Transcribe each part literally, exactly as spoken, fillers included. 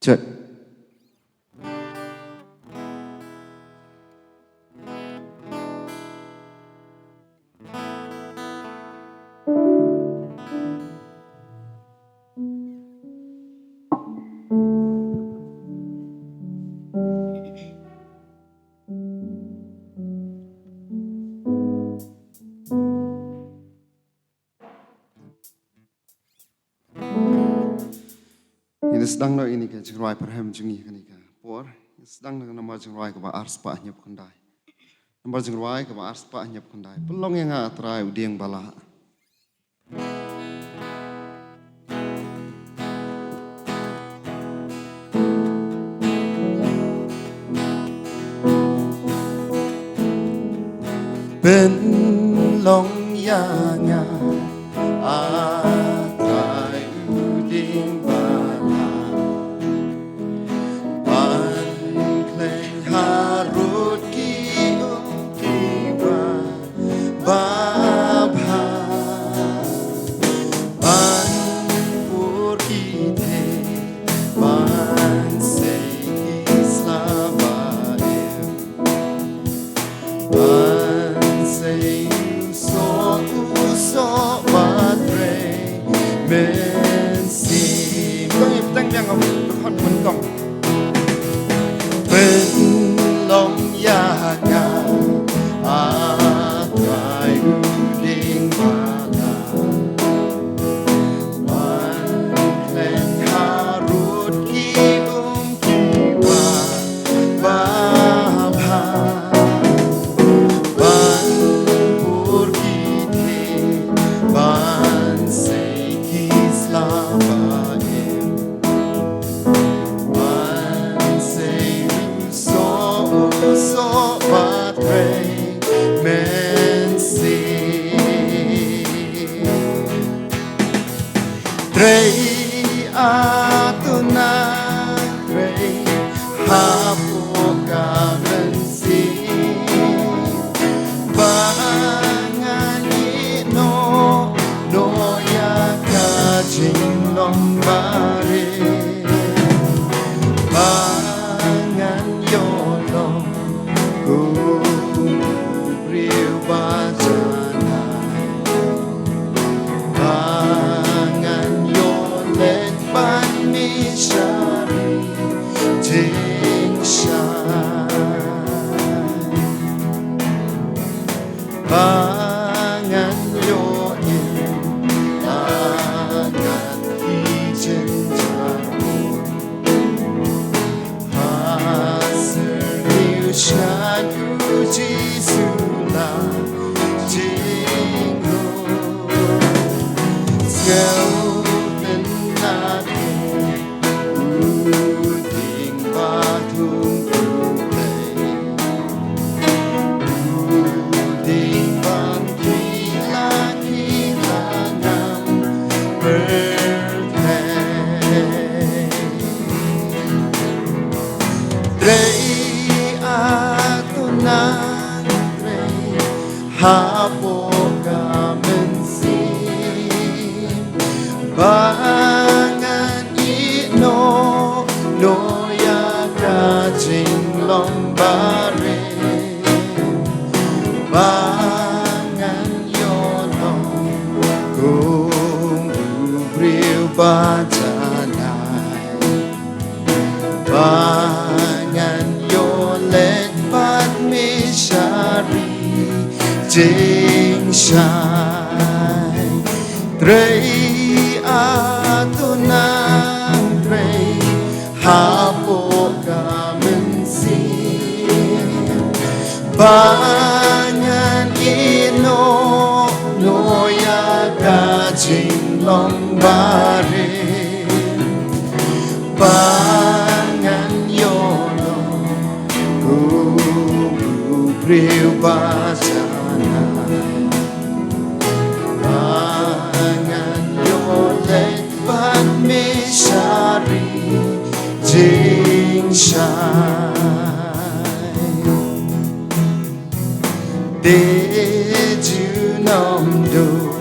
Check. Ngin sdang noh ïa kane ka jingrwai pyrhem jong ngi kane ka por. Ngin sdang noh namar jingrwai kaba arspah hynñiewphew khyndai. Namar jingrwai kaba arspah hynñiewphew khyndai. Pynlong ïa nga, A Trai, u dieng ba lah. Pynlong ïa nga, A Trai, u dieng ba lah, ban khlaiñ harud ki um kiba babha, ban pur ki theh, ban sei ki sla ba im, ban sei u soh, u soh ba trei mynsiem. Kong ïa bteng biang, ong khun khun kong. Pynlong ïa nga, A Trai, u dieng ba lah, ban khlaiñ harud ki um kiba babha, ban pur ki theh, ban sei ki sla ba im, ban sei u soh, u soh ba trei mynsiem. Trei, A Trai, nang trei hapoh ka mynsiem, ba ngan ïeh noh noh ïa ka jinglong barim, ba ngan ïoh long kum u briew ba janai, ba ngan ïoh leit ban mih sha ri jingshai, ba ngan ïoh im ha ngat ki jingjar bun, ha syrngiew shane U Jisu la jingrung. Sngewtynnat, u dieng ba thung u Blei, u dieng ba khih la khih la ngam pyrthei. Trei, A Trai, nang trei hapoh ka mynsiem, ba ngan ïeh noh noh ïa ka jinglong barim, ba ngan ïoh long kum u briew ba janai, ba ngan ïoh leit ban mih sha ri jingshai. Trei, A Trai, nang trei hapoh ka mynsiem, ba ngan ïeh noh noh ïa ka jinglong barim, ba ngan ïoh long kum u briew ba janai, ba ngan ïoh leit ban mih sha ri jingshai. Te junom duh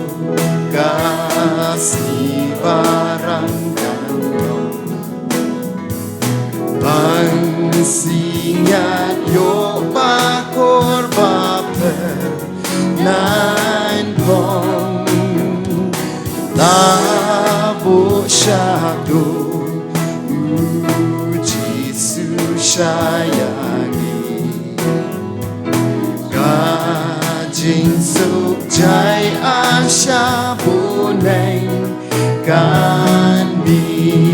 ka sngi ba rangkang long, Synñiat ïoh ba kor ba pher nang phong, la buh shaduh u Jisu sha ïa ngi. Ka jingsuk jai a sha bneng kan mih.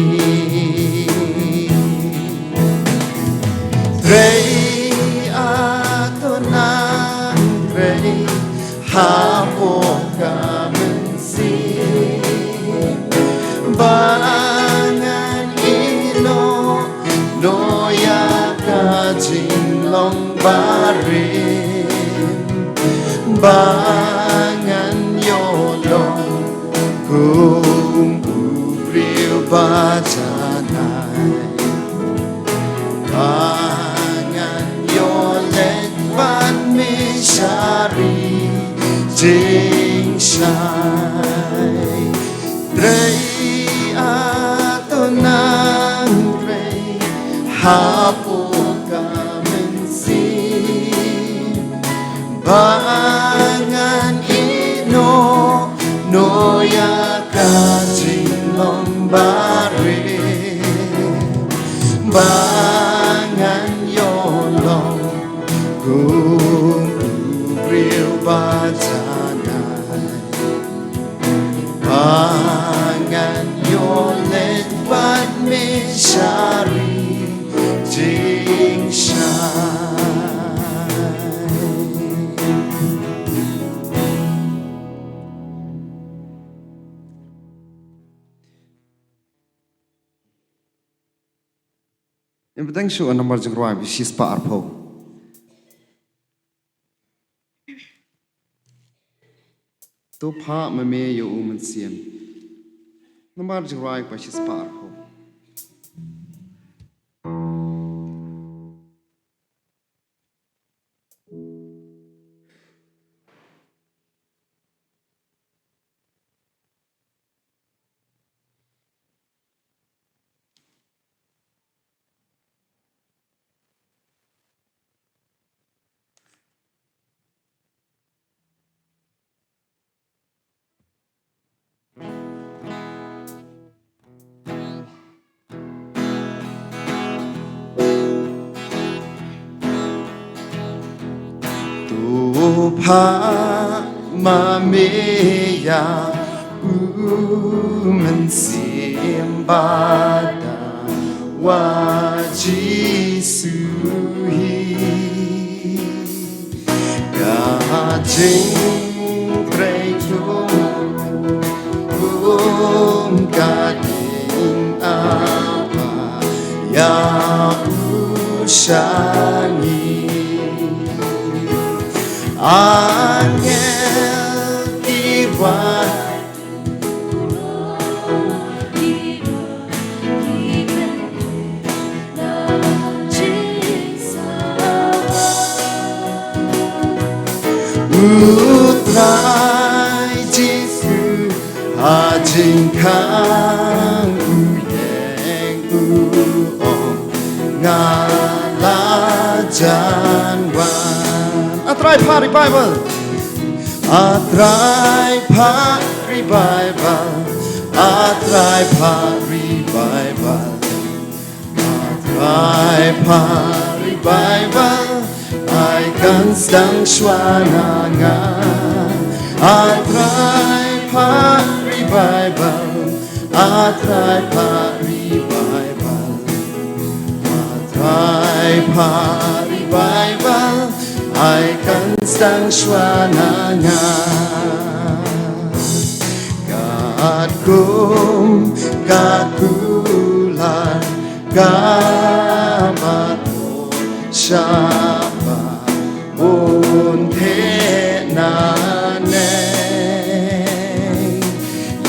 Trei, a to nang trei hapoh ka mynsiem, ba ngan ïeh noh noh ïa ka jinglong barim, ba ngan ïoh long kum u briew ba janai, ba ngan ïoh leit bad me sha ri jingshai. Trei, a to nang trei hapoh ka mynsiem, ba ngan ïeh noh noh ïa ka jinglong barim, ba ngan ïoh long kum u briew ba janai, ba ngan ïoh leit bad me sha ri jingshai. Ngin bteng shuh namar jingrwai ba shispah arphew. To phah ma me ïa u mynsiem. Namar jingrwai ba shispah arphew. To phah ma me ïa u mynsiem ba dawa Jisu hi. Ka jingtrei jong u kum ka ding a phah ïa u sha ngi. Angel ki wan U Trai Jisu ha jingkhang u ïeng u ong, nga la jan wan. A Trai phah revival. A Trai phah revival. A Trai phah revival. A Trai phah revival, ai kan sdang shuwa na nga. A Trai phah revival, a Trai phah revival, a Trai phah revival, ai kan sdang shuwa na nga. Katkum ka kular kaba thoh shaba un theh nangne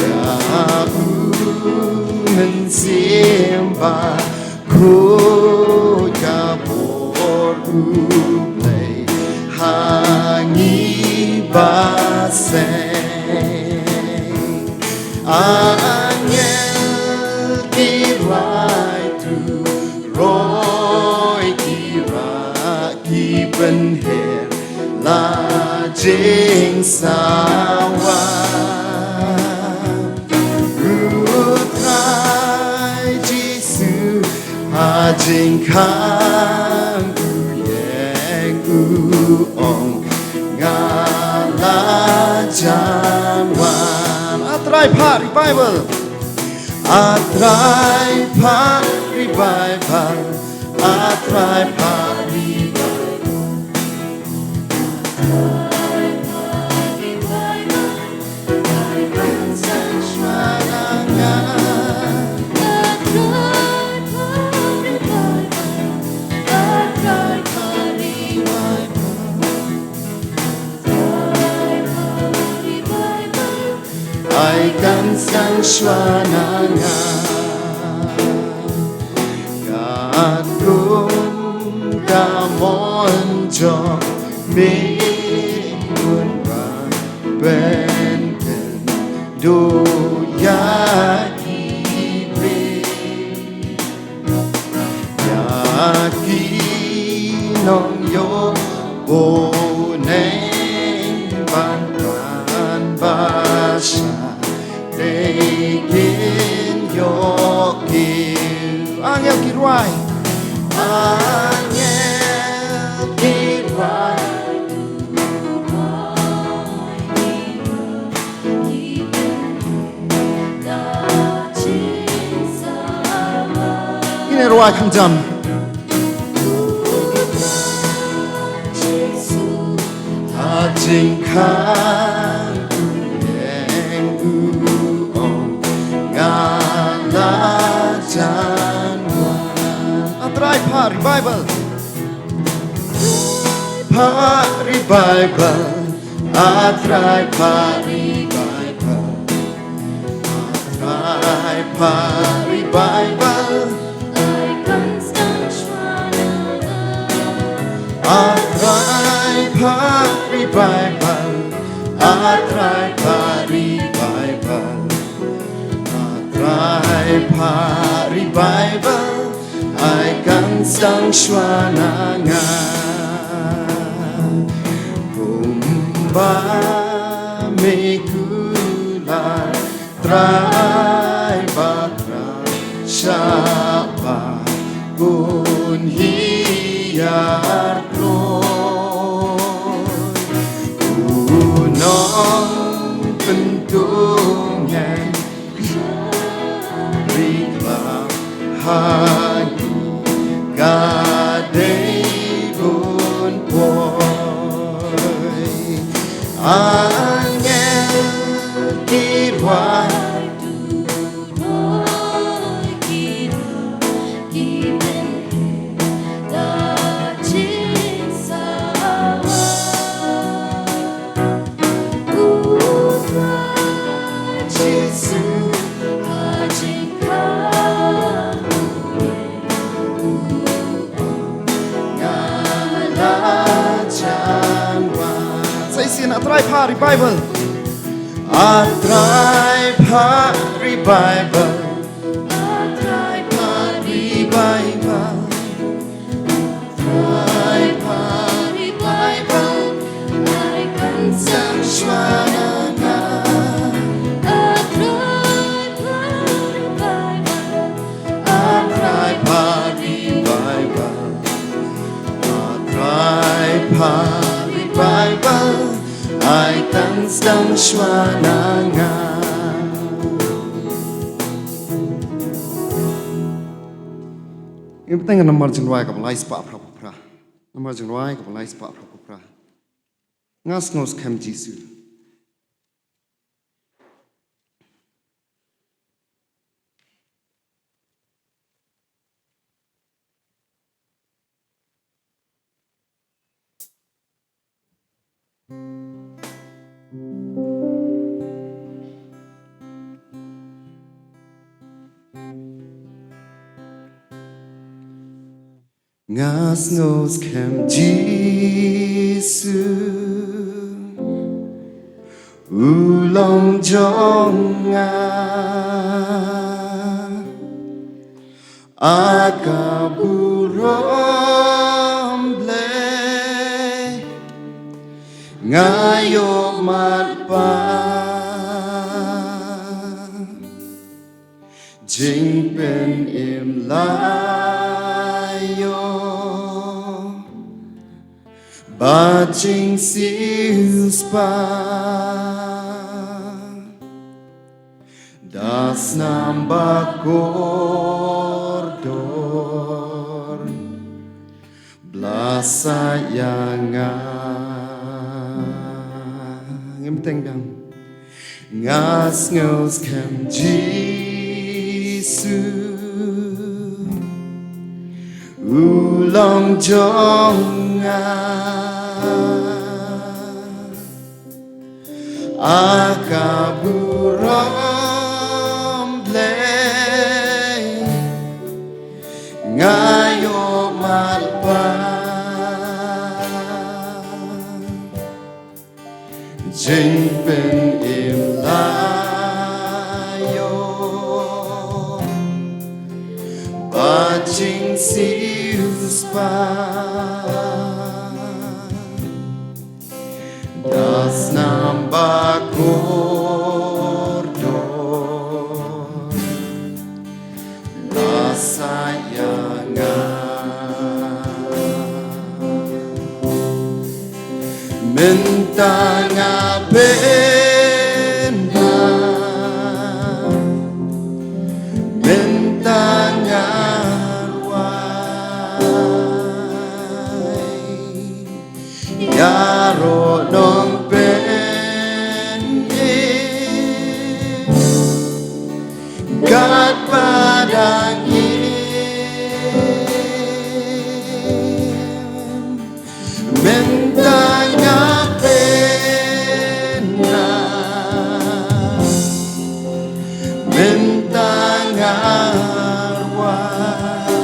ïa u Mynsiem Bakhuid, ka bor U Blei ha ngi ba seng. Angel ki rai turoi Jingsawa. U Trai Jisu ha jingkhang u ïeng u ong, nga la jan wan. A Trai Phah Revival. A Trai Phah Revival. A Trai Phah Revival. Ai kan sdang shuwa na nga. Katkum ka mon jong me, Khun ba pynkynduh ïa ki briew. Ïa ki nongïoh bneng ban pan basha, dei kin ïoh ki. Angel ki rwai. Angel ki rwai. Ngin ïa rwai khamtam. Ha jingkhang u ïeng u ong, nga la jan wan. A Trai Phah Revival. Phah Revival. A Trai Phah Revival. A Trai Phah Revival. A Trai Phah Revival. A Trai Phah Revival. A Trai Phah Revival. Ai kan sdang shuwa na nga. Kumba me kular, Trai Bakhuid, shah ba un hiar kloi. U nongpynthut ngan ri khlad ha ngi, ka dei bun poi. Angel ki rwai. Sa shisien, A Trai Phah Revival. A Trai Phah Revival. A Trai Phah Revival. A Trai Phah Revival. Ai kan sdang shuwa na nga. A Trai Phah Revival. A Trai Phah Revival. A Trai Phah Revival. Ai kan sdang shuwa na nga. Ngin bteng namar jingrwai kaba lai spah phra phew phra. Namar jingrwai kaba lai spah phra phew phra. Nga sngew skhem Jisu. Nga sngew skhem Jisu u long jong nga. A ka burom Blei, Nga ïoh mad pat jingpynim la ïoh bad jingsiewspah da snam ba kordor. Blasa ïa nga. Ngim teng biang. Nga sngew skhem Jisu u long jong nga. A ka burom Blei nga ïoh mad pat jingpynim la ïoh bad jingsiewspah da snam ba kordor. Blasa ïa nga. Mynta nga pynda, mynta nga rwai. Ïaroh nongpynim katba dang im. Mynta nga pynda, mynta nga rwai.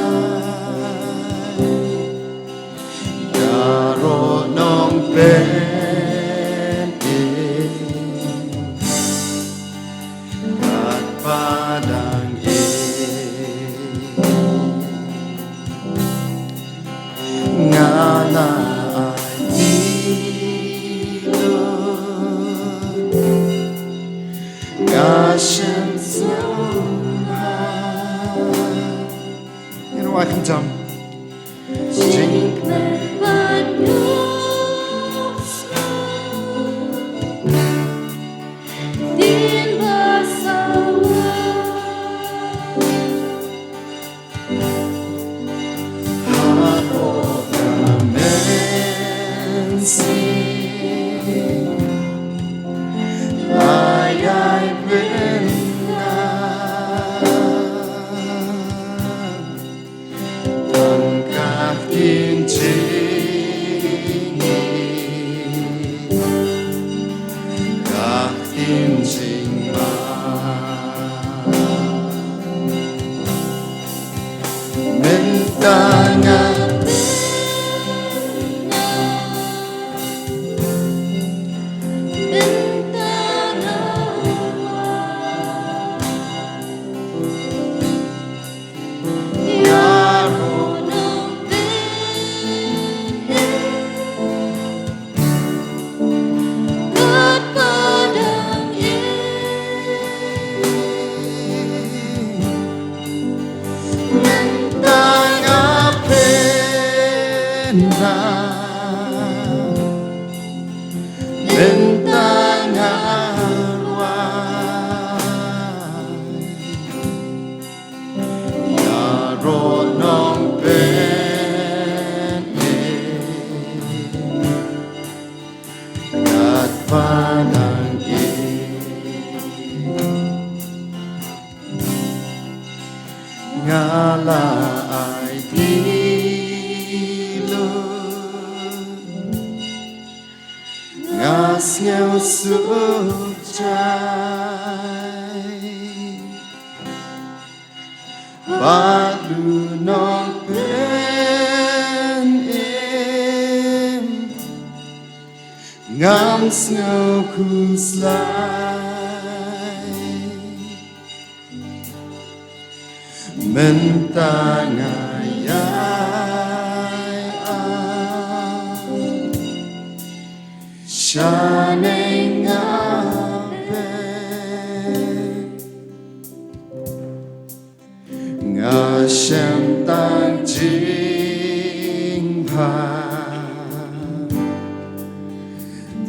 Ïaroh nongpynim katba dang im. Nga la ai ïa u, nga sngewsih. Ngin rwai kynjam. Jingkmen bad dusna, din ba sawa. Ha ka mynsiem la ïai pynda. Tang ka ktien jingim, ka ktien jingma. Mynta nga, mynta nga. Ïaroh nongpynim katba dang im. Nga la ai ïa u, nga sngewsih jai. Bad u nongpynim ngam sngew khuslai. Mynta nga ïai ai. Shaneng nga pep, nga shem tang jingbha,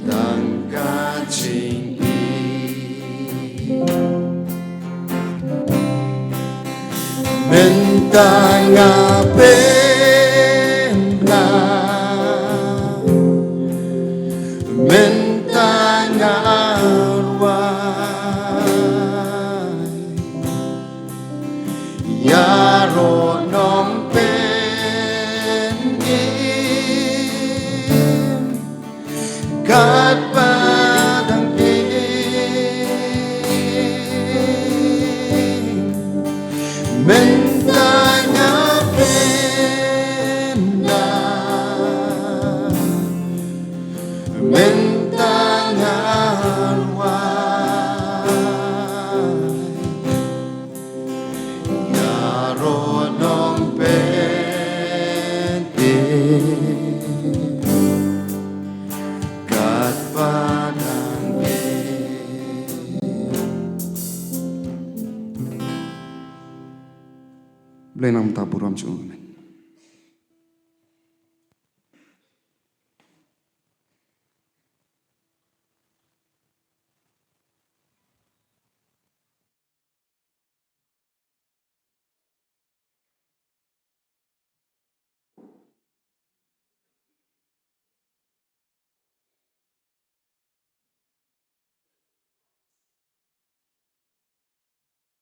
tang ka jingim. Mynta nga pep na, mynta nga rwai, ïaroh Nongpynim katba dang im. Mynta nga pep na, mynta nga rwai, ïaroh Nongpynim katba dang im. Blei namar ka burom jong u. Amen.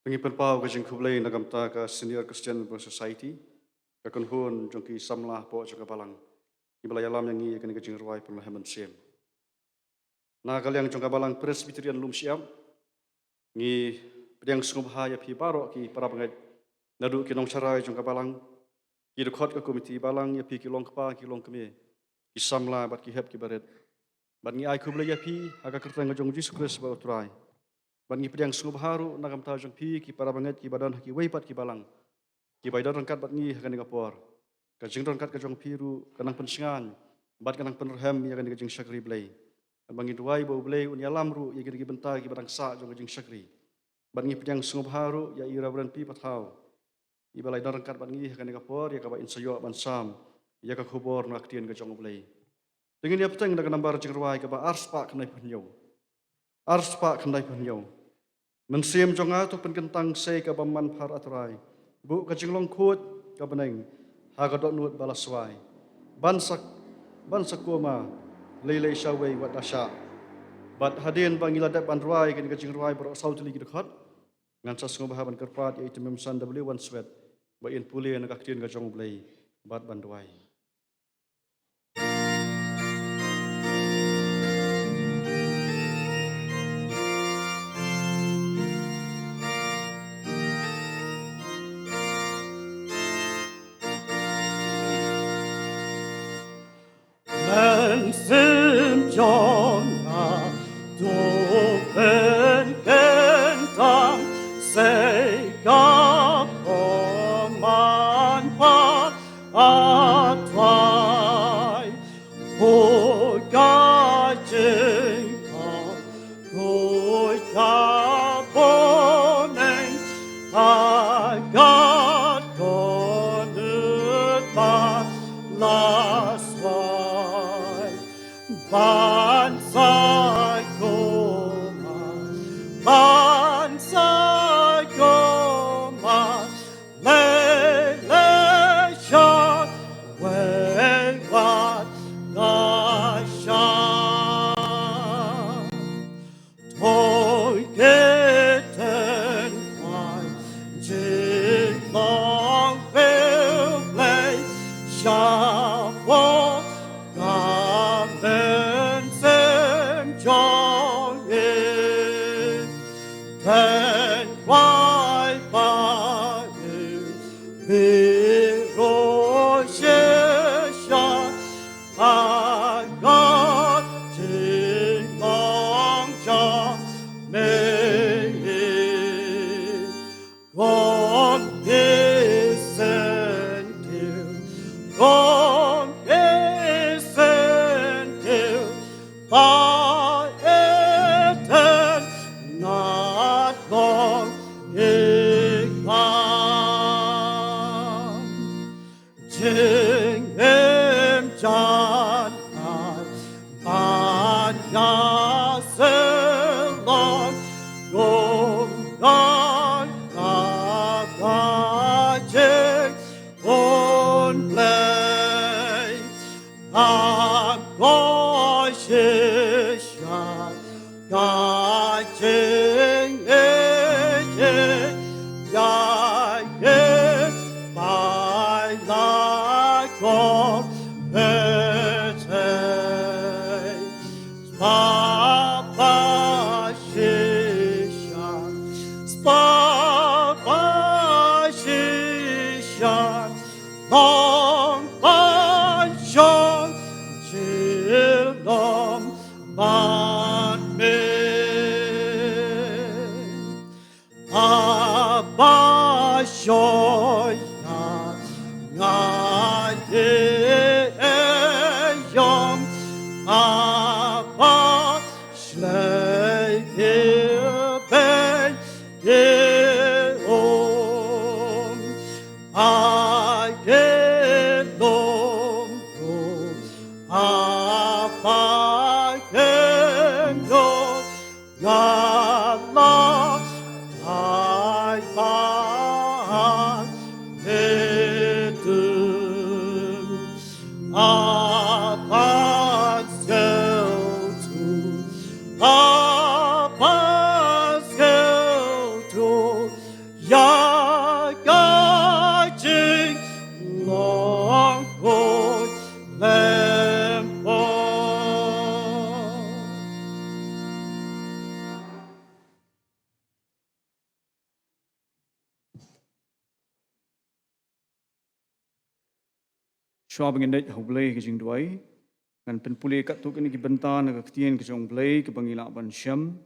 Te ngi pynpaw ka jingkhublei na ka bynta ka Senior Christian Women Society, ka kynhun jong ki samla hapoh jong ka balang, kiba la ïalam ïa ngi ïa kane ka jingrwai pynlong mynsiem. Na ka liang jong ka balang Presbyterian Lumshyiap, ngi pdiang sngewbha ïa phi baroh ki para bangeit, naduh ki nongshakri jong ka balang, ki dkhot ka komiti balang, ïa phi ki longkpa ki longkmie, ki samla bad ki hep ki barit. Bad ngi ai khublei ïa phi ha ka kyrteng ka jong U Jisu Khrist ba U Trai. Bad ngi pdiang sngewbha ruh na ka bynta jong phi ki para bangeit kiba don ha kiwei pat ki balang, kiba ïadon ryngkat bad ngi ha kane ka por. Ka jingdon ryngkat ka jong phi ruh ka nang pynshngaiñ bad ka nang pynrhem ïa kane ka jingshakri Blei. Bad ba ngi duwai ba U Blei un ïalam ruh ïa kine ki bynta kiba dang sah jong ka jingshakri. Bad ngi pdiang sngewbha ruh ïa i Reverend P Pathaw, iba la ïadon ryngkat bad ngi ha kane ka por ïa kaba in sa ïoh ban sam ïa ka khubor na ka ktien ka jong U Blei. Te ngin ïa bteng da ka nambar jingrwai kaba arspah khyndaiphew hynñiew. Arspah khyndaiphew hynñiew. Mynsiem jong nga to pynkyntang sei ka bym manphar, A Trai, buh ka jinglong khuid ka bneng ha ka dohnud ba la swai. Ban sa, ban sa kuama lei lei shawei wat da shah. Bad hadien ba ngi la dep ban rwai kane ka jingrwai baroh saw tylli ki dkhot, ngan sa sngewbha ban kyrpad ïa i Tymmen Basan W Wadsworth ba in pule na ka ktien ka jong U Blei bad ban duwai. Mynsiem jong nga to pynkyntang sei ka bym manphar, A Trai. Khuid ka jingkhuid, khuid ka bneng ha ka dohnud ba la swai. Ban sa kuama, ban sa kuama lei lei shawei wat da shah. To ki tynrai jinglong phi, Blei, shapoh ka mynsiem jong ngi. Tynrai ba ïeit, phi ruh shisha ha ka jinglong jong me. Kum ki syntiew, kum ki syntiew, ba Jingim jan ar ban ïa sylok kum ka ka jing un Blei. Ngam koshit sha ka jingïeit ïa ngi, bai la kor bteng. Spah ba shisha, spah ba shisha, long ba shong jilong ban me. Aba shoya nga ye yong, aba shlei ke ben ye ong. Ai ke long ko, aba ke long. Nga la ai ba ne tu. A ba sel tu. A ba sel tu. Ïa ka jinglong ko lem po. Shuwa ba ngin leit ha U Blei ka jingduwai, ngan pynpule katto katne ki bynta na ka ktien ka jong U Blei kaba ngi lah ban shem.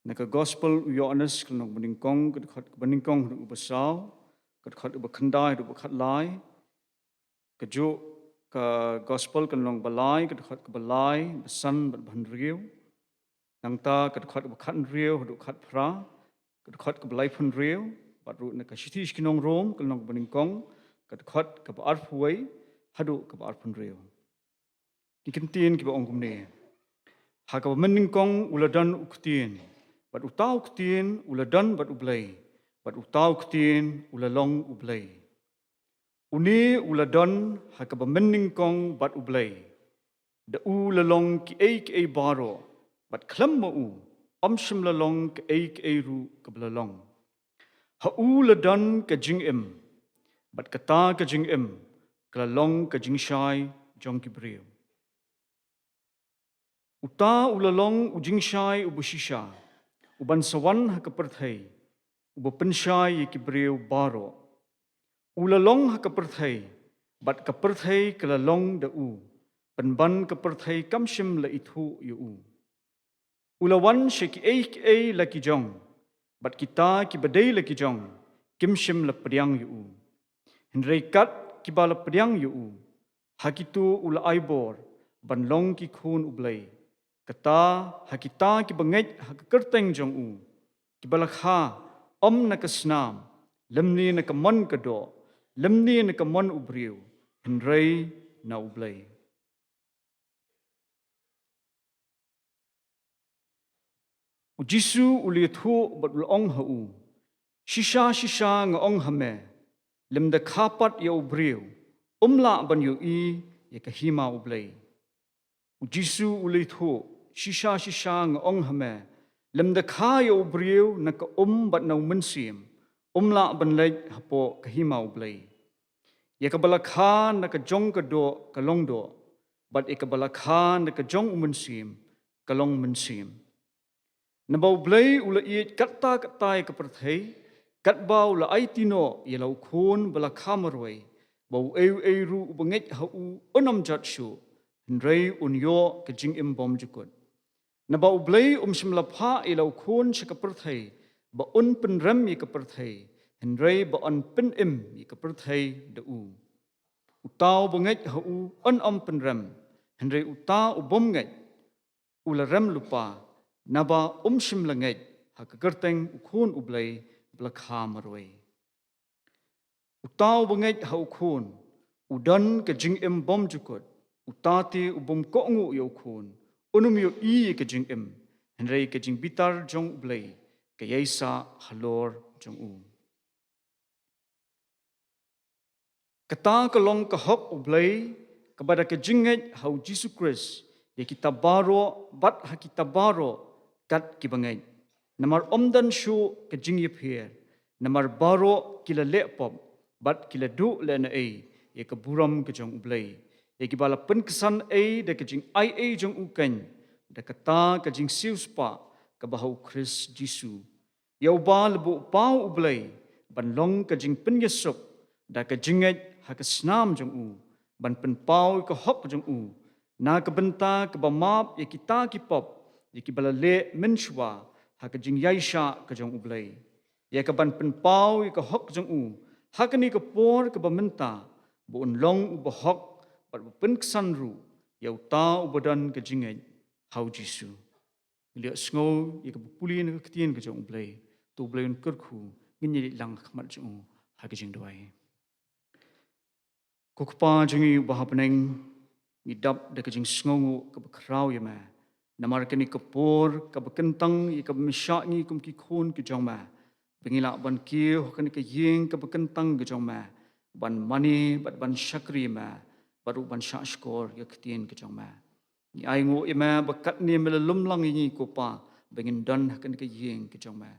Na ka Gospel u Ïoannis ka lynnong kaba nyngkong, ka dkhot kaba nyngkong haduh kaba saw, ka dkhot kaba khyndai haduh kaba khatlai. Kajuh ka Gospel ka lynnong ba lai, ka dkhot kaba lai, ba san bad ba hynriew. Nangta ka dkhot kaba khathynriew haduh khatphra, ka dkhot kaba laiphew hynriew, bad ruh na ka shithi sha ki nong Rom ka lynnong kaba nyngkong, ka dkhot kaba arphew wei haduh kaba arphew hynriew. Ki kyntien kiba ong kumne: Ha kaba mynnyngkong u la don u Ktien, bad uta u Ktien u la don bad U Blei, bad uta u Ktien u la long U Blei. Une u la don ha kaba mynnyngkong bad U Blei. Da u la long kiei kiei baroh, bad khlem ma u ym shym la long kaei kaei ruh kaba la long. Ha u la don ka jingim, bad kata ka jingim ka la long ka jingshai jong ki briew. Uta u la long u jingshai uba shisha, uban sa wan ha ka pyrthei, uba pynshai ïa ki briew baroh. U la long ha ka pyrthei, bad ka pyrthei ka la long da u, pynban ka pyrthei kam shym la ithuh ïa u. U la wan sha kiei kiei la ki jong, bad kita kiba dei la ki jong kim shym la pdiang ïa u. Hynrei kat kiba la pdiang ïa u, ha kito u la ai bor ban long ki khun U Blei, kata ha kita kiba ngeit ha ka kyrteng jong u, kiba la kha ym na ka snam, lymne na ka mon ka doh, lymne na ka mon u briew, hynrei na U Blei. U Jisu u la ïathuh bad u la ong ha u: Shisha shisha nga ong ha me, lymda kha pat ïa u briew um lah ban ïohi ïa ka hima U Blei. U Jisu u la ïathuh: Shisha shisha nga ong ha me, lymda kha ïa u briew na ka um bad na u mynsiem, um lah ban leit hapoh ka hima U Blei. Ïa kaba la kha na ka jong ka doh ka long doh, bad ïa kaba la kha na ka jong u mynsiem ka long mynsiem. Naba U Blei u la ïeit katta katta ïa ka pyrthei, katba u la aiti noh ïa la u Khun ba la kha marwei, ba uei uei ruh uba ngeit ha u un ym jot shuh, hynrei un ïoh ka jingim bymjukut. Naba U Blei um shym la phah ïa la u Khun sha ka pyrthei ba un pynrem ïa ka pyrthei, hynrei ba un pynim ïa ka pyrthei da u. Uta uba ngeit ha u un ym pynrem, hynrei uta u bym ngeit u la rem lypa, naba um shym la ngeit ha ka kyrteng u Khun U Blei ba la kha marwei. Uta uba ngeit ha u Khun, U don ka jingim bymjukut, uta te u bym kohnguh ïa u khun, un ym ïohi ïa ka jingim, hynrei ka jingbitar jong U Blei ka ïaisah halor jong u. Kata ka long ka hok U Blei, kaba da ka jingngeit ha U Jisu Khrist, ïa kita baroh bad ha kita baroh kat kiba ngeit. Namar ym don shuh ka jingïapher, namar baroh ki la leh pop, bad ki la duh lehnohei ïa ka burom ka jong U Blei, ïa kiba la pynksan ei da ka jingaiei jong u keiñ, da kata ka jingsiewspah kaba ha U Khrist Jisu. Ïa uba la buh paw U Blei ban long ka jingpynïasuk da ka jingngeit ha ka snam jong u, ban pynpaw ïa ka hok jong u, na ka bynta kaba map ïa kita ki pop, ïa kiba la leh mynshuwa ha ka jingïaishah ka jong U Blei. Ïa kaban pynpaw ïa ka hok jong u ha kane ka por kaba mynta, ba un long uba hok bad ba pynksan ruh ïa uta uba don ka jingngeit ha U Jisu. Ngi la ïohsngew ïa kaba pule na ka ktien ka jong U Blei. To U Blei un kyrkhu, ngin ïa leit lang ha khmat jong u ha ka jingduwai. Ko Kpa jong ngi uba ha bneng, ngi dap da ka jingsngewnguh kaba khraw ïa me. Namar kane ka por kaba kyntang ïa kaba me shah ngi kum ki khun ki jong me, ba ngi lah ban kiew ha kane ka ïing kaba kyntang ka jong me, ban mane bad ban shakri ïa me, bad ruh ban shahshkor ïa ka ktien ka jong me. Ngi ainguh ïa me ba katne me la lum lang ïa ngi, ko Pa, ba ngin don ha kane ka ïing ka jong me.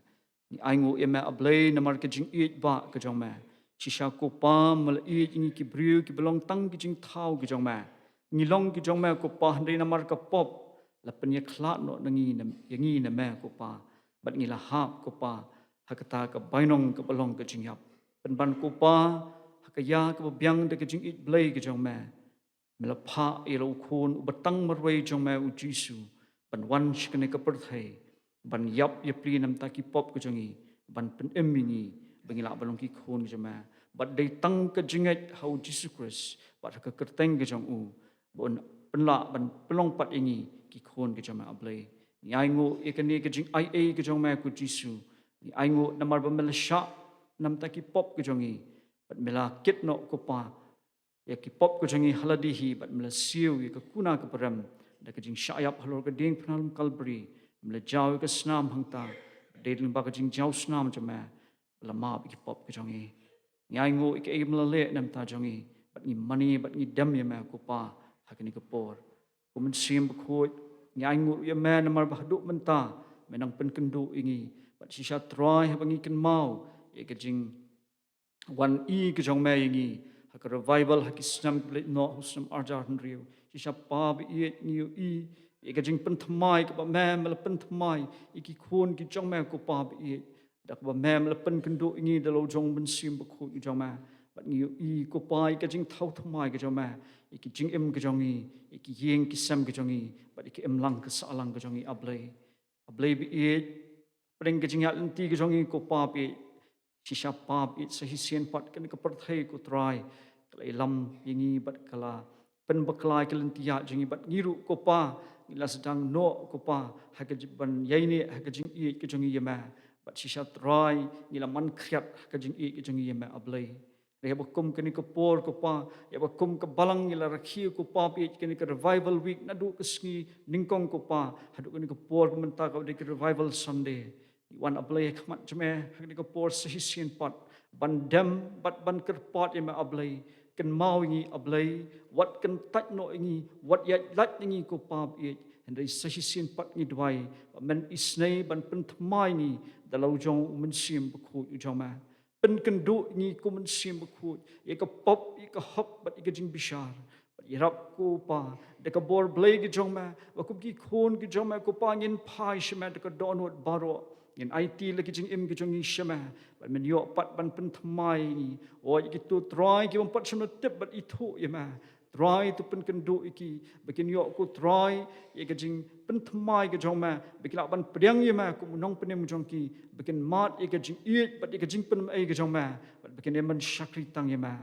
Ngi ainguh ïa me, A Blei, namar ka jingïeit bah ka jong me. Shisha, ko Pa, me la ïeit ïa ngi ki briew kiba long tang ki jingthaw ki jong me. Ngi long ki jong me, ko Pa, hynrei namar ka pop la pynïakhlad noh na ngi na, ïa ngi na me, ko Pa. Bad ngi la hap, ko Pa, ha kata ka bainong kaba long ka jingïap. Pynban, ko Pa, ha ka ïa kaba biang da ka jingïeit Blei ka jong me, me la phah ïa la u Khun uba tang marwei jong me, U Jisu, ban wan sha kane ka pyrthei, ban ïap ïapli na bynta ki pop ka jong ngi, ban pynim ïa ngi ba ngi lah ban long ki khun ka jong me. Bad dei tang ka jingngeit ha U Jisu Khrist bad ha ka kyrteng ka jong u, ba un pynlah ban pynlong pat ïa ngi ki khun ka jong me, A Blei. Ngi ainguh ïa kane ka jingaiei ka jong me, ko Jisu. Ngi ainguh namar ba me la shah na bynta ki pop ka jong ngi, bad me la kit noh, ko Pa, ïa ki pop ka jong ngi ha lade hi, bad me la siew ïa ka kuna kaba rem da ka jingshah ïap halor ka diengphna lum Kalbari. Me la jaw ïa ka snam hangta, dei lyngba ka jingjaw snam jong me ba la map ïa ki pop ka jong ngi. Ngi ainguh ïa kaei ba me la leh na bynta jong ngi, bad ngi mane bad ngi dem ïa me, ko Pa, ha kane ka por. Ko Mynsiem Bakhuid, ngi ainguh ïa me namar ba haduh mynta me nang pynkynduh ïa ngi, bad shisha, Trai, haba ngi kynmaw ïa ka jing wan i ka jong me ïa ngi ha ka revival ha ki snem kiba leit noh, ha u snem arhajar hynriew. Shisha, Pa ba ïeit, ngi ïohi ïa ka jingpynthymmai kaba me, me la pynthymmai ïa ki khun ki jong me, ko Pa ba ïeit. Da kaba me, me la pynkynduh ïa ngi da la u jong u Mynsiem Bakhuid u jong me. Bad ngi ïohi, ko Pa, ïa ka jingthaw thymmai ka jong me ïa ki jingim ka jong ngi, ïa ki ïing ki sem ka jong ngi, bad ïa ka imlang ka sahlang ka jong ngi, A Blei. A Blei ba ïeit, pdeng ka jingïaid lynti ka jong ngi, ko Pa ba ïeit, shisha, Pa ba ïeit, sa shisien pat kane ka pyrthei, ko Trai, ka la ïalam ïa ngi bad ka la pynbakla ïa ka lynti ïaid jong ngi, bad ngi ruh, ko Pa, ngi la sdang noh, ko Pa, ha ka jing, ban ïaineh ha ka jingïeit ka jong ngi ïa me. Bad shisha, Trai, ngi la man khriat ha ka jingïeit ka jong ngi ïa me, A Blei. Hynrei haba kum kane ka por, ko Pa, ïa ba kum ka Balang ngi la rakhe, ko Pa ba ïeit, kane ka Revival Week, naduh ka sngi nyngkong, ko Pa, haduh kane ka por mynta kaba dei ka Revival Sunday. Ngi wan, A Blei, ha khmat jong me ha kane ka por sa shisien pat, ban dem bad ban kyrpad ïa me, A Blei. Kynmaw ïa ngi, A Blei, wat kyntait noh ïa ngi, wat ïaid lait ïa ngi, ko Pa ba ïeit. Hynrei sa shisien pat ngi duwai ba men isynei ban pynthymmai ïa ngi da la u jong u Mynsiem Bakhuid u jong me. Pynkynduh ïa ngi, ko Mynsiem Bakhuid, ïa ka pop, ïa ka hok, bad ïa ka jingbishar. Bad ïarap, ko Pa, da ka bor Blei ka jong me, ba kum ki khun ki jong me, ko Pa, ngin phai sha me da ka dohnud baroh. Ngin aiti la ki jingim ki jong ngi sha me, bad men ïoh pat ban pynthymmai ïa ngi. O, ïa kito, Trai, ki bym pat shym la tip bad ithuh ïa me, Trai, to pynkynduh ïa ki, ba kin ïoh, ko Trai, ïa ka jingpynthymmai ka jong me, ba kin lah ban pdiang ïa me kum u Nongpynim jong ki, ba kin mad ïa ka jingïeit bad ïa ka jingpynim ei ka jong me, bad ba kin ïa man shakri tang ïa me.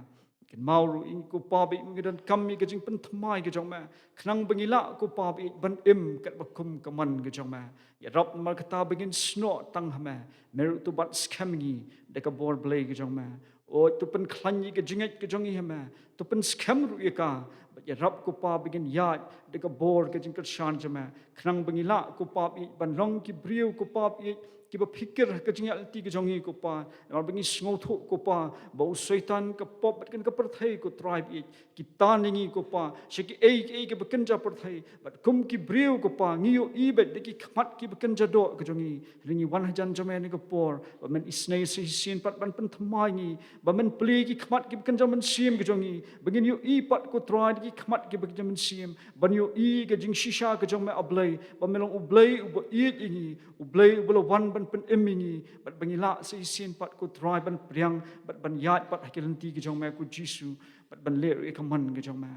Kynmaw ruh ïa ngi, ko Pa ba ïeit, ngi donkam ïa ka jingpynthymmai ka jong me, khnang ba ngi lah, ko Pa ba ïeit, ban im katba kum ka mon ka jong me. Ïarap namar kata ba ngin snoh tang ha me, me ruh to bat skhem ïa ngi da ka bor Blei ka jong me. O, to pynkhlaiñ ïa ka jingngeit ka jong ngi ha me. To pynskhem ruh ïa ka. Bad ïarap ko Pa ba ngin ïaid da ka bor ka jingkyrshan jong me. Khnang ba ngi lah ko Pa ba ïeit ban long ki briew ko Pa ba ïeit kiba phikir ha ka jingïaid lynti ka jong ngi ko Pa. Namar ba ngi sngewthuh ko Pa ba u Soitan, ka pop bad kane ka pyrthei ko Trai ba ïeit, ki tan ïa ngi ko Pa sha kiei kiei kiba kynja pyrthei. Bad kum ki briew ko Pa, ngi ïohi bad da ki khmat kiba kynja doh ka jong ngi. Hynrei ngi wan hajan jong me ha kane ka por ba men isynei sa shisien pat ban pynthymmai ngi, ba men plie ki khmat kiba kynja mynsiem ka jong ngi, ba ngin ïohi pat ko Trai da ki khmat kiba kynja mynsiem, ban ïohi ka jingshisha ka jong me A Blei, ba me long U Blei uba ïeit ïa ngi, U Blei uba la wan ban pynim ïa ngi, bad ba ngi lah sa shisien pat ko Trai ban pdiang bad ban ïaid pat ha ki lynti ka jong me ko Jisu, bad ban leh ruh ïa ka mon ka jong me.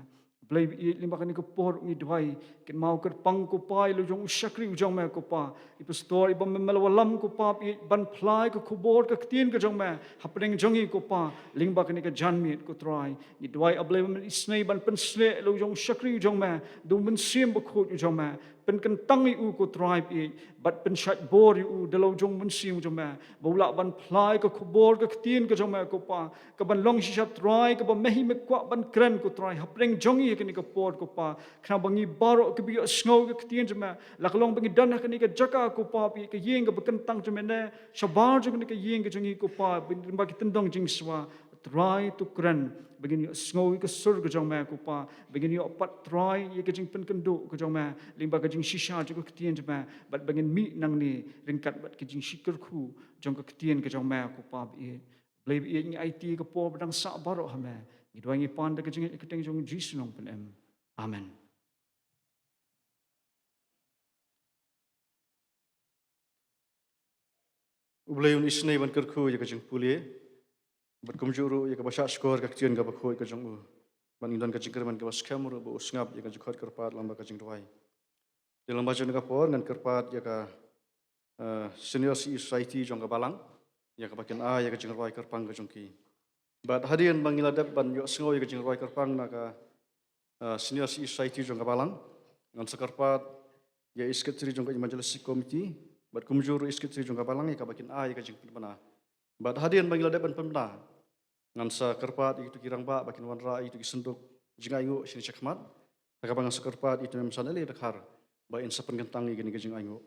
Blei ba ïeit, lyngba kane ka por ngi duwai, kynmaw kyrpang ko Pa ïa la u jong u shakri u jong me ko Pa, i pastor, iba me la wallam ko Pa ba ïeit ban phla ïa ka khubor ka ktien ka jong me hapdeng jong ngi ko Pa, lyngba kane ka janmiet ko Trai. Ngi duwai A Blei ba men isynei ban pynshlur ïa la u jong u shakri u jong me da u Mynsiem Bakhuid u jong me. Pynkyntang ïa u ko Trai ba ïeit, bad pynshait bor ïa u da la u jong u Mynsiem jong me, ba u lah ban phla ïa ka khubor ka ktien ka jong me ko Pa, kaban long shisha Trai, kaba me hi me kwah ban kren ko Trai hapdeng jong ngi ha kane ka por ko Pa. Khnang ba ngi baroh kiba ïohsngew ïa ka ktien jong me, la ka long ba ngi don ha kane ka jaka ko Pa, ba ïeit, ka ïing kaba kyntang jong me ne shabar jong kane ka ïing ka jong ngi ko Pa, ba ngi don ba ki tyndong jingswa, Trai to kren, ba ngin ïohsngew ïa ka sur ka jong me ko Pa, ba ngin ïoh pat Trai ïa ka jingpynkynduh ka jong me lyngba ka jingshisha jong ka ktien jong me, bad ba ngin mih nangne ryngkat bad ka jingshakri kyrkhu jong ka ktien ka jong me ko Pa ba ïeit. Blei ba ïeit, ngi aiti ka por ba dang sah baroh ha me. Ngi duwai ngi pan da ka jingngeit ha ka kyrteng jong u Jisu u nongpynim. Amen. U Blei un isynei ban kyrkhu ïa ka jingpule, bad kumjuh ruh ïa kaba shah shkor ka ktien kaba khuid ka jong u. Bad ngin don ka jingkyrmen kaba skhem ruh ba u sngap ïa ka jingkhot kyrpad lyngba ka jingduwai. Te lyngba jong kane ka por ngan kyrpad ïa ka, eh, Senior C E Society jong ka Balang, ïa kaba kin ai ïa ka jingrwai kyrpang ka jong ki. Bad hadien ba ngi la dep ban ïohsngew ïa ka jingrwai kyrpang na ka, eh, Senior C E Society jong ka Balang, ngan sa kyrpad ïa i Secretary jong ka Evangelistic Committee, bad kumjuh ruh i Secretary jong ka Balang ïa kaba kin ai ïa ka jingpynbna. Bad hadien ba ngi la dep ban pynbna, ngan sa kyrpad ïa kito ki rangbah ba kin wanrah ïa kito ki synduk jingainguh shane shakhmat, ha kaba ngan sa kyrpad ïa i Tymmen San Eli Dkhar ba in sa pynkyntang ïa kane ka jingainguh.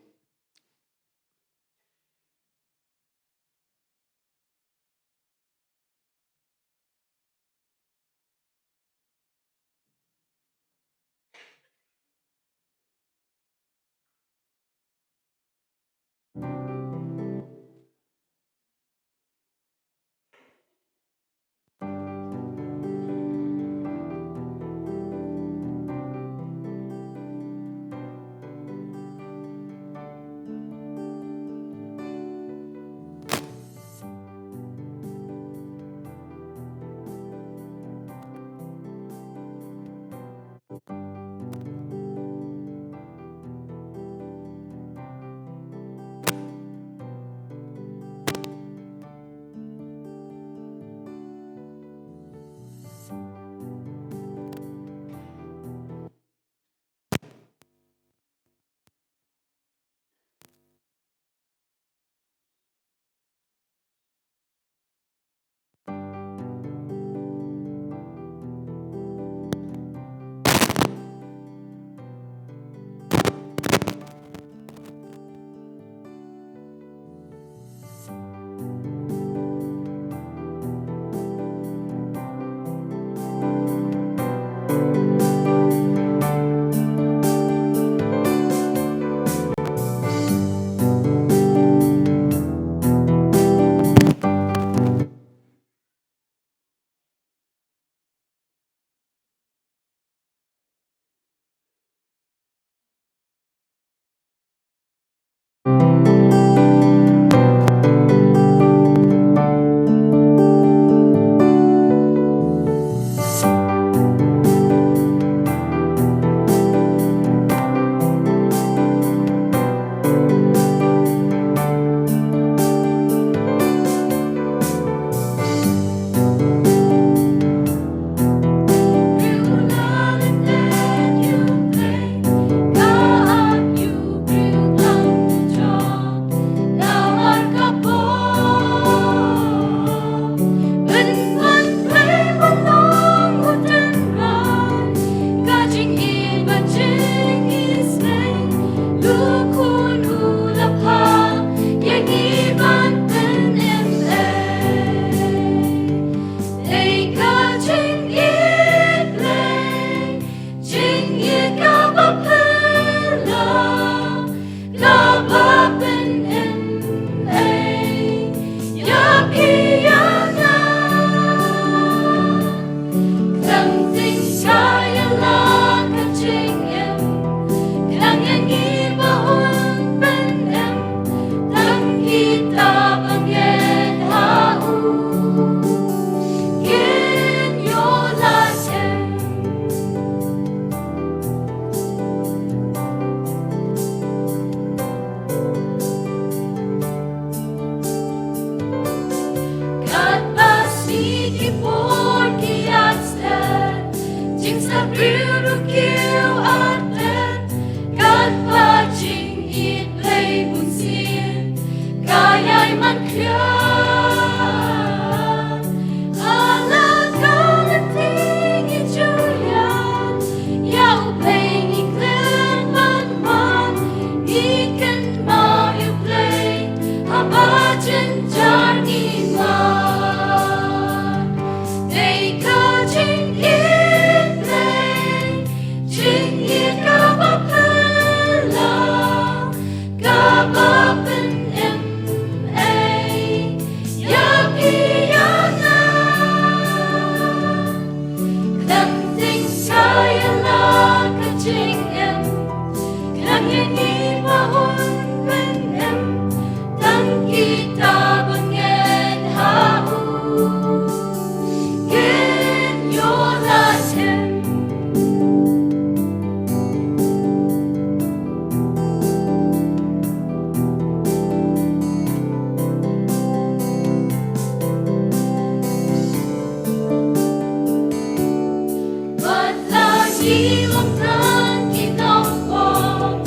Ki long tang ki nongpop,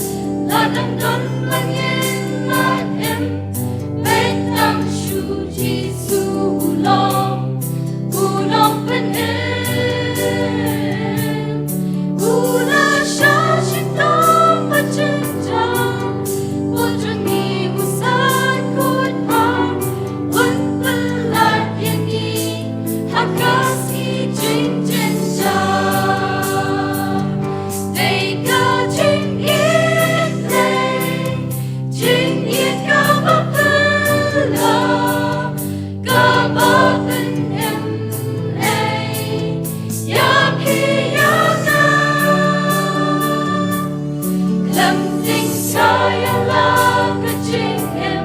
la dang don ba ngin lait im, peit tang shu Jisu u long, u nongpynim, u la shah shitom ba jingjia, u jong ngi u saiñ khuid pang, un pyllait ïa ngi ha ka sngi jingjynjar. Dei ka jingïeit lei, jingïeit kaba phylla, kaba pynim ei ïa phi ïa nga. Khlem jingshai ïa la ka jingim,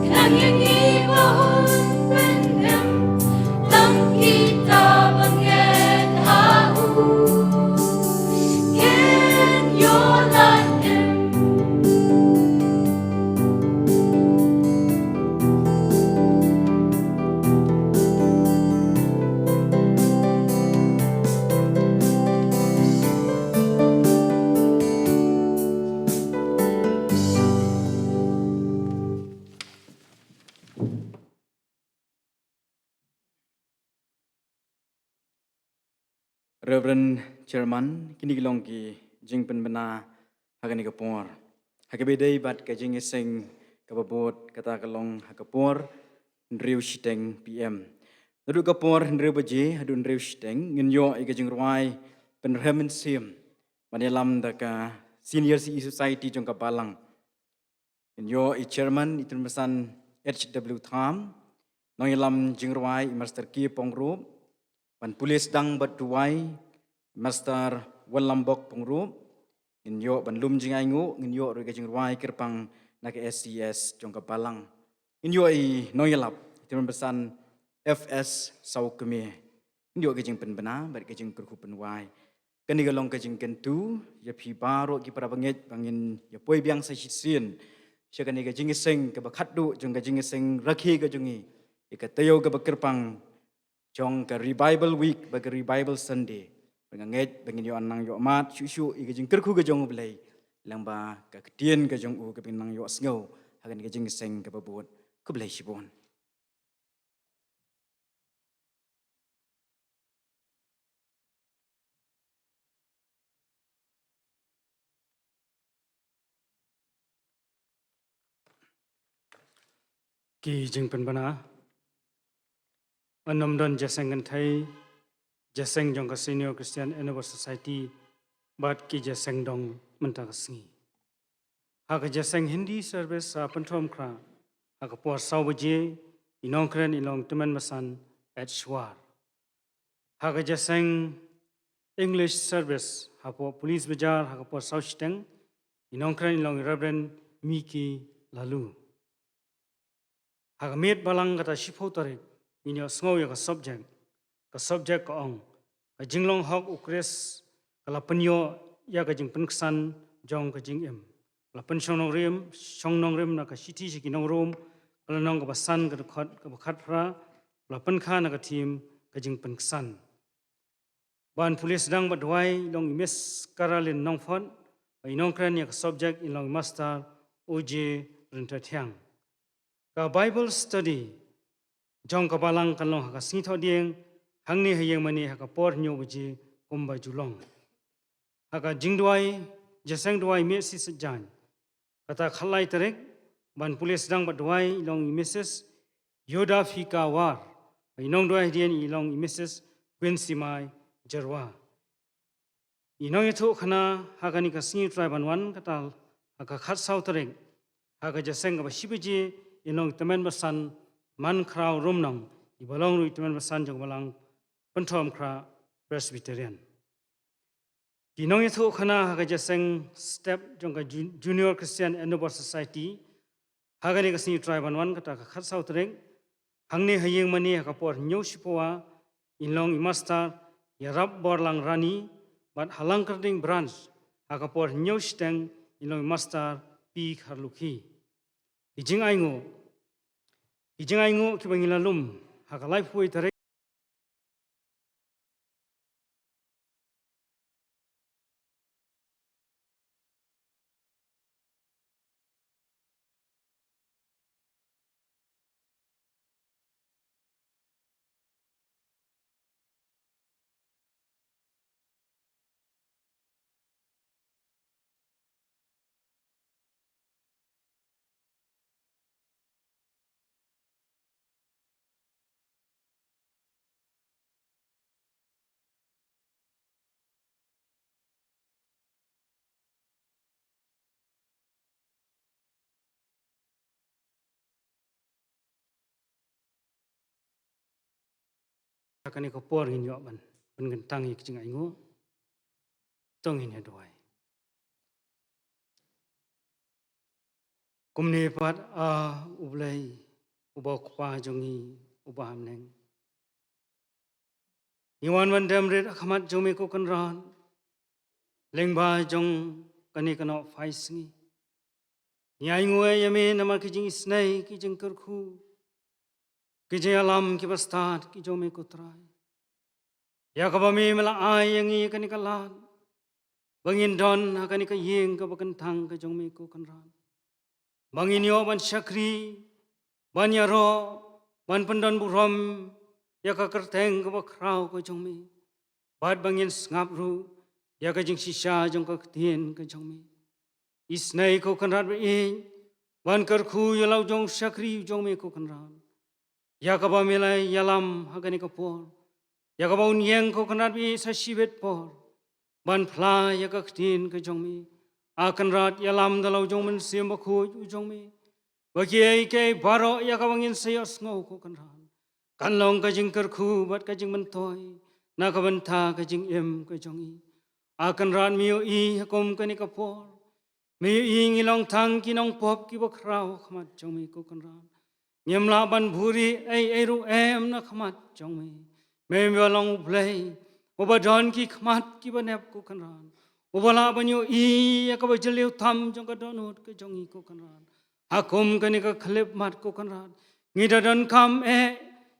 khnang ïa ngi ba un pynim, tang kita ba ngeit ha u, kin ïoh lait im. Reverend Chairman, kine ki long ki jingpynbna ha kane ka por. Ha kaba ïadei bad ka jingïaseng kaba bud, kata ka long ha ka por hynriew shiteng P M. Naduh ka por hynriew baje haduh hynriew shiteng ngin ïoh ïa ka jingrwai pynrhem mynsiem ban ïalam da ka Senior C E Society jong ka Balang. Ngin ïoh i Chairman i Tymmen Basan H W Tham, nongïalam jingrwai i Master K Pongrup, ban pule sdang bad duwai i Master Wanlambok Pongrup. Ngin ïoh ban lum jingainguh, ngin ïoh ruh ka jingrwai kyrpang na ka S C S jong ka Balang. Ngin ïoh i nongïalap i Tymmen Basan F S Sawkmie. Ngin ïoh ka jingpynbna bad ka jingkyrkhu pynwai. Kane ka long ka jingkyntu ïa phi baroh ki para bangeit ba ngin ïa poi biang sa shisien sha kane ka jingïaseng kaba khatduh jong ka jingïaseng rakhe ka jong ngi ïa ka taïew kaba kyrpang jong ka Revival Week bad ka Revival Sunday. Ba nga ngeit ba ngin ïoh nang ïoh mad shuh shuh ïa ka jingkyrkhu ka jong U Blei lyngba ka ktien ka jong u kaba ngin nang ïoh sngew ha kane ka jingïaseng kaba bud. Khublei shibun. Ki jingpynbna. Yn ym don jingïaseng kynthei, jingïaseng jong ka Senior Christian Endeavour Society bad ki jingïaseng dong mynta ka sngi. Ha ka jingïaseng Hindi service sa pynthom khra ha ka por saw baje, i nongkren i long Tymmen Basan Edward. Ha ka jingïaseng English service hapoh Police Bazar ha ka por saw shiteng, i nongkren i long i Reverend Miki Lalu. Ha ka miet Balang kata shiphew tarik ngin ïoh sngew ïa ka subject. Ka subject ka ong, ka jinglong hok U Khrist ka la pynïoh ïa ka jingpynksan jong ka jingim. Ka la pynshong nongrim, shong nongrim na ka shithi sha ki nong Rom, ka lynnong kaba san, ka dkhot kaba khatphra, ka la pynkha na ka theme ka jingpynksan. Ban pule sdang bad duwai i long i Miss Caroline Nongphot, bad i nongkren ïa ka subject i long i Master O J Ryntathiang. Ka Bible study jong ka Balang kan long ha ka sngi Thohdieng, hangne ha ïing mane ha ka por hynñiew baje kumba ju long. Ha ka jingduwai, jingïaseng duwai miet shi sijaiñ, kata khatlai tarik, ban pule sdang bad duwai i long i Missus Yodafika War, bad i nongduwai hadien i long i Missus Gwensimai Jyrwa. I nongïathuhkhana ha kane ka sngi U Trai ban wan kata ha ka khatsaw tarik ha ka jingïaseng kaba shi baje i long i Tymmen Basan Mankhraw Rumnong, iba long ruh i Tymmen Basan jong ka Balang Pynthom Khra Presbyterian. Ki nongïathuhkhana ha ka jingïaseng step jong ka Ju-, Junior Christian Endeavour Society ha kane ka sngi U Trai ban wan kata ka khatsaw tarik, hangne ha ïing mane ha ka por hynñiew shiphew, i long i Master Ïarapborlang Rani, bad ha Langkyrding Branch ha ka por hynñiew shiteng i long i Master P Kharlukhi. Ki jingainguh, ki jingainguh kiba ngi la lum ha ka laiphew tarik. ha kane ka por ngin ïoh ban pynkyntang ïa ka jingainguh. To ngin ïa duwai. Kumne pat, a U Blei, uba U Kpa jong ngi uba ha bneng, ngi wan ban dem rit ha khmat jong me ko Kynrad lyngba jong kane ka Nohphai Sngi. Ngi ainguh ïa me namar ki jingisynei, ki jingkyrkhu, ki jingïalam kiba stad ki jong me ko Trai, ïa kaba me me la ai ïa ngi kane ka lad ba ngin don ha kane ka ïing kaba kyntang ka jong me ko Kynrad, ba ngin ïoh ban shakri, ban ïaroh, ban pyndonburom ïa ka kyrteng kaba khraw ka jong me, bad ba ngin sngap ruh ïa ka jingshisha jong ka ktien ka jong me. Isynei ko Kynrad ba ïeit ban kyrkhu ïa la u jong u shakri u jong me ko Kynrad, ïa kaba me la ïalam ha kane ka por, ïa kaba un ïeng ko Kynrad ba ïeit sa shibit por ban phla ïa ka ktien ka jong me. A Kynrad, ïalam da la u jong u Mynsiem Bakhuid u jong me, ba kiei kiei baroh ïa kaba ngin sa ïohsngew ko Kynrad, kan long ka jingkyrkhu bad ka jingmyntoi na ka bynta ka jingim ka jong ngi. A Kynrad, me ïohi ha kum kane ka por, me ïohi ngi long tang ki nongpop kiba khraw ha khmat jong me ko Kynrad. Ngim lah ban buhrieh ei ei ruh em na khmat jong me. Me me long U Blei uba don ki khmat kiba nep ko Kynrad, uba lah ban ïohi ïa kaba jylliew tam jong ka dohnud ka jong ngi ko Kynrad. Ha kum kane ka khyllipmat ko Kynrad, ngi da donkam eh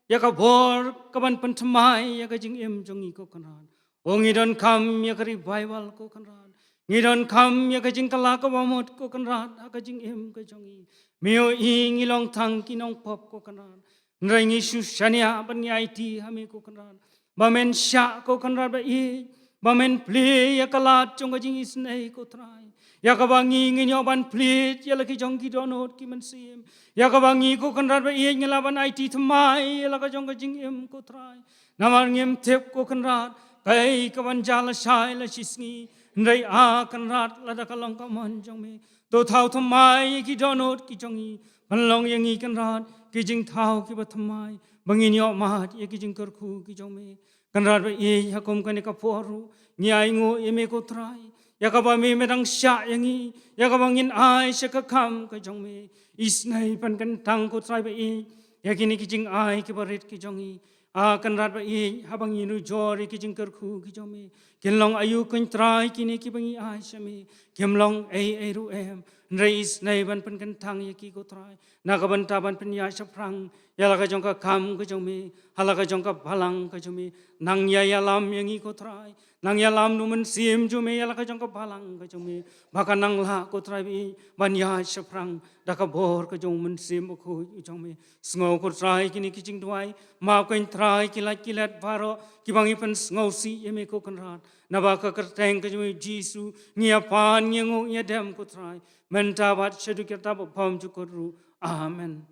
ïa ka bor kaban pynthymmai ïa ka jingim jong ngi ko Kynrad. O ngi donkam ïa ka revival ko Kynrad. Ngi donkam ïa ka jingkylla kaba mut ko Kynrad ha ka jingim ka jong ngi. Me ïohi ngi long tang ki nongpop ko Kynrad, hynrei ngi shu shaniah bad ngi aiti ha me ko Kynrad, ba men shah ko Kynrad ba ïeit, ba men plie ïa ka lad jong ka jingisynei ko Trai, ïa kaba ngi ngin ïoh ban plie ïa la ki jong ki dohnud ki mynsiem, ïa kaba ngi ko Kynrad ba ïeit ngin lah ban aiti thymmai ïa la ka jong ka jingim ko Trai. Namar ngim tip ko Kynrad kaei kaban jia lashai lashisngi, hynrei A Kynrad, lada ka long ka mon jong me, to thaw thymmai ïa ki dohnud ki jong ngi, pynlong ïa ngi Kynrad ki jingthaw kiba thymmai, ba ngin ïoh mad ïa ki jingkyrkhu ki jong me. Kynrad ba ïeit, ha kum kane ka por ruh ngi ainguh ïa me ko Trai, ïa kaba me me dang shah ïa ngi, ïa kaba ngin ai sha ka kam ka jong me. Isynei pynkyntang ko Trai ba ïeit ïa kine ki jingai kiba rit ki jong ngi. A Kynrad ba ïeit, haba ngi nujor ïa ki jingkyrkhu ki jong me, kin long aïu ko Trai kine kiba ngi ai sha me? Kim long ei ei ruh em, hynrei isynei ban pynkyntang ïa ki ko Trai, na ka bynta ban pynïaid shaphrang ïa la ka jong ka kam ka jong me ha la ka jong ka balang ka jong me. Nang ïa ïalam ïa ngi ko Trai, nang ïalam da u Mynsiem jong me ïa la ka jong ka balang ka jong me, ba kan nang lah ko Trai ba ïeit ban ïaid shaphrang da ka bor ka jong u Mynsiem Bakhuid u jong me. Sngew ko Trai kine ki jingduwai, map ko Trai ki lait ki let baroh kiba ngi pynsngewsih ïa me ko Kynrad. Naba ka kyrteng ka jong me Jisu ngi ïa pan, ngi ïa nguh, ngi ïa dem ko Trai, mynta bad shaduh ki rta ba bymjukut ruh. Amen.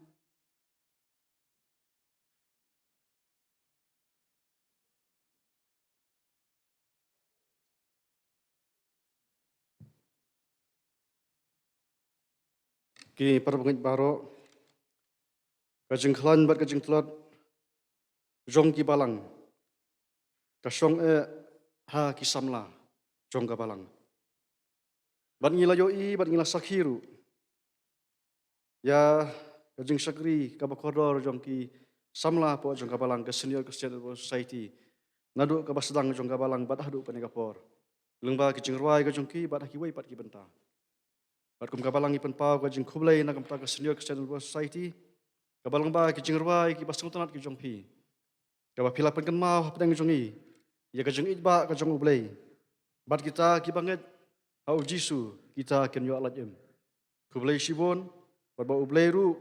Ki para bangeit baroh, ka jingkhlaiñ bad ka jingtlot jong ki balang ka shong eh ha ki samla jong ka balang. Bad ngi la ïohi bad ngi la sakhi ruh ïa ka jingshakri kaba kordor jong ki samla hapoh jong ka balang ka Senior Christian Adventure Society, naduh kaba sdang jong ka balang bad haduh kane ka por, lyngba ki jingrwai ka jong ki bad ha kiwei pat ki bynta. Bad kum ka balang ngi pynpaw ka jingkhublei na ka bynta ka Senior Christian Adventure Society, kaba lyngba ki jingrwai kiba sngewtynnat ki jong phi, kaba phi la pynkynmaw hapdeng jong ngi ïa ka jingïeit ba ka jong U Blei. Bad kita kiba ngeit ha U Jisu, kita kin ïoh lait im. Khublei shibun, bad ba U Blei ruh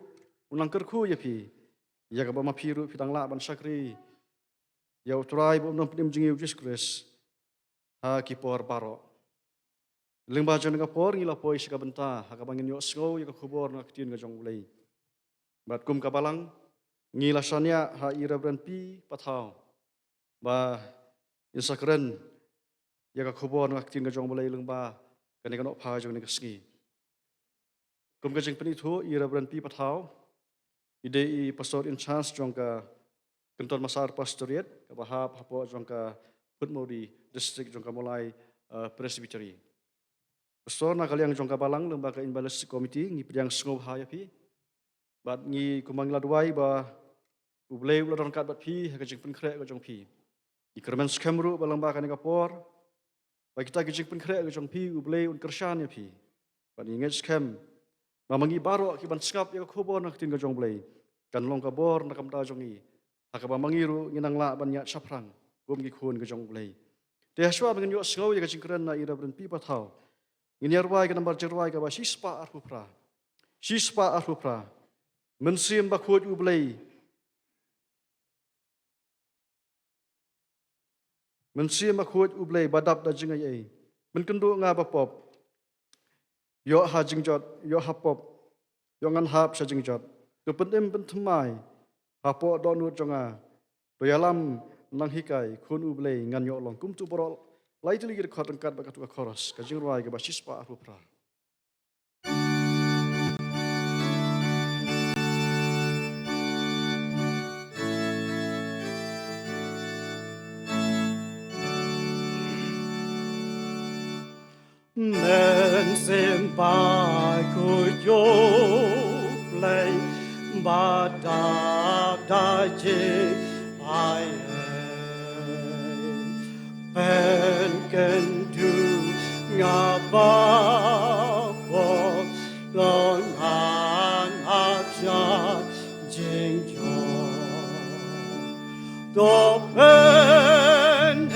un nang kyrkhu ïa phi, ïa kaba ma phi ruh phi dang lah ban shakri ïa U Trai bad U Nongpynim jong ngi U Jisu Khrist ha ki por baroh. Lyngba jong ka por ngi la poi sha ka bynta ha kaba ngin ïohsngew ïa ka khubor na ka ktien ka jong U Blei. Bad kum ka balang ngi la shaniah ha i Reverend P Pathaw ba in sa kren ïa ka khubor na ka ktien ka jong U Blei lyngba kane ka Nohphai jong kane ka sngi. Kum ka jingpynithuh, i Reverend P Pathaw i dei i Pastor in charge jong ka Kynton Massar Pastorate, kaba hap hapoh jong ka Phutmawdi District jong ka Mawlai, eh, Presbytery. Pastor, na ka liang jong ka balang lyngba ka Evangelistic Committee, ngi pdiang sngewbha ïa phi. Bad ngi kumba ngi la duwai ba U Blei u la don ryngkat bad phi ha ka jingpynkhreh ka jong phi. Ngi kyrmen skhem ruh ba lyngba kane ka por, ba kita ki jingpynkhreh ka jong phi, U Blei un kyrshan ïa phi. Bad ngi ngeit skhem ba ma ngi baroh ki ban sngap ïa ka khubor na ka ktien ka jong U Blei, kan long ka bor na ka bynta jong ngi, ha kaba ma ngi ruh ngin nang lah ban ïaid shaphrang kum ki khun ka jong U Blei. Te hashwa ba ngin ïohsngew ïa ka jingkren na i Reverend P. Pathaw, ngin ïa rwai ka nambar jingrwai kaba shispah arphew phra. Shispah arphew phra. Mynsiem Bakhuid U Blei. Mynsiem Bakhuid U Blei ba dap da jingaiei, pynkynduh nga ba pop, ïoh ha jingjot, ïoh ha pop, ïoh ngan hap sha jingjot. To pynim pynthymmai hapoh dohnud jong nga. To ïalam nang hikai, khun U Blei ngan ïoh long. Kumtu baroh lai tylli ki dkhot ryngkat bad katu ka chorus, ka jingrwai kaba shispah arphew phra. Mynsiem Bakhuid U Blei ba dap da jingaiei, pynkynduh nga ba pop, to ngan hap sha jingjot. To pynim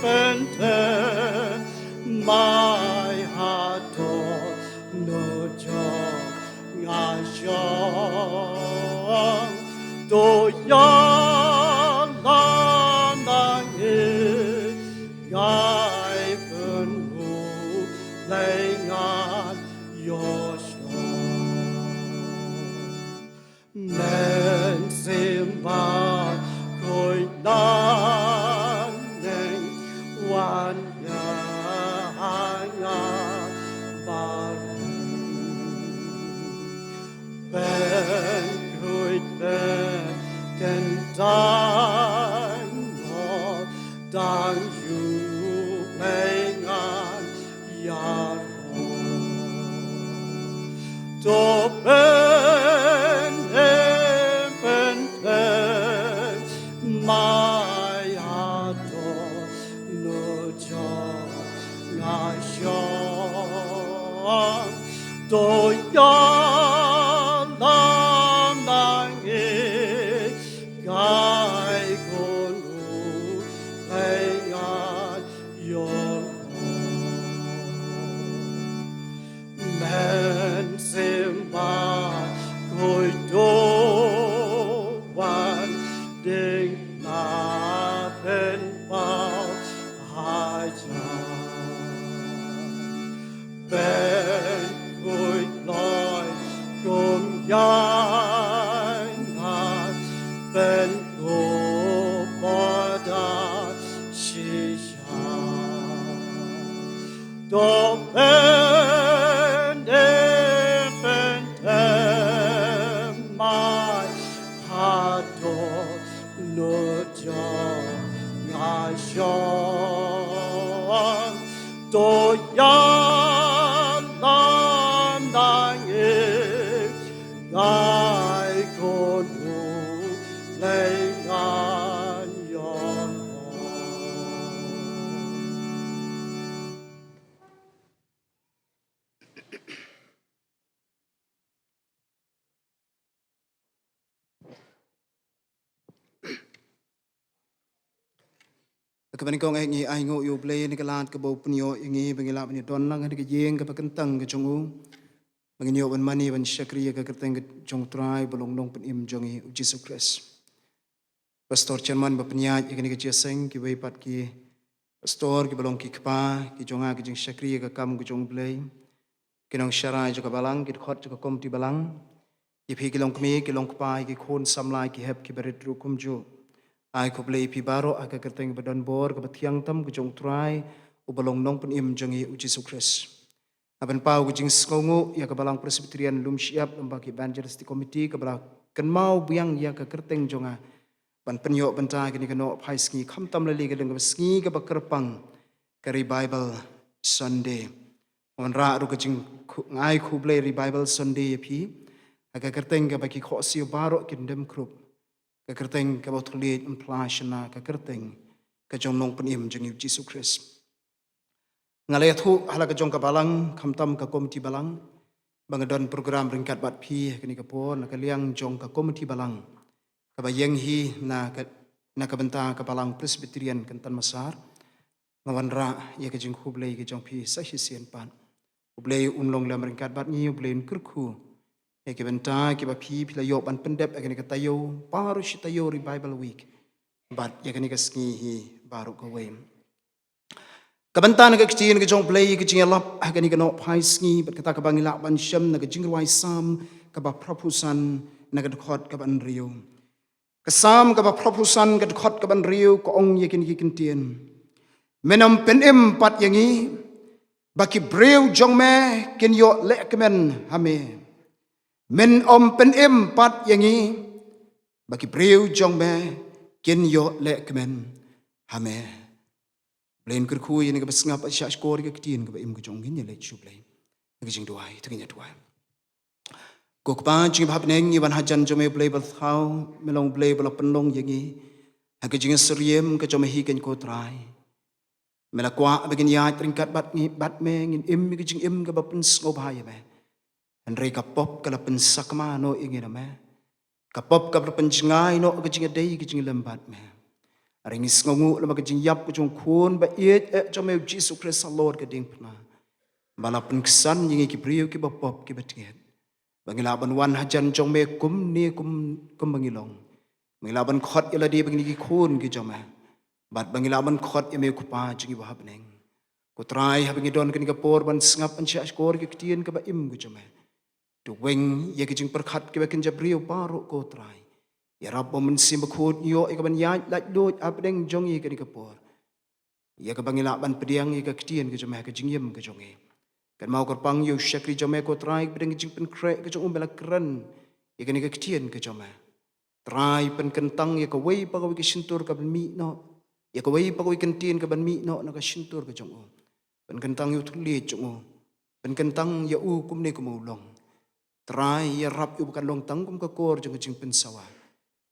pynthymmai ha dohnud jong nga shong. To ïalam nang hikai, khun U Blei ngan ïoh shong. Mynsiem Bakhuid, nang wan ïa nga baroh. Pynkhuid pynkyntang noh, tang U Blei ngan ïaroh. To pynim pynthymmai ha dohnud jong nga shong. To ïalam nang hikai, khun U Blei ngan ïoh long. Mynsiem Bakhuid, to wan dieng na pynpaw hajan. Pynkhuid kloi kum ïaineh, pynkup bor da shisha. To pynim pynthymmai ha dohnud jong nga shong. To ïalam nang hikai, khun U Blei ngan ïoh long. Kaba nyngkong eh ngi ainguh ïa U Blei na ka lad kaba u pynïoh ïa ngi ba ngi lah ban ïadon lang ha ka ïing kaba kyntang ka jong u, ba ngin ïoh ban mane ban shakri ïa ka kyrteng ka jong U Trai uba long Nongpynim jong ngi U Jisu Khrist. Pastor Chairman ba pynïaid ïa kane ka jingïaseng, kiwei pat ki pastor kiba long ki kpa ki jong nga ki jingshakri ïa ka kam ka jong U Blei, ki nongshakri jong ka balang, ki dkhot jong ka komiti balang, ïa phi ki longkmie ki longkpa, ïa ki khun samla, ïa ki hep ki barit ruh kumjuh. Ai khublei ïa phi baroh ha ka kyrteng ba don bor kaba thiang tam ka jong U Trai uba long Nongpynim jong ngi U Jisu Khrist. Nga pynpaw ka jingsngewnguh ïa ka Balang Presbyterian Lumshyiap lyngba ka Evangelistic Committee kaba la kynmaw biang ïa ka kyrteng jong nga ban pynïoh bynta kane ka Nohphai Sngi, khamtam lei lei ka dang kaba sngi kaba kyrpang ka Revival Sunday. Nga wanrah ruh ka jingkhu-, ngai khublei Revival Sunday ïa phi ha ka kyrteng kaba ki khohsiew baroh kin dem krup, ka kyrteng kaba u thylliej ym phla shynna, ka kyrteng ka jong u Nongpynim jong ngi u Jisu Khrist. Nga la ïathuh ha la ka jong ka balang, khamtam ka komiti balang, ba nga don program ryngkat bad phi ha kane ka por na ka liang jong ka komiti balang kaba ïeng hi na ka, na ka bynta ka Balang Presbyterian Kynton Massar. Nga wanrah ïa ka jingkhublei ka jong phi sa shisien pat. U Blei un long lem ryngkat bad ngi, U Blei un kyrkhu ïa ki bynta kiba phi, phi la ïoh ban pyndep ïa kane ka taïew, baroh shi taïew Revival Week, bad ïa kane ka sngi hi baroh kawei. Ka bynta na ka ktien ka jong U Blei ka jingïalap ha kane ka Nohphai Sngi, bad kata kaba ngi lah ban shem na ka Jingrwai Salm kaba phra phew san, na ka dkhot kaba hynriew. Ka Salm kaba phra phew san, ka dkhot kaba hynriew, ka ong ïa kine ki kyntien: Men ym pynim pat ïa ngi, ba ki briew jong me kin ïoh lehkmen ha me. Men ym pynim pat ïa ngi, ba ki briew jong me kin ïoh lehkmen ha me. Blei un kyrkhu ïa kane kaba sngap, shah shkor ïa ka ktien kaba im ka jong ngi. Ngin ïa leit sha U Blei ha ka jingduwai. To ngin ïa duwai. Ko Kpa jong ngi ba ha bneng, ngi wan hajan jong me, U Blei ba thaw, me long U Blei ba la pynlong ïa ngi ha ka jingsyriem ka jong me hi, ko Trai. Me la kwah ba ngin ïaid ryngkat bad ngi, bad me, ngin im ïa ka jingim kaba pynsngewbha ïa me. Hynrei ka pop ka la pynsakma noh ïa ngi na me. Ka pop ka la pynjngai noh ka jingïadei ka jinglem bad me. Hynrei ngi sngewnguh lem ha ka jingïap ka jong u Khun ba ïeit eh jong me u Jisu Khrist halor ka diengphna, ba la pynksan ïa ngi ki briew kiba pop kiba tnget, ba ngi lah ban wan hajan jong me kumne kum, kumba ngi long. Ba ngi lah ban khot ïa lade ba ngi ki khun ki jong me, bad ba ngi lah ban khot ïa me, ko Kpa jong ngi ba ha bneng. Ko Trai, haba ngi don kane ka por ban sngap, ban shah shkor ïa ka ktien kaba im ka jong me, to weng ïa ka jingpyrkhat kaba kynja briew baroh, ko Trai. Ïarap ba u Mynsiem Bakhuid un ïoh ïa ka ban ïaid laitluid ha bneng jong ngi ha kane ka por, ïa kaba ngi lah ban pdiang ïa ka ktien ka jong me ha ka jingim ka jong ngi. Kynmaw kyrpang ïa u shakri jong me, ko Trai, ba dang ka jingpynkhreh ka jong u, me la kren ïa kane ka ktien ka jong me. Trai, pynkyntang ïa kawei pa kawei ka shyntur kaban mih noh, ïa kawei pa kawei ka ktien kaban mih noh na ka shyntur ka jong u. Pynkyntang ïa u thylliej jong u. Pynkyntang ïa u kumne kumba u long. Trai, ïarap ïa u ba kan long tang kum ka kor jong ka jingpynsawa,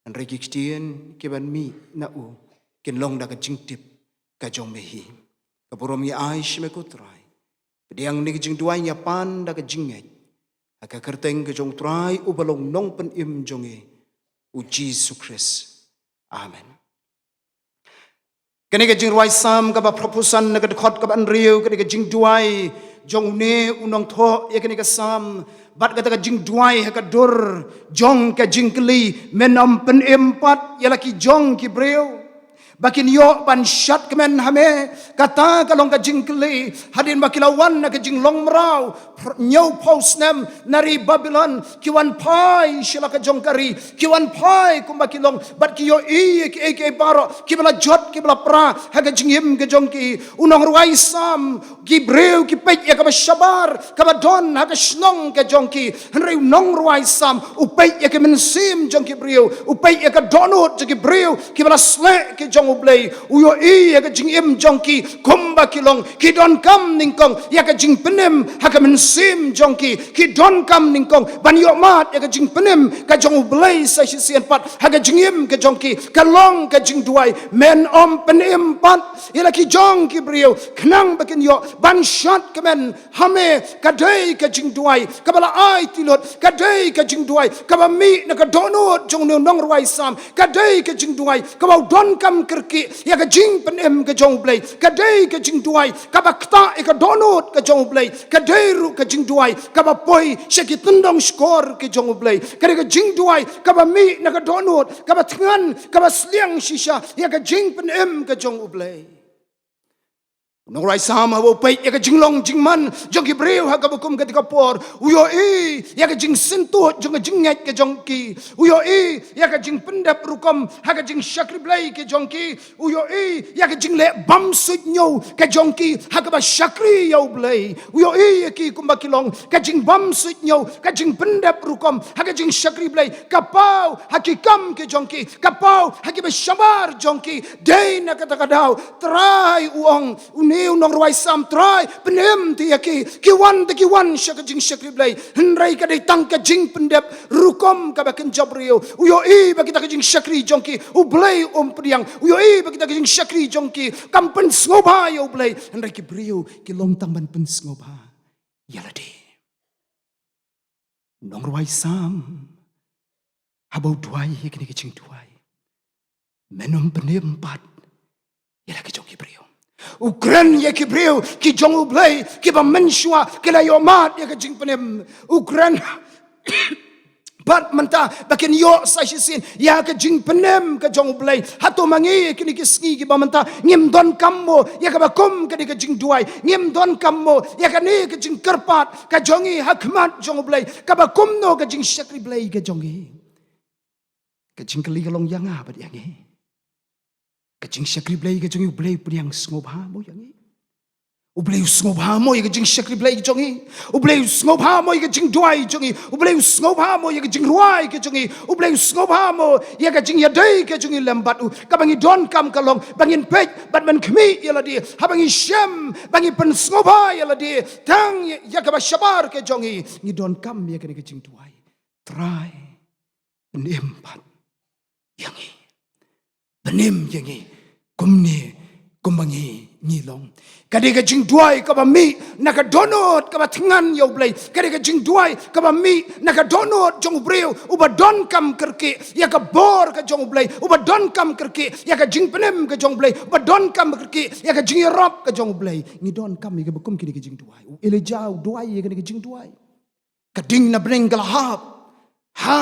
hynrei ki ktien kiban mih na u kin long da ka jingtip ka jong me hi. Ka burom ngi ai sha me, ko Trai. Pdiang ïa kane ka jingduwai, ngi pan da ka jingngeit ha ka kyrteng ka jong u Trai uba long Nongpynim jong ngi, u Jisu Khrist. Amen. Kane ka Jingrwai Salm kaba phra phew san, na ka dkhot kaba hynriew, kane ka jingduwai jong une u nongthoh ïa kane ka Salm, bad kata ka jingduwai ha ka dur jong ka jingkylli: Men ym pynim pat ïa la ki jong ki briew, ba kin ïoh ban shadkmen ha me. Kata ka long ka jingkylli hadien ba ki la wan na ka jinglong mraw, phr-, hynñiew phew snem na ri Babilon, ki wan phai sha la ka jong ka ri, ki wan phai kumba ki long, bad ki ïohi ïa kiei kiei baroh kiba la jot, kiba la pra ha ka jingim ka jong ki. U nongrwai Salm, ki briew ki peit ïa kaba shabar kaba don ha ka shnong ka jong ki, hynrei u nongrwai Salm u peit ïa ka mynsiem jong ki briew, u peit ïa ka dohnud jong ki briew kiba la sleh ki jong U Blei. U ïohi ïa ka jingim jong ki kumba ki long, ki donkam nyngkong ïa ka jingpynim ha ka mynsiem jong ki, ki donkam nyngkong ban ïohmad ïa ka jingpynim ka jong U Blei sa shisien pat ha ka jingim ka jong ki. Ka long ka jingduwai: Men ym pynim pat ïa la ki jong ki briew, khnang ba kin ïoh ban shadkmen ha me. Ka dei ka jingduwai kaba la aiti lut, ka dei ka jingduwai kaba mih na ka dohnud jong une u nongrwai Salm, ka dei ka jingduwai kaba u donkam kyrkieh ïa ka jingpynim ka jong U Blei, ka dei ka jingduwai kaba ktah ïa ka dohnud ka jong U Blei, ka dei ruh ka jingduwai kaba poi sha ki tyndong shkor ki jong U Blei, ka dei ka jingduwai kaba mih na ka dohnud kaba thngan, kaba sliang shisha ïa ka jingpynim ka jong U Blei. Nongrwai Salm haba u peit ïa ka jinglong jingman jong ki briew ha kaba kum kata ka por, u ïohi ïa ka jingsyntur jong ka jingngeit ka jong ki. U ïohi ïa ka jingpyndep rukom ha ka jingshakri Blei ka jong ki. U ïohi ïa ka jingleh bamsuitñiew ka jong ki ha kaba shakri ïa U Blei. U ïohi ïa ki kumba ki long ka jingbamsuitñiew, ka jingpyndep rukom ha ka jingshakri Blei. Ka paw ha ki kam ka jong ki, ka paw ha kiba shabar jong ki. Dei na kata ka daw Trai u ong, une u nongrwai Salm, Trai, pynim te ïa ki, ki wan te ki wan sha ka jingshakri Blei. Hynrei ka dei tang ka jingpyndep rukom kaba kynja briew. U ïohi ba kita ka jingshakri jong ki U Blei um pdiang. U ïohi ba kita ka jingshakri jong ki kam pynsngewbha ïa U Blei. Hynrei ki briew ki long tang ban pynsngewbha ïa lade. Nongrwai Salm haba u duwai ïa kine ki jingduwai, men ym pynim pat ïa la ki jong ki briew. U kren ïa ki briew ki jong U Blei kiba mynshuwa ki la ïohmad ïa ka jingpynim. U kren pat mynta ba kin ïoh sa shisien ïa ka jingpynim ka jong U Blei. Hato ma ngi kine ki sngi kiba mynta ngim donkam mo ïa kaba kum kane ka jingduwai? Ngim donkam mo ïa kane ka jingkyrpad ka jong ngi ha khmat jong U Blei, kaba kumno ka jingshakri Blei ka jong ngi? Ka jingkylli ka long ïa nga bad ïa ngi. Ka jingshakri Blei ka jong ngi, U Blei u pdiang sngewbha mo ïa ngi? U Blei u sngewbha mo ïa ka jingshakri Blei ka jong ngi? U Blei u sngewbha mo ïa ka jingduwai jong ngi? U Blei u sngewbha mo ïa ka jingrwai ka jong ngi? U Blei u sngewbha mo ïa ka jingïadei ka jong ngi lem bad u? Kaba ngi donkam ka long ba ngin peit bad ban khmih ïa lade. Haba ngi shem ba ngi pynsngewbha ïa lade tang ïa kaba shabar ka jong ngi, ngi donkam ïa kane ka jingduwai, Trai, pynim pat ïa ngi. Pynim ïa ngi kumne kumba ngi ngi long. Ka dei ka jingduwai kaba mih na ka dohnud kaba thngan ïa U Blei. Ka dei ka jingduwai kaba mih na ka dohnud jong u briew uba donkam kyrkieh ïa ka bor ka jong U Blei, uba donkam kyrkieh ïa ka jingpynim ka jong U Blei, uba donkam kyrkieh ïa ka jingïarap ka jong U Blei. Ngi donkam ïa kaba kum kine ki jingduwai. U Elijah u duwai ïa kane ka jingduwai. Ka ding na bneng ka la hap. Ha,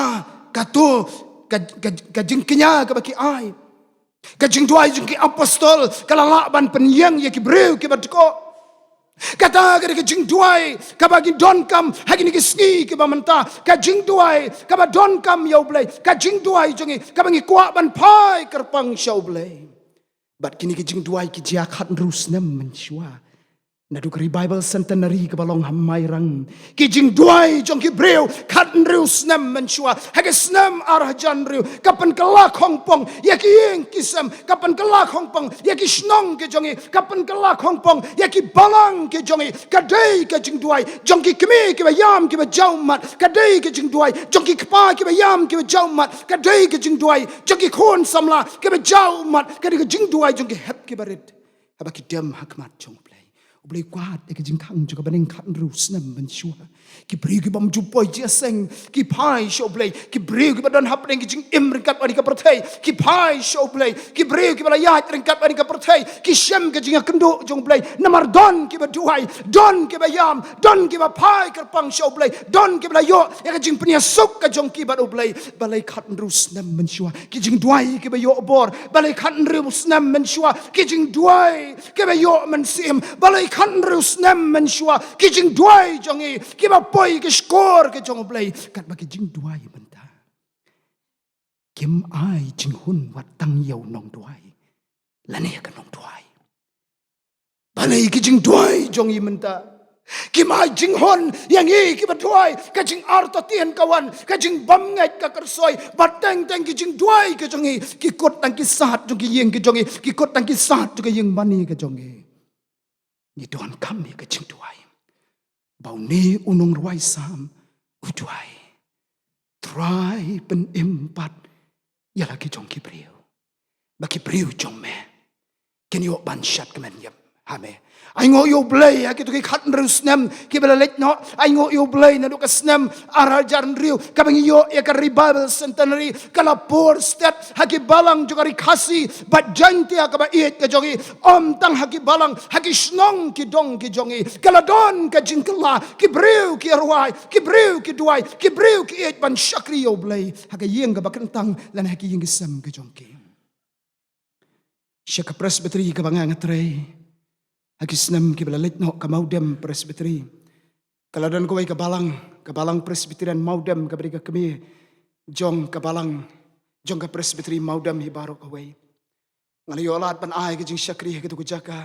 kato ka, ka, ka jingkñia kaba ki ai. Ka jingduwai jong ki apostol ka la lah ban pynïeng ïa ki briew kiba dkoh. Kata ka dei ka jingduwai kaba ngi donkam ha kine ki sngi kiba mynta. Ka jingduwai kaba donkam ïa U Blei. Ka jingduwai jong ngi kaba ngi kwah ban phai kyrpang sha U Blei. Bad kine ki jingduwai ki jia khatnriew snem mynshuwa. Naduh ka Revival Centenary kaba long ha Mairang, ki jingduwai jong ki briew khatnriew snem mynshuwa. Ha ka snem ar hajar hynriew ka pynkylla khongpong ïa ki ïing ki sem, ka pynkylla khongpong ïa ki shnong ki jong ngi, ka pynkylla khongpong ïa ki balang ki jong ngi. Ka dei ka jingduwai jong ki kmie kiba ïam kiba jaw ummat. Ka dei ka jingduwai jong ki kpa kiba ïam kiba jaw ummat. Ka dei ka jingduwai jong ki khun samla kiba jaw ummat. Ka dei ka jingduwai jong ki hep kiba rit. Haba ki dem ha khmat jong U Blei, U Blei u kwah ïa ka jingkhang jong ka bneng khatnriew snem mynshuwa. Ki briew kiba ym ju poi jingïaseng ki phai sha U Blei. Ki briew kiba don hapdeng ki jingim ryngkat bad kane ka pyrthei ki phai sha U Blei. Ki briew kiba la ïaid ryngkat bad kane ka pyrthei ki shem ka jingïakynduh jong U Blei. Namar don kiba duwai, don kiba ïam, don kiba phai kyrpang sha U Blei, don kiba la ïoh ïa ka jingpynïasuk ka jong ki bad U Blei. Balei khatnriew snem mynshuwa? Ki jingduwai kiba ïoh bor. Balei khatnriew snem mynshuwa? Ki jingduwai kiba ïoh mynsiem. Balei khatnriew snem mynshuwa? Ki jingduwai jong ngi kiba poi ki shkor ki jong U Blei. Katba ki jingduwai mynta kim ai jinghun wat tang ïa u nongduwai lane ïa ka nongduwai. Balei ki jingduwai jong ngi mynta kim ai jinghun ïa ngi kiba duwai? Ka jingartatien ka wan, ka jingbymngeit ka kyrsoi, bad teng teng ki jingduwai ka jong ngi ki kut tang ki sat jong ki ïing ki jong ngi, ki kut tang ki sat jong ki ïing mane ka jong ngi. Ngi donkam ïa ka jingduwai. Ba une u nongrwai Salm u duwai, Trai, pynim pat ïa la ki jong ki briew, ba ki briew jong me kin ïoh ban shad kmen ïa ha me. Ainguh ïa U Blei ha kito ki khatnriew snem kiba la leit noh. Ainguh ïa U Blei naduh ka snem ar hajar hynriew kaba ngi ïoh ïa ka Revival Centenary, ka la pur stet ha ki balang jong ka Ri Khasi bad Jaiñtia kaba ïeit ka jong ngi. Ym tang ha ki balang, ha ki shnong ki dong ki jong ngi ka la don ka jingkylla. Ki briew ki rwai, ki briew ki duwai, ki briew ki ïeit ban shakri ïa U Blei ha ka ïing kaba kyntang lane ha ki ïing ki sem ki jong ki. Sha ka Presbytery kaba nga nga trei, Ha ki snem kiba la leit noh, ka Mawdem Presbytery ka la don kawei ka balang, ka Balang Presbyterian Mawdem, kaba dei ka kmie jong ka balang jong ka Presbytery Mawdem hi baroh kawei. Nga la ïoh lad ban ai ka jingshakri ha katu ka jaka.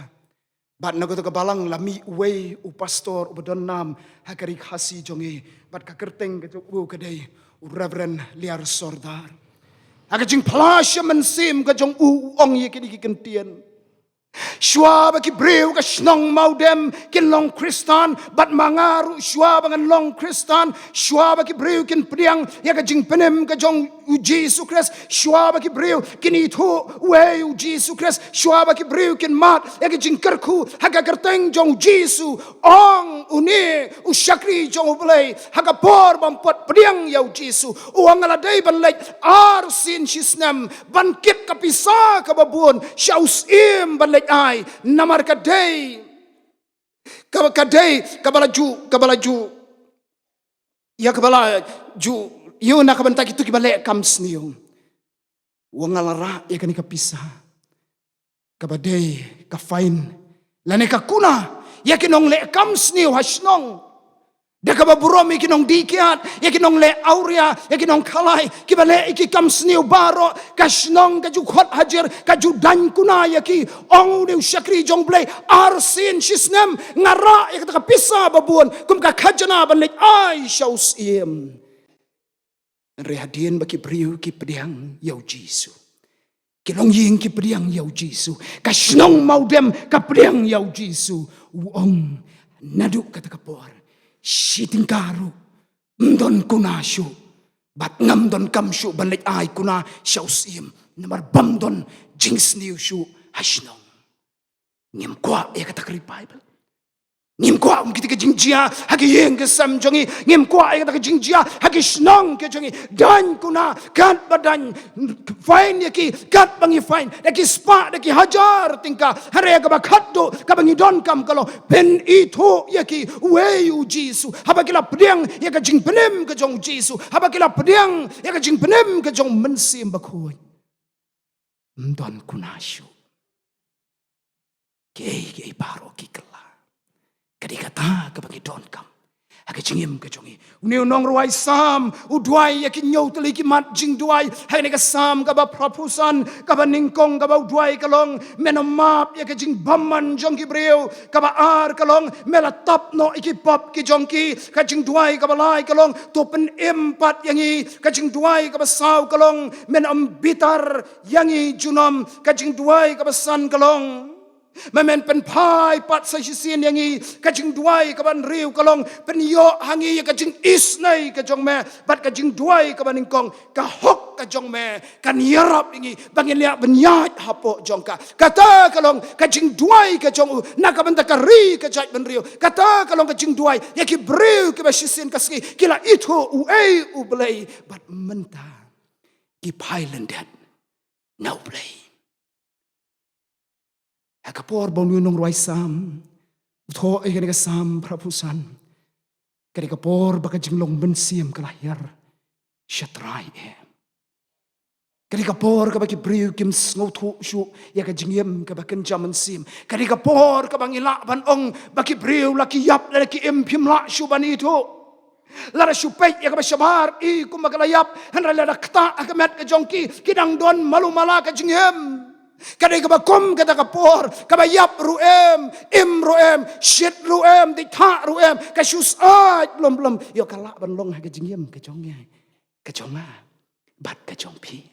Bad na katu ka balang la mih uwei u pastor uba don nam ha ka ri Khasi jong ngi, bad ka kyrteng ka jong u ka dei u Reverend Liar Sordar. Ha ka jingphla sha mynsiem ka jong u, u ong ïa kine ki kyntien: Shuwa ba ki briew ka shnong Mawdem kin long Khristan, bad ma nga ruh shuwa ba ngan long Khristan, shuwa ba ki briew kin pdiang ïa ka jingpynim ka jong u Jisu Khrist, shuwa ba ki briew kin ithuh uei u Jisu Khrist, shuwa ba ki briew kin mad ïa ka jingkyrkhu ha ka kyrteng jong u Jisu, ong une u shakri jong U Blei ha ka por bym pat pdiang ïa u Jisu. U ong, nga la dei ban leit arsien shisnem ban kit ka pisa kaba bun sha u Syiem ban leit ai, namar ka dei, ka, ka dei kaba la ju, kaba la ju, ïa kaba la ju ïoh na ka bynta kito kiba leh kam sniew. U ong, nga la rah ïa kane ka pisa kaba dei ka fine lane ka kuna ïa ki nongleh kam sniew ha shnong, da kaba burom ïa ki nongdih kiad, ïa ki nongleh awria, ïa ki nongkhalai, kiba leh ïa ki kam sniew baroh. Ka shnong ka ju khot hajar, ka ju daiñ kuna ïa ki. Ong une u shakri jong U Blei, arsien shisnem nga rah ïa kata ka pisa ba bun kum ka khajna ban leit ai sha u Syiem. Hynrei hadien ba ki briew ki pdiang ïa u Jisu, ki longïing ki pdiang ïa u Jisu, ka shnong Mawdem ka pdiang ïa u Jisu, u ong, naduh kata ka por, shi tyngka ruh ym don kuna shuh, bad ngam donkam shuh ban leit ai kuna sha u Syiem, namar bym don jingsniew shuh ha shnong. Ngim kwah ïa kata ka revival. Ngim kwah kum kita ki jingjia ha ki ïing ki sem jong ngi. Ngim kwah ïa kata ka jingjia ha ki shnong ki jong ngi. Daiñ kuna, katba daiñ fine ïa ki, katba ngi fine da ki spah, da ki hajar tyngka, hynrei kaba khatduh kaba ngi donkam ka long pynithuh ïa ki uei u Jisu. Haba ki la pdiang ïa ka jingpynim ka jong u Jisu, haba ki la pdiang ïa ka jingpynim ka jong u Mynsiem Bakhuid, ym don kuna shuh. Kiei kiei baroh ki kylla. Ka dei kata kaba ngi donkam ha ka jingim ka jong ngi. Une u nongrwai Salm u duwai ïa ki hynñiew tylli ki mat jingduwai. Ha kane ka Salm kaba phraphew san, kaba nyngkong kaba u duwai ka long, men ym map ïa ka jingbymman jong ki briew. Kaba ar ka long, me la tap noh ïa ki pop ki jong ki. Ka jingduwai kaba lai ka long, to pynim pat ïa ngi. Ka jingduwai kaba saw ka long, men ym bitar ïa ngi junom. Ka jingduwai kaba san ka long, ma men pynphai pat sa shisien ïa ngi. Ka jingduwai kaba hynriew ka long, pynïoh ha ngi ïa ka jingisynei ka jong me. Bad ka jingduwai kaba nyngkong, ka hok ka jong me kan ïarap ïa ngi ba ngin ïa ban ïaid hapoh jong ka. Kata ka long ka jingduwai ka jong u na ka bynta ka ri ka jaitbynriew. Kata ka long ka jingduwai ïa ki briew kiba shisien ka sngi ki la ithuh uei U Blei, bad mynta ki phai lyndet na U Blei. Ha ka por ba une u nongrwai Salm u thoh ïa kane ka Salm phraphew san, ka dei ka por ba ka jinglong mynsiem ka la hiar sha trai eh. Ka dei ka por kaba ki briew kim sngewthuh shuh ïa ka jingim kaba kynja mynsiem. Ka dei ka por kaba ngi lah ban ong ba ki briew la ki ïap, la ki im, phim lah shuh ban ithuh. Lada shu peit ïa kaba shabar i kumba ka la ïap, hynrei lada ktah ha ka met ka jong ki, ki dang don malu mala ka jingim. Ka dei kaba kum kata ka por kaba ïap ruh em, im ruh em, shit ruh em, dei thah ruh em, ka shu sait blum blum. Ïoh ka lah ban long ha ka jingim ka jong ngi, ka jong nga bad ka jong phi.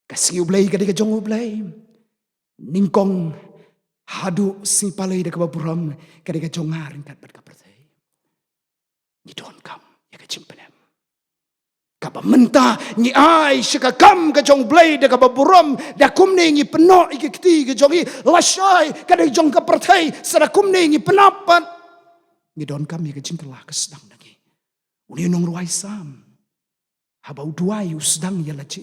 Ka sngi U Blei ka dei ka jong U Blei. Nyngkong haduh sngi palei da kaba burom ka dei ka jong nga ryngkat bad ka pyrthei. Ngi donkam ïa ka jingpynim. Kaba mynta ngi ai sha ka kam ka jong U Blei da kaba burom, da kumne ngi pynnoh ïa ki kti ka jong ngi, lashai ka dei jong ka pyrthei, sa da kumne ngi pynap pat. Ngi donkam ïa ka jingkylla ka sdang na ngi. Une u nongrwai Salm, haba u duwai u sdang ïa lade.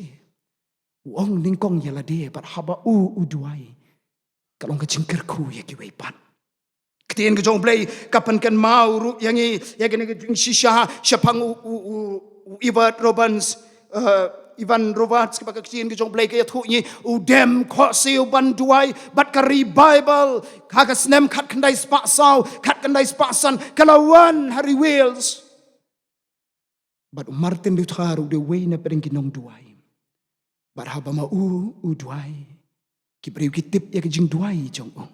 U ong nyngkong ïa lade, bad haba u, u duwai, ka long ka jingkyrkhu ïa kiwei pat. Ktien ka jong U Blei ka pynkynmaw ruh ïa ngi ïa kane ka jingshisha shaphang u, u, u, u Edward Robbins, eh, Evan Roberts, kaba ka ktien ka jong U Blei ka ïathuh ïa ngi, u dem khohsiew ban duwai, bad ka revival ha ka snem khatkhyndai spah saw, khatkhyndai spah san, ka la wan ha ri Wales. Bad u Martin Luther u dei uwei na pdeng ki nongduwai. Bad haba ma u u duwai, ki briew ki tip ïa ka jingduwai jong u.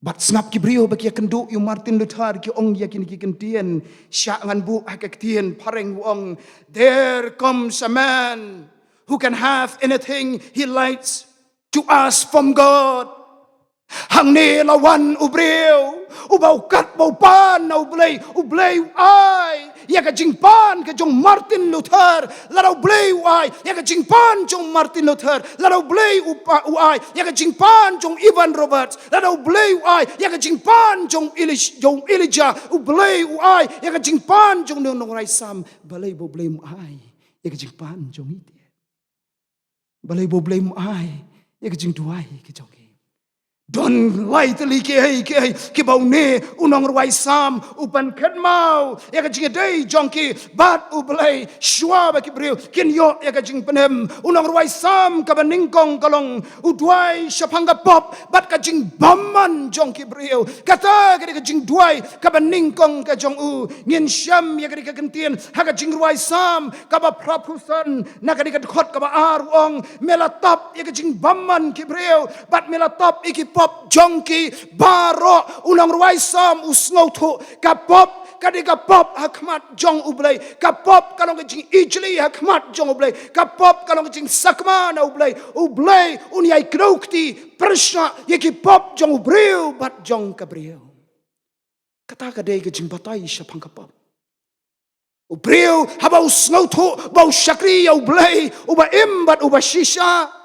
Bad sngap ki briew ba ki ïakynduh ïa u Martin Luther, ki ong ïa kine ki kyntien, shah ngan buh ha ka ktien phareng, u ong, "There comes a man who can have anything he likes to ask from God." Hangne la wan u briew uba u kat ba u pan na U Blei, U Blei u ai ïa ka jingpan ka jong Martin Luther. Lada U Blei u ai ïa ka jingpan jong Martin Luther, lada U Blei u pa-, u ai ïa ka jingpan jong Evan Roberts, lada U Blei u ai ïa ka jingpan jong Elis-, jong Elijah, U Blei u ai ïa ka jingpan jong u nongrwai Salm, balei ba U Blei um ai ïa ka jingpan jong ngi? Balei ba U Blei um ai ïa ka jingduwai ka jong ngi? Don lai tylli kiei kiei kiba une u nongrwai Salm u pynkynmaw ïa ka jingïadei jong ki bad U Blei shuwa ba ki briew kin ïoh ïa ka jingpynim. U nongrwai Salm kaba nyngkong ka long u duwai shaphang ka pop bad ka jingbymman jong ki briew. Kata ka dei ka jingduwai kaba nyngkong ka jong u. Ngin shem ïa ka dei ka kyntien ha ka jingrwai Salm kaba phraphew san, na ka dei ka dkhot kaba ar, u ong, me la tap ïa ka jingbymman ki briew bad me la tap ïa ki pop jong ki baroh. U nongrwai Salm u sngewthuh ka pop ka dei ka pop ha khmat jong U Blei. Ka pop ka long ka jingijli ha khmat jong U Blei. Ka pop ka long ka jingsakma na U Blei. U Blei un ïai kdew kti pyrshah ïa ki pop jong u briew bad jong ka briew. Kata ka dei ka jingbatai shaphang ka pop. U briew haba u sngewthuh ba u shakri ïa U Blei uba im bad uba shisha,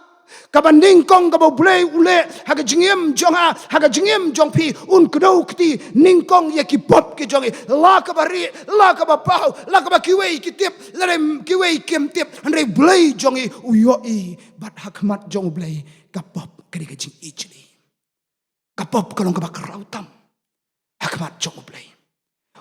kaba nyngkong kaba U Blei u leh ha ka jingim jong nga, ha ka jingim jong phi, un kdew kti nyngkong ïa ki pop ki jong ngi, la kaba rieh, la kaba paw, la kaba kiwei ki tip, la kiwei kim tip, hynrei U Blei jong ngi u ïohi. Bad ha khmat jong U Blei ka pop ka dei ka jingijli. Ka pop ka long kaba khraw tam ha khmat jong U Blei.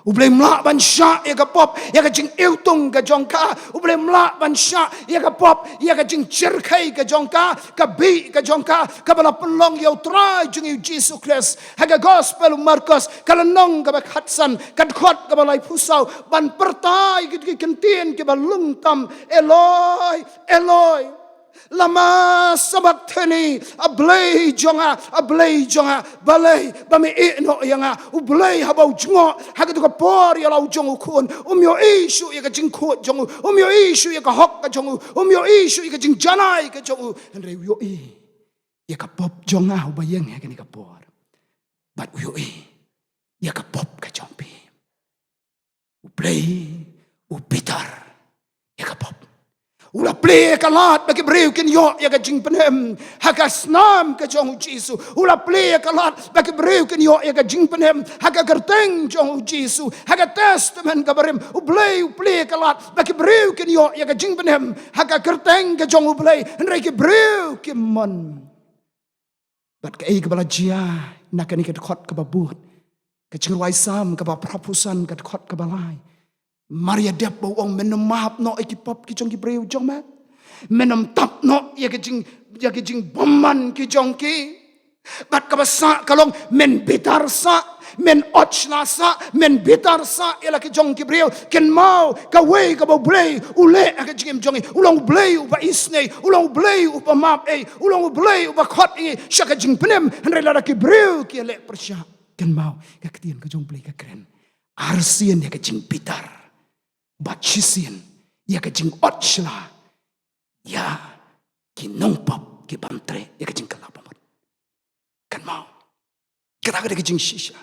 U Blei um lah ban shah ïa ka pop ïa ka jingiwtung ka jong ka. U Blei um lah ban shah ïa ka pop ïa ka jingshyrkhei ka jong ka, ka bih ka jong ka, kaba la pynlong ïa U Trai jong ngi U Jisu Khrist. Ha ka Gospel u Markos ka lynnong kaba khatsan, ka dkhot kaba laiphew saw, ban pyrta ïa ki kyntien kiba long tam, "Eloi, Eloi, lama sabakthani, A Blei jong nga, A Blei jong nga, balei ba me ïeh noh ïa nga?" U Blei haba u jngoh ha katu ka por ïa la u jong u khun, um ïohi shuh ïa ka jingkhuid jong u, um ïohi shuh ïa ka hok ka jong u, um ïohi shuh ïa ka jingjanai ka jong u, hynrei u ïohi ïa ka pop jong nga uba ïeng ha kane ka por. Bad u ïohi ïa ka pop ka jong phi. U Blei u bitar ïa ka pop. U la plie ïa ka lad ba ki briew kin ïoh ïa ka jingpynim ha ka snam ka jong U Jisu. U la plie ïa ka lad ba ki briew kin ïoh ïa ka jingpynim ha ka kyrteng jong U Jisu. Ha ka Testament kaba rim, U Blei u plie ïa ka lad ba ki briew kin ïoh ïa ka jingpynim ha ka kyrteng ka jong U Blei. Hynrei ki briew kim mon. Bad kaei kaba la jia na kane ka dkhot kaba bud, ka jingrwai Salm kaba phraphew san, ka dkhot kaba lai. Mar ïa dep ba u ong, men ym map noh ïa ki pop ki jong ki briew jong me. Men ym tap noh ïa ki jing, ïa ki jingbymman ki jong ki. Bad kaba sah ka long, men bitar sah, men ot shla sah, men bitar sah ïa la ki jong ki briew. Kynmaw, kawei kaba U Blei u leh ha ka jingim jong ngi, u long U Blei uba isynei, u long U Blei uba map ei, u long U Blei uba khot ïa ngi sha ka jingpynim. Hynrei lada ki briew ki leh pyrshah, kynmaw, ka ktien ka jong U Blei ka kren, arsien ïa ka jingbitar bad shisien ïa ka jingot shla ïa ki nongpop ki bym treh ïa ka jingkylla bamut. Kynmaw, kata ka dei ka jingshisha.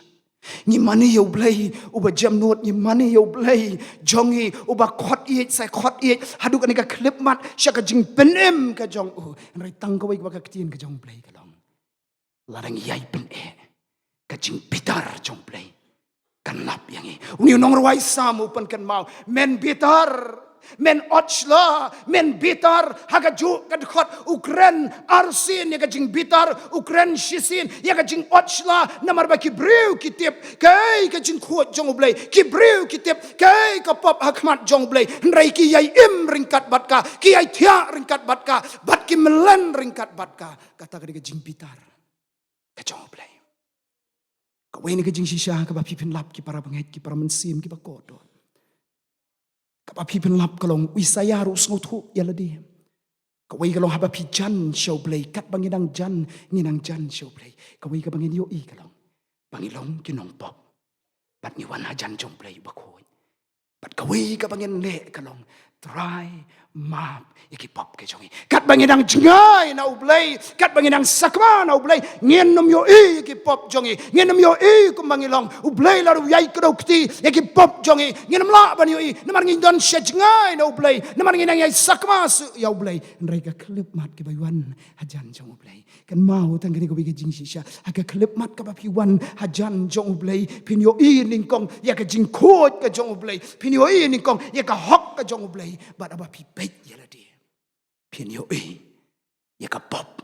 Ngi mane ïa U Blei uba jemnud, ngi mane ïa U Blei jong ngi uba khot ïeit, sa khot ïeit haduh kane ka khyllipmat sha ka jingpynim ka jong u. Hynrei tang kawei kaba ka ktien ka jong U Blei ka long, lada ngi ïai pyneh, ka jingbitar jong U Blei kan lap ïa ngi. Une u nongrwai Salm u pynkynmaw, men bitar, Men ot shla, men bitar, ha kajuh ka dkhot u kren arsien ïa ka jingbitar, u kren shisien ïa ka jingot shla, namar ba ki briew ki tip kaei ka jingkhuid jong U Blei, ki briew ki tip kaei ka pop ha khmat jong U Blei, hynrei ki ïai im ryngkat bad ka, ki ïai thiah ryngkat bad ka, bad ki mlien ryngkat bad ka. Kata ka dei ka jingbitar ka jong U Blei. Kawei na ka jingshisha kaba phi pynlap, ki para bangeit, ki para mynsiem kiba kordor, kaba phi pynlap ka long, u Isaïah ruh u sngewthuh ïa lade. Kawei ka long haba phi jan sha U Blei, katba ngi dang jan, ngi dang jan sha U Blei. Kawei kaba ngin ïohi ka long ba ngi long ki nongpop, bad ngi wan hajan jong U Blei uba khuid. Bad kawei kaba ngin leh ka long, Trai, map ïa ki pop ki jong ngi. Katba ngi dang jngai na U Blei, katba ngi dang sakma na U Blei, ngin ym ïohi ïa ki pop jong ngi. Ngin ym ïohi kumba ngi long. U Blei la ruh u ïai kdew kti ïa ki pop jong ngi. Ngin ym lah ban ïohi namar ngi don sha jngai na U Blei, namar ngi dang ïai sakma shuh ïa U Blei. Hynrei ka khyllipmat kaba wan hajan jong U Blei, kynmaw, tang kane kawei ka jingshisha, ha ka khyllipmat kaba phi wan hajan jong U Blei, phin ïohi nyngkong ïa ka jingkhuid ka jong U Blei, phin ïohi nyngkong ïa ka hok ka jong U Blei. Bad haba phi peit ïa lade, phin ïohi ïa ka pop,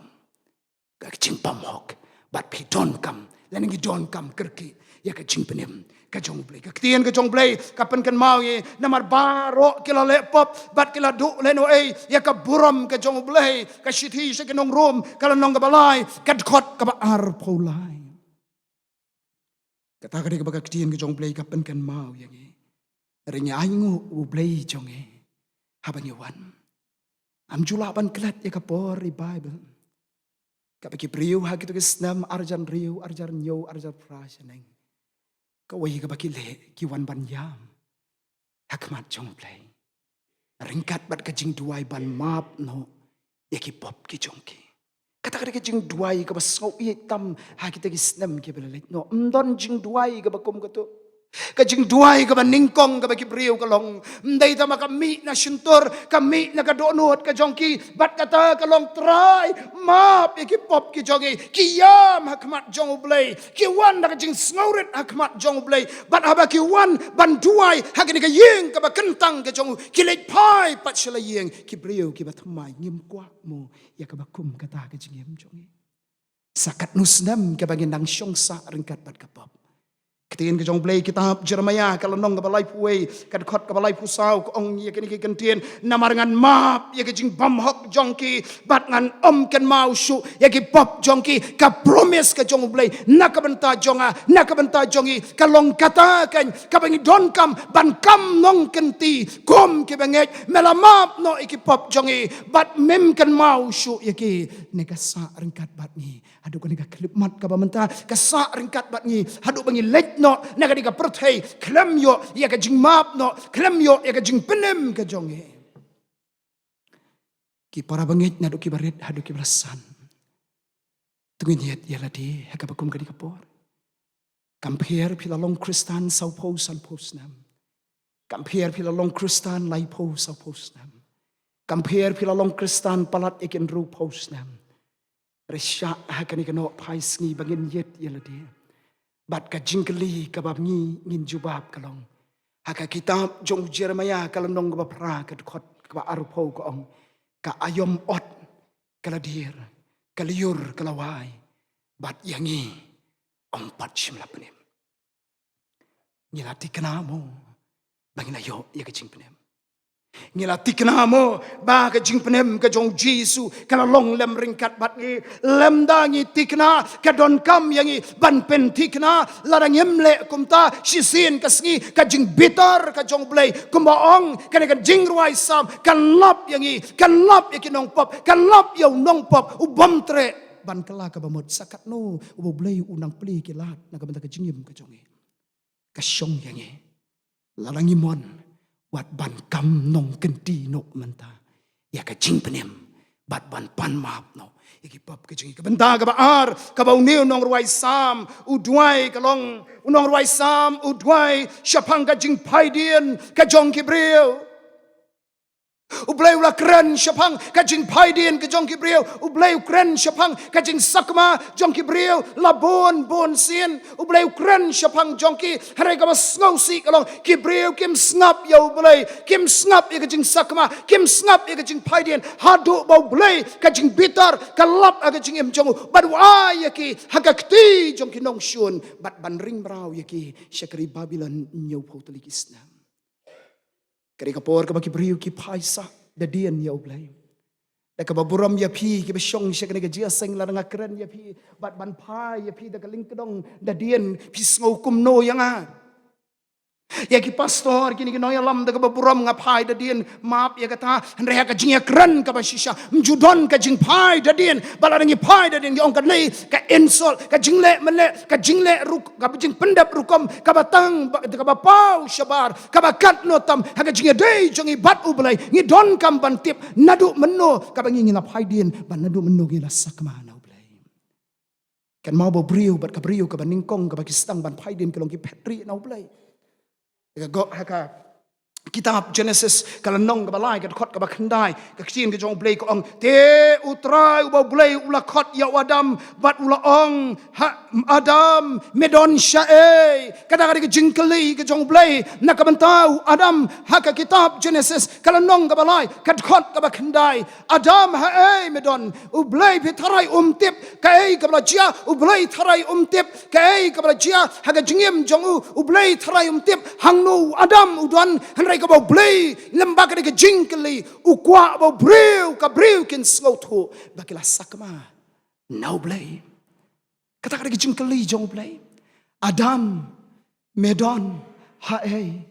ka jingbymhok. Bad phi donkam, lane ngi donkam kyrkieh ïa ka jingpynim ka jong U Blei. Ka ktien ka jong U Blei ka pynkynmaw ïa ngi, namar baroh ki la leh pop bad ki la duh lehnohei ïa ka burom ka jong U Blei. Ka shithi sha ki nong Rom, ka lynnong kaba lai, ka dkhot kaba arphew lai. Kata ka dei kaba ka ktien ka jong U Blei ka pynkynmaw ïa ngi. Hynrei ngi ainguh U Blei jong ngi, haba ngi wan, ym ju lah ban klet ïa ka por ri Baibl. Kaba ki briew ha kito ki snem arhajar hynriew, arhajar hynñiew, arhajar phra shaneng, kawei kaba ki leh, ki wan ban ïam ha khmat jong U Blei ryngkat bad ka jingduwai ban map noh ïa ki pop ki jong ki. Kata ka dei ka jingduwai kaba sngewsih tam ha kita ki snem kiba la leit noh. Ym don jingduwai kaba kum kato. Ka jingduwai kaba nyngkong kaba ki briew ka long, ym dei tang ba ka mih na shyntur, ka mih na ka dohnud ka jong ki, bad kata ka long, Trai, map ïa ki pop ki jong ngi. Ki ïam ha khmat jong U Blei, ki wan da ka jingsngewrit ha khmat jong U Blei. Bad haba ki wan ban duwai ha kane ka ïing kaba kyntang ka jong u, ki leit phai pat sha la ïing, ki briew kiba thymmai, ngim kwah mo ïa kaba kum kata ka jingim jong ngi. Sa katno snem kaba ngin dang shong sah ryngkat bad ka pop. Ktien ka jong U Blei, kitab Jeremaïah, ka lynnong kaba laiphew wei, ka dkhot kaba laiphew saw, ka ong ïa kine ki kyntien: Namar ngan map ïa ka jingbymhok jong ki, bad ngan ym kynmaw shuh ïa ki pop jong ki. Ka promise ka jong U Blei na ka bynta jong nga, na ka bynta jong ngi, ka long kata keiñ kaba ngi donkam ban kam nongkynti kum kiba ngeit. Me la map noh ïa ki pop jong ngi bad mem kynmaw shuh ïa ki. Ne ka sah ryngkat bad ngi haduh kane ka khyllipmat kaba mynta, ka sah ryngkat bad ngi haduh ba ngi leit noh na kane ka pyrthei khlem ïoh ïa ka jingmap noh, khlem ïoh ïa ka jingpynim ka jong ngi. Ki para bangeit, naduh kiba rit haduh kiba la san, to ngin ïeit ïa lade ha kaba kum kane ka por. Kam pher phi la long Khristan sawphew sanphew snem. Kam pher phi la long Khristan laiphew sawphew snem. Kam pher phi la long Khristan palat ïa ki hynriewphew snem. Hynrei shah ha kane ka nohphai sngi ba ngin ïeit ïa lade bad ka jingkylli kaba ngi ngin jubab ka long, ha ka kitab jong u Jeremaïah, ka lynnong kaba phra, ka dkhot kaba arphew, ka ong: Ka aïom ot ka la dier, ka lyiur ka la wai, bad ïa ngi ym pat shym la pynim. Ngi la thikna mo ba ngi la ïoh ïa ka jingpynim? Ngi la thikna mo ba ka jingpynim ka jong u Jisu ka la long lem ryngkat bad ngi? Lymda ngi thikna, ka donkam ïa ngi ban pynthikna. Lada ngim leh kumta, shisien ka sngi ka jingbitar ka jong U Blei, kumba ong kane ka jingrwai Salm, kan lap ïa ngi, kan lap ïa ki nongpop, kan lap ïa u nongpop u bym treh ban kylla kaba mut. Sa katno uba U Blei u nang plie ki lad na ka bynta ka jingim ka jong ngi. Ka shong ïa ngi, lada ngi mon, wat ban kam nongkynti noh mynta ïa ka jingpynim bad ban pan map noh ïa ki pop ki jong ngi. Ka bynta kaba ar, kaba une u nongrwai Salm u duwai, ka long, u nongrwai Salm u duwai shaphang ka jingphaidien ka jong ki briew. U Blei u la kren shaphang ka jingphaidien ka jong ki briew. U Blei u kren shaphang ka jingsakma jong ki briew la bun bun sien. U Blei u kren shaphang jong ki, hynrei kaba sngewsih ka long, ki briew kim sngap ïa U Blei, kim sngap ïa ka jingsakma, kim sngap ïa ka jingphaidien, haduh ba U Blei ka jingbitar ka lap ha ka jingim jong u, bad u ai ïa ki ha ka kti jong ki nongshun, bad ban ring mraw ïa ki sha ka ri Babilon hynñiewphew tylli ki snem. Ka dei ka por kaba ki briew ki phai sah da dien ïa U Blei. Da kaba burom ïa phi kiba shong sha kane ka jingïaseng, lada nga kren ïa phi bad ban phai ïa phi da ka lyngkdong da dien, phi sngew kumno ïa nga? Ïa ki pastor, kine ki nongïalam, da kaba burom nga phai da dien, map ïa kata, hynrei ha ka jingïakren kaba shisha ym ju don ka jingphai da dien. Ba lada ngi phai da dien ngi ong ka dei ka insult, ka jingleh mynleh, ka jingleh ruk-, kaba jingpyndep rukom, kaba tang ba, kaba paw shabar, kaba katno tam ha ka jingïadei jong ngi bad U Blei. Ngi donkam ban tip naduh mynno kaba ngi, ngi la phaidien, bad naduh mynno ngi la sakma na U Blei. Kynmaw ba u briew bad ka briew kaba nyngkong kaba ki sdang ban phaidien ki long ki phet rieh na U Blei. Ka go ha ka kitab Genesis ka lynnong kaba lai, ka dkhot kaba khyndai, ka ktien ka jong U Blei ka ong, te U Trai uba U Blei u la khot ïa u Adam bad u la ong, ha Adam, me don shaei? Kata ka dei ka jingkylli ka jong U Blei na ka bynta u Adam ha ka kitab Genesis ka lynnong kaba lai, ka dkhot kaba khyndai. Adam, haei me don? U Blei phi tharai um tip kaei kaba la jia? U Blei tharai um tip kaei kaba la jia ha ka jingim jong u? U Blei tharai um tip hangno u Adam u don, hynrei kaba U Blei lem ba ka dei ka jingkylli, u kwah ba u briew, ka briew kin sngewthuh ba ki la sakma na U Blei. Kata ka dei ka jingkylli jong U Blei. Adam, me don haei?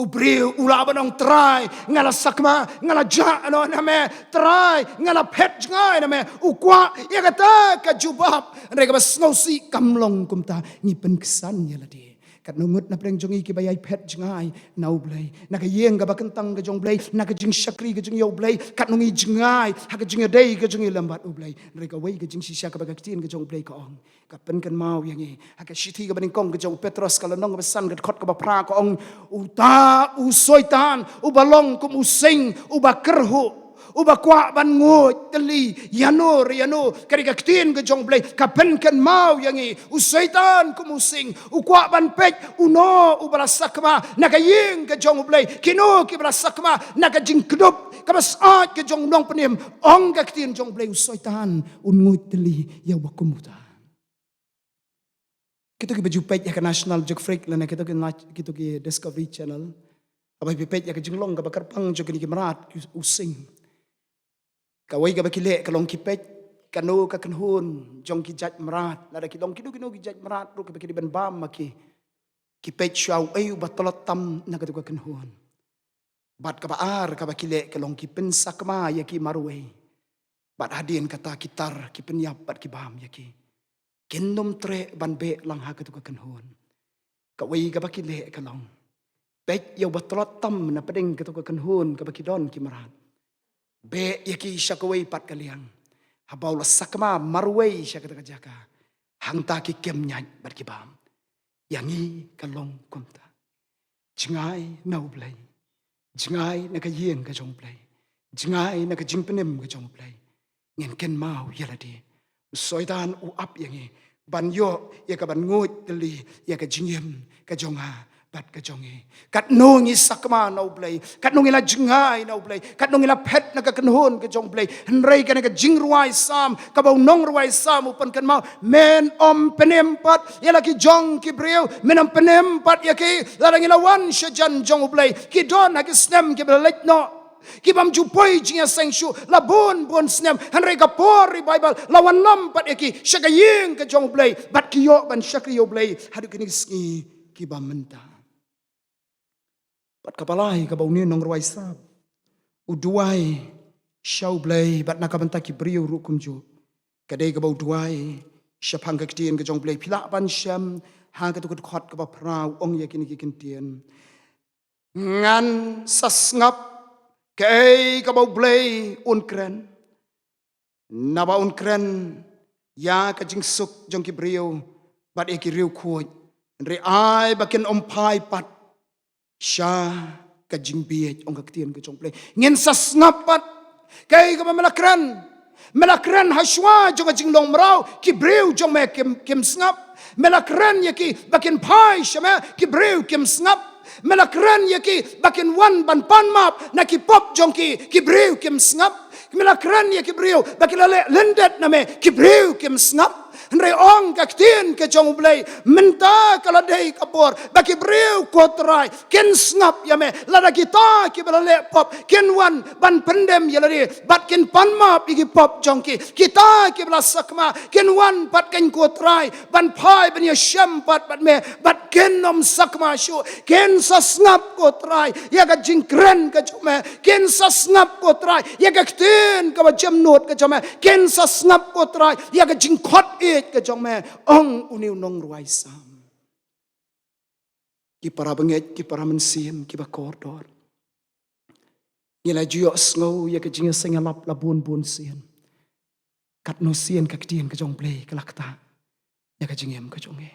U briew u lah ban ong, Trai, nga la sakma, nga la jah noh na me, Trai, nga la phet jngai na me. U kwah ïa kata ka jubab. Hynrei kaba sngewsih kam long kumta, ngi pynksan ïa lade. Katno ngut na pdeng jong ngi kiba ïai phet jngai na U Blei, na ka ïing kaba kyntang ka jong U Blei, na ka jingshakri ka jong ngi ïa U Blei, katno ngi jngai ha ka jingïadei ka jong ngi lem bad U Blei. Hynrei kawei ka jingshisha kaba ka ktien ka jong U Blei ka ong, ka pynkynmaw ïa ngi ha ka shithi kaba nyngkong ka jong u Petros ka lynnong kaba san ka dkhot kaba phra ka ong, uta u Soitan uba long kum u sing uba kyrhuh, uba kwah ban nguid tylli ïano re ïano. Ka dei ka ktien ka jong U Blei ka pynkynmaw ïa ngi, u Soitan kum u sing u kwah ban peit uno uba la sakma na ka ïing ka jong U Blei, kino kiba la sakma na ka jingkdup kaba syaid ka jong u nongpynim. Ong ka ktien jong U Blei, u Soitan un nguid tylli ïa uba kum uta. Kito kiba ju peit ïa ka National Geographic lane kito ki na-, kito ki Discovery Channel, haba phi peit ïa ka jinglong kaba kyrpang jong kine ki mrad, ki, u sing, kawei kaba ki leh ka long ki peit kano ka kynhun jong ki jait mrad, lada ki long kino kino ki jait mrad ruh kiba ki dei ban bam ma ki, ki peit shuwa uei uba tlot tam na kato ka kynhun. Bad kaba ar kaba ki leh ka long ki pynsakma ïa ki marwei. Bad hadien kata ki tar, ki pynïap bad ki bam ïa ki. Kin ym treh ban beh lang ha kato ka kynhun. Kawei kaba ki leh ka long, peit ïa uba tlot tam na pdeng kato ka kynhun kaba ki don ki mrad, beh ïa ki sha kawei pat ka liang. Haba u la sakma marwei sha kata ka jaka, hangta ki kem ñiat bad ki bam. Ïa ngi ka long kumta. Jngai na U Blei, jngai na ka ïing ka jong U Blei, jngai na ka jingpynim ka jong U Blei. Ngin kynmaw ïa lade. U Soitan u ap ïa ngi ban ïoh ïa ka ban nguid tylli ïa ka jingim ka jong nga bad ka jong ngi. Katno ngi sakma na U Blei, katno ngi la jngai na U Blei, katno ngi la phet na ka kynhun ka jong U Blei. Hynrei kane ka jingrwai Salm, kaba u nongrwai Salm u pynkynmaw, men ym pynim pat ïa la ki jong ki briew, men ym pynim pat ïa ki. Lada ngi la wan sha jan jong U Blei, ki don ha ki snem kiba la leit noh, ki bym ju poi jingïaseng shuh la bun bun snem, hynrei ka por revival la wanlam pat ïa ki sha ka ïing ka jong U Blei, bad ki ïoh ban shakri ïa U Blei haduh kine ki sngi kiba mynta. Bad kaba lai kaba une u nongrwai Salm u duwai sha U Blei bad na ka bynta ki briew ruh kumjuh, ka dei kaba u duwai shaphang ka ktien ka jong U Blei. Phi lah ban shem ha kato ka dkhot kaba phra, u ong ïa kine ki kyntien. Ngan sa sngap kaei kaba U Blei un kren. Naba un kren ïa ka jingsuk jong ki briew bad ïa ki riewkhuid. Hynrei ai ba kin ym phai pat sha ka jingbieit, ong ka ktien ka jong U Blei. Ngin sa sngap pat. Kaei kaba me la kren? Me la kren ha shuwa jong ka jinglong mraw, ki briew jong me kim, kim sngap. Me la kren ïa ki ba kin phai sha me, ki briew kim sngap. Me la kren ïa ki ba kin wan ban pan map na ki pop jong ki, ki briew kim sngap. Me la kren ïa ki briew ba ki la leh lyndet na me, ki briew kim sngap. Hynrei ong ka ktien ka jong U Blei, mynta ka la dei ka por ba ki briew, ko Trai, kin sngap ïa me. Lada kita kiba la leh pop kin wan ban pyndem ïa lade bad kin pan map ïa ki pop jong ki, kita kiba la sakma kin wan pat, ko Trai, ban phai ban ïashem pat bad me, bad kin ym sakma shuh. Kin sa sngap, ko Trai, ïa ka jingkren ka jong me. Kin sa sngap, ko Trai, ïa ka ktien kaba jemnud ka jong me. Kin sa sngap, ko Trai, ïa ka jingkhot ïeit ka jong me, ong une u nongrwai Salm. Ki para bangeit, ki para mynsiem kiba kordor, ngi la ju ïohsngew ïa ka jingïaseng ïalap la bun bun sien. Katno sien ka ktien ka jong U Blei ka la ktah ïa ka jingim ka jong ngi.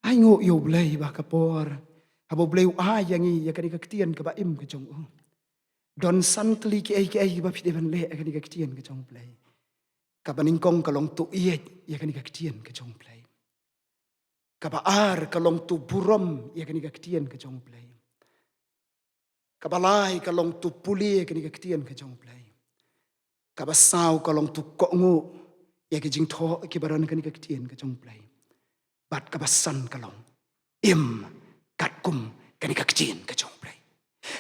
Ai nguh ïa U Blei ba ka por haba U Blei u ai ïa ngi ïa kane ka ktien kaba im ka jong u, don san tylli kiei kiei ba phi dei ban leh ïa kane ka ktien ka jong U Blei. Kaba nyngkong ka long to ïeit ïa kane ka ktien ka jong U Blei. Kaba ar ka long to burom ïa kane ka ktien ka jong U Blei. Kaba lai ka long to pule ïa kane ka ktien ka jong U Blei. Kaba saw ka long to kohnguh ïa ki jingthoh kiba don ha kane ka ktien ka jong U Blei. Bad kaba san ka long im katkum kane ka ktien ka jong U Blei.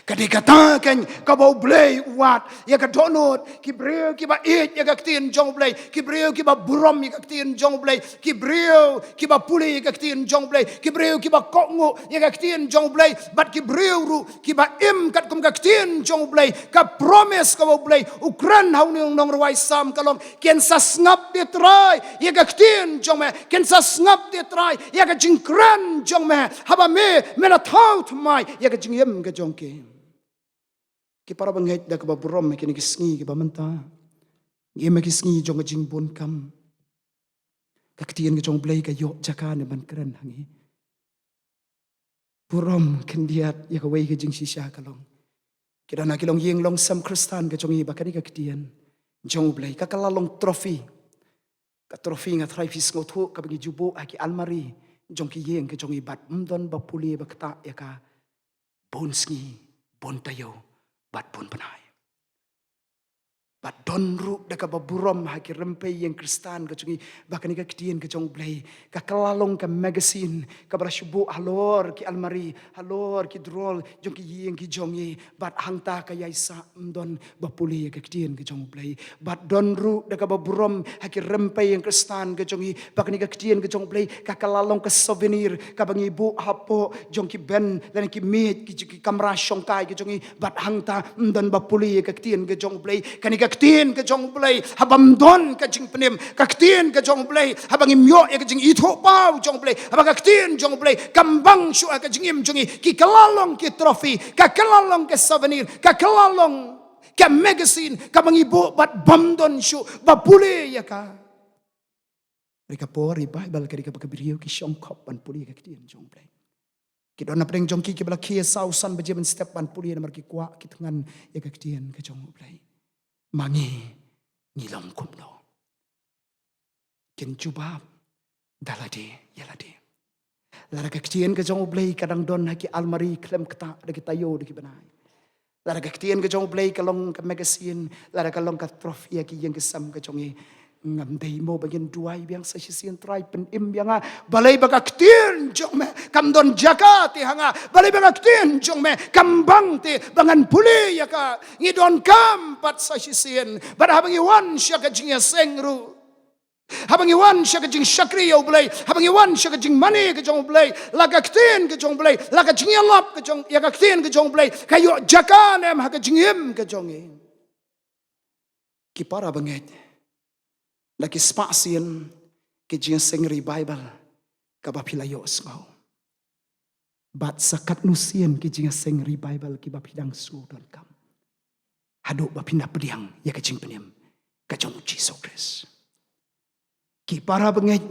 Ka dei kata keiñ kaba U Blei u wad ïa ka dohnud, ki briew kiba ïeit ïa ka ktien jong U Blei, ki briew kiba burom ïa ka ktien jong U Blei, ki briew kiba pule ïa ka ktien jong U Blei, ki briew kiba kohnguh ïa ka ktien jong U Blei, bad ki briew ruh kiba im katkum ka ktien jong U Blei. Ka promise kaba U Blei u kren ha une u nongrwai Salm ka long, kin sa sngap te Trai ïa ka ktien jong me. Kin sa sngap te Trai ïa ka jingkren jong me, haba me, me la thaw thymmai ïa ka jingim ka jong ki. Ki para bangeit, da kaba burom ha kine ki sngi kiba mynta, ngi im ha ki sngi jong ka jingbun kam. Ka ktien ka jong U Blei ka ïoh jaka ne ban kren ha ngi. Burom khyndiat ïa kawei ka jingshisha ka long, ki don ha ki longïing longsem Khristan ka jong ngi ba kane ka ktien jong U Blei ka, ka la long trophy. Ka trophy, nga tharai phi sngewthuh, kaba ngi ju buh ha ki almari jong ki ïing ka jong ngi bad ym don ba pule ba ktah ïa ka bun sngi, bun taïew bad bun bnai. Bad don ruh da kaba burom ha ki rympei ïing Khristan ka jong ngi ba kane ka ktien ka jong U Blei ka, ka la long ka magazine kaba la shu buh halor ki almari, halor ki drawer jong ki ïing ki jong ngi. Bad hangta ka ïaisah, ym don ba pule ïa ka ktien ka jong U Blei. Bad don ruh da kaba burom ha ki rympei ïing Khristan ka jong ngi ba kane ka ktien ka jong U Blei ka, ka la long ka souvenir kaba ngi buh hapoh jong ki bench lane ki miej, ki, ki kamra shongkai ka jong ngi. Bad hangta ym don ba pule ïa ka ktien ka jong U Blei. Kane ka ktien ka jong U Blei, haba ym don ka jingpynim, ka ktien ka jong U Blei, haba ngim ïoh ïa ka jingithuhpaw jong U Blei, haba ka ktien jong U Blei kam bang shuh ha ka jingim jong ngi, ki, ka la long ki trophy, ka, ka la long ka souvenir, ka, ka la long ka magazine kaba ngi buh bad bym don shuh ba pule ïa ka. Hynrei ka por revival ka dei kaba ki briew ki shongkop ban pule ïa ka ktien jong U Blei. Ki don hapdeng jong ki kiba la khie saw san baje mynstep ban pule namar ki kwah, ki thngan ïa ka ktien ka jong U Blei. Ma ngi, ngi long kumno? Kin jubab da lade ïa lade. Lada ka ktien ka jong U Blei ka dang don ha ki almari khlem ktah da ki taïew da ki bnai, lada ka ktien ka jong U Blei ka long ka magazine, lada ka long ka trophy ha ki ïing ki sem ka jong ngi, ngam dei mo ba ngin duwai biang sa shisien, Trai, pynim ïa nga? Balei ba ka ktien jong me kam don jaka te ha nga? Balei ba ka ktien jong me kam bang te ba ngan pule ïa ka? Ngi donkam pat sa shisien. Bad haba ngi wan sha ka jingïaseng ruh, haba ngi wan sha ka jingshakri ïa U Blei, haba ngi wan sha ka jingmane ka jong U Blei, la ka ktien ka jong U Blei, la ka jingïalap ka jong, ïa ka ktien ka jong U Blei ka ïoh jaka ne em ha ka jingim ka jong ngi? Ki para bangeit, la ki spah sien ki jingïaseng revival kaba phi la ïohsngew? Bad sa katno sien ki jingïaseng revival kiba phi dang sngew donkam haduh ba phin da pdiang ïa ka jingpynim ka jong U Jisu Khrist? Ki para bangeit,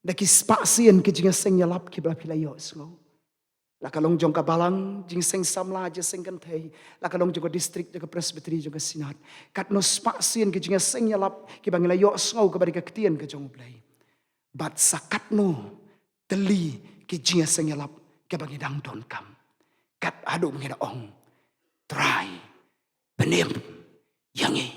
da ki spah sien ki jingïaseng ïalap kiba phi la ïohsngew, La ka long jong ka balang jingïaseng samla, jingïaseng kynthei, la ka long jong ka district, jong ka presbytery, jong ka synod. Katno spah sien ki jingïaseng ïalap kiba ngi la ïohsngew kaba dei ka ktien ka jong U Blei. Bad sa katno tylli ki jingïaseng ïalap kiba ngi dang donkam. Kat haduh ngi da ong, Trai, pynim ïa ngi.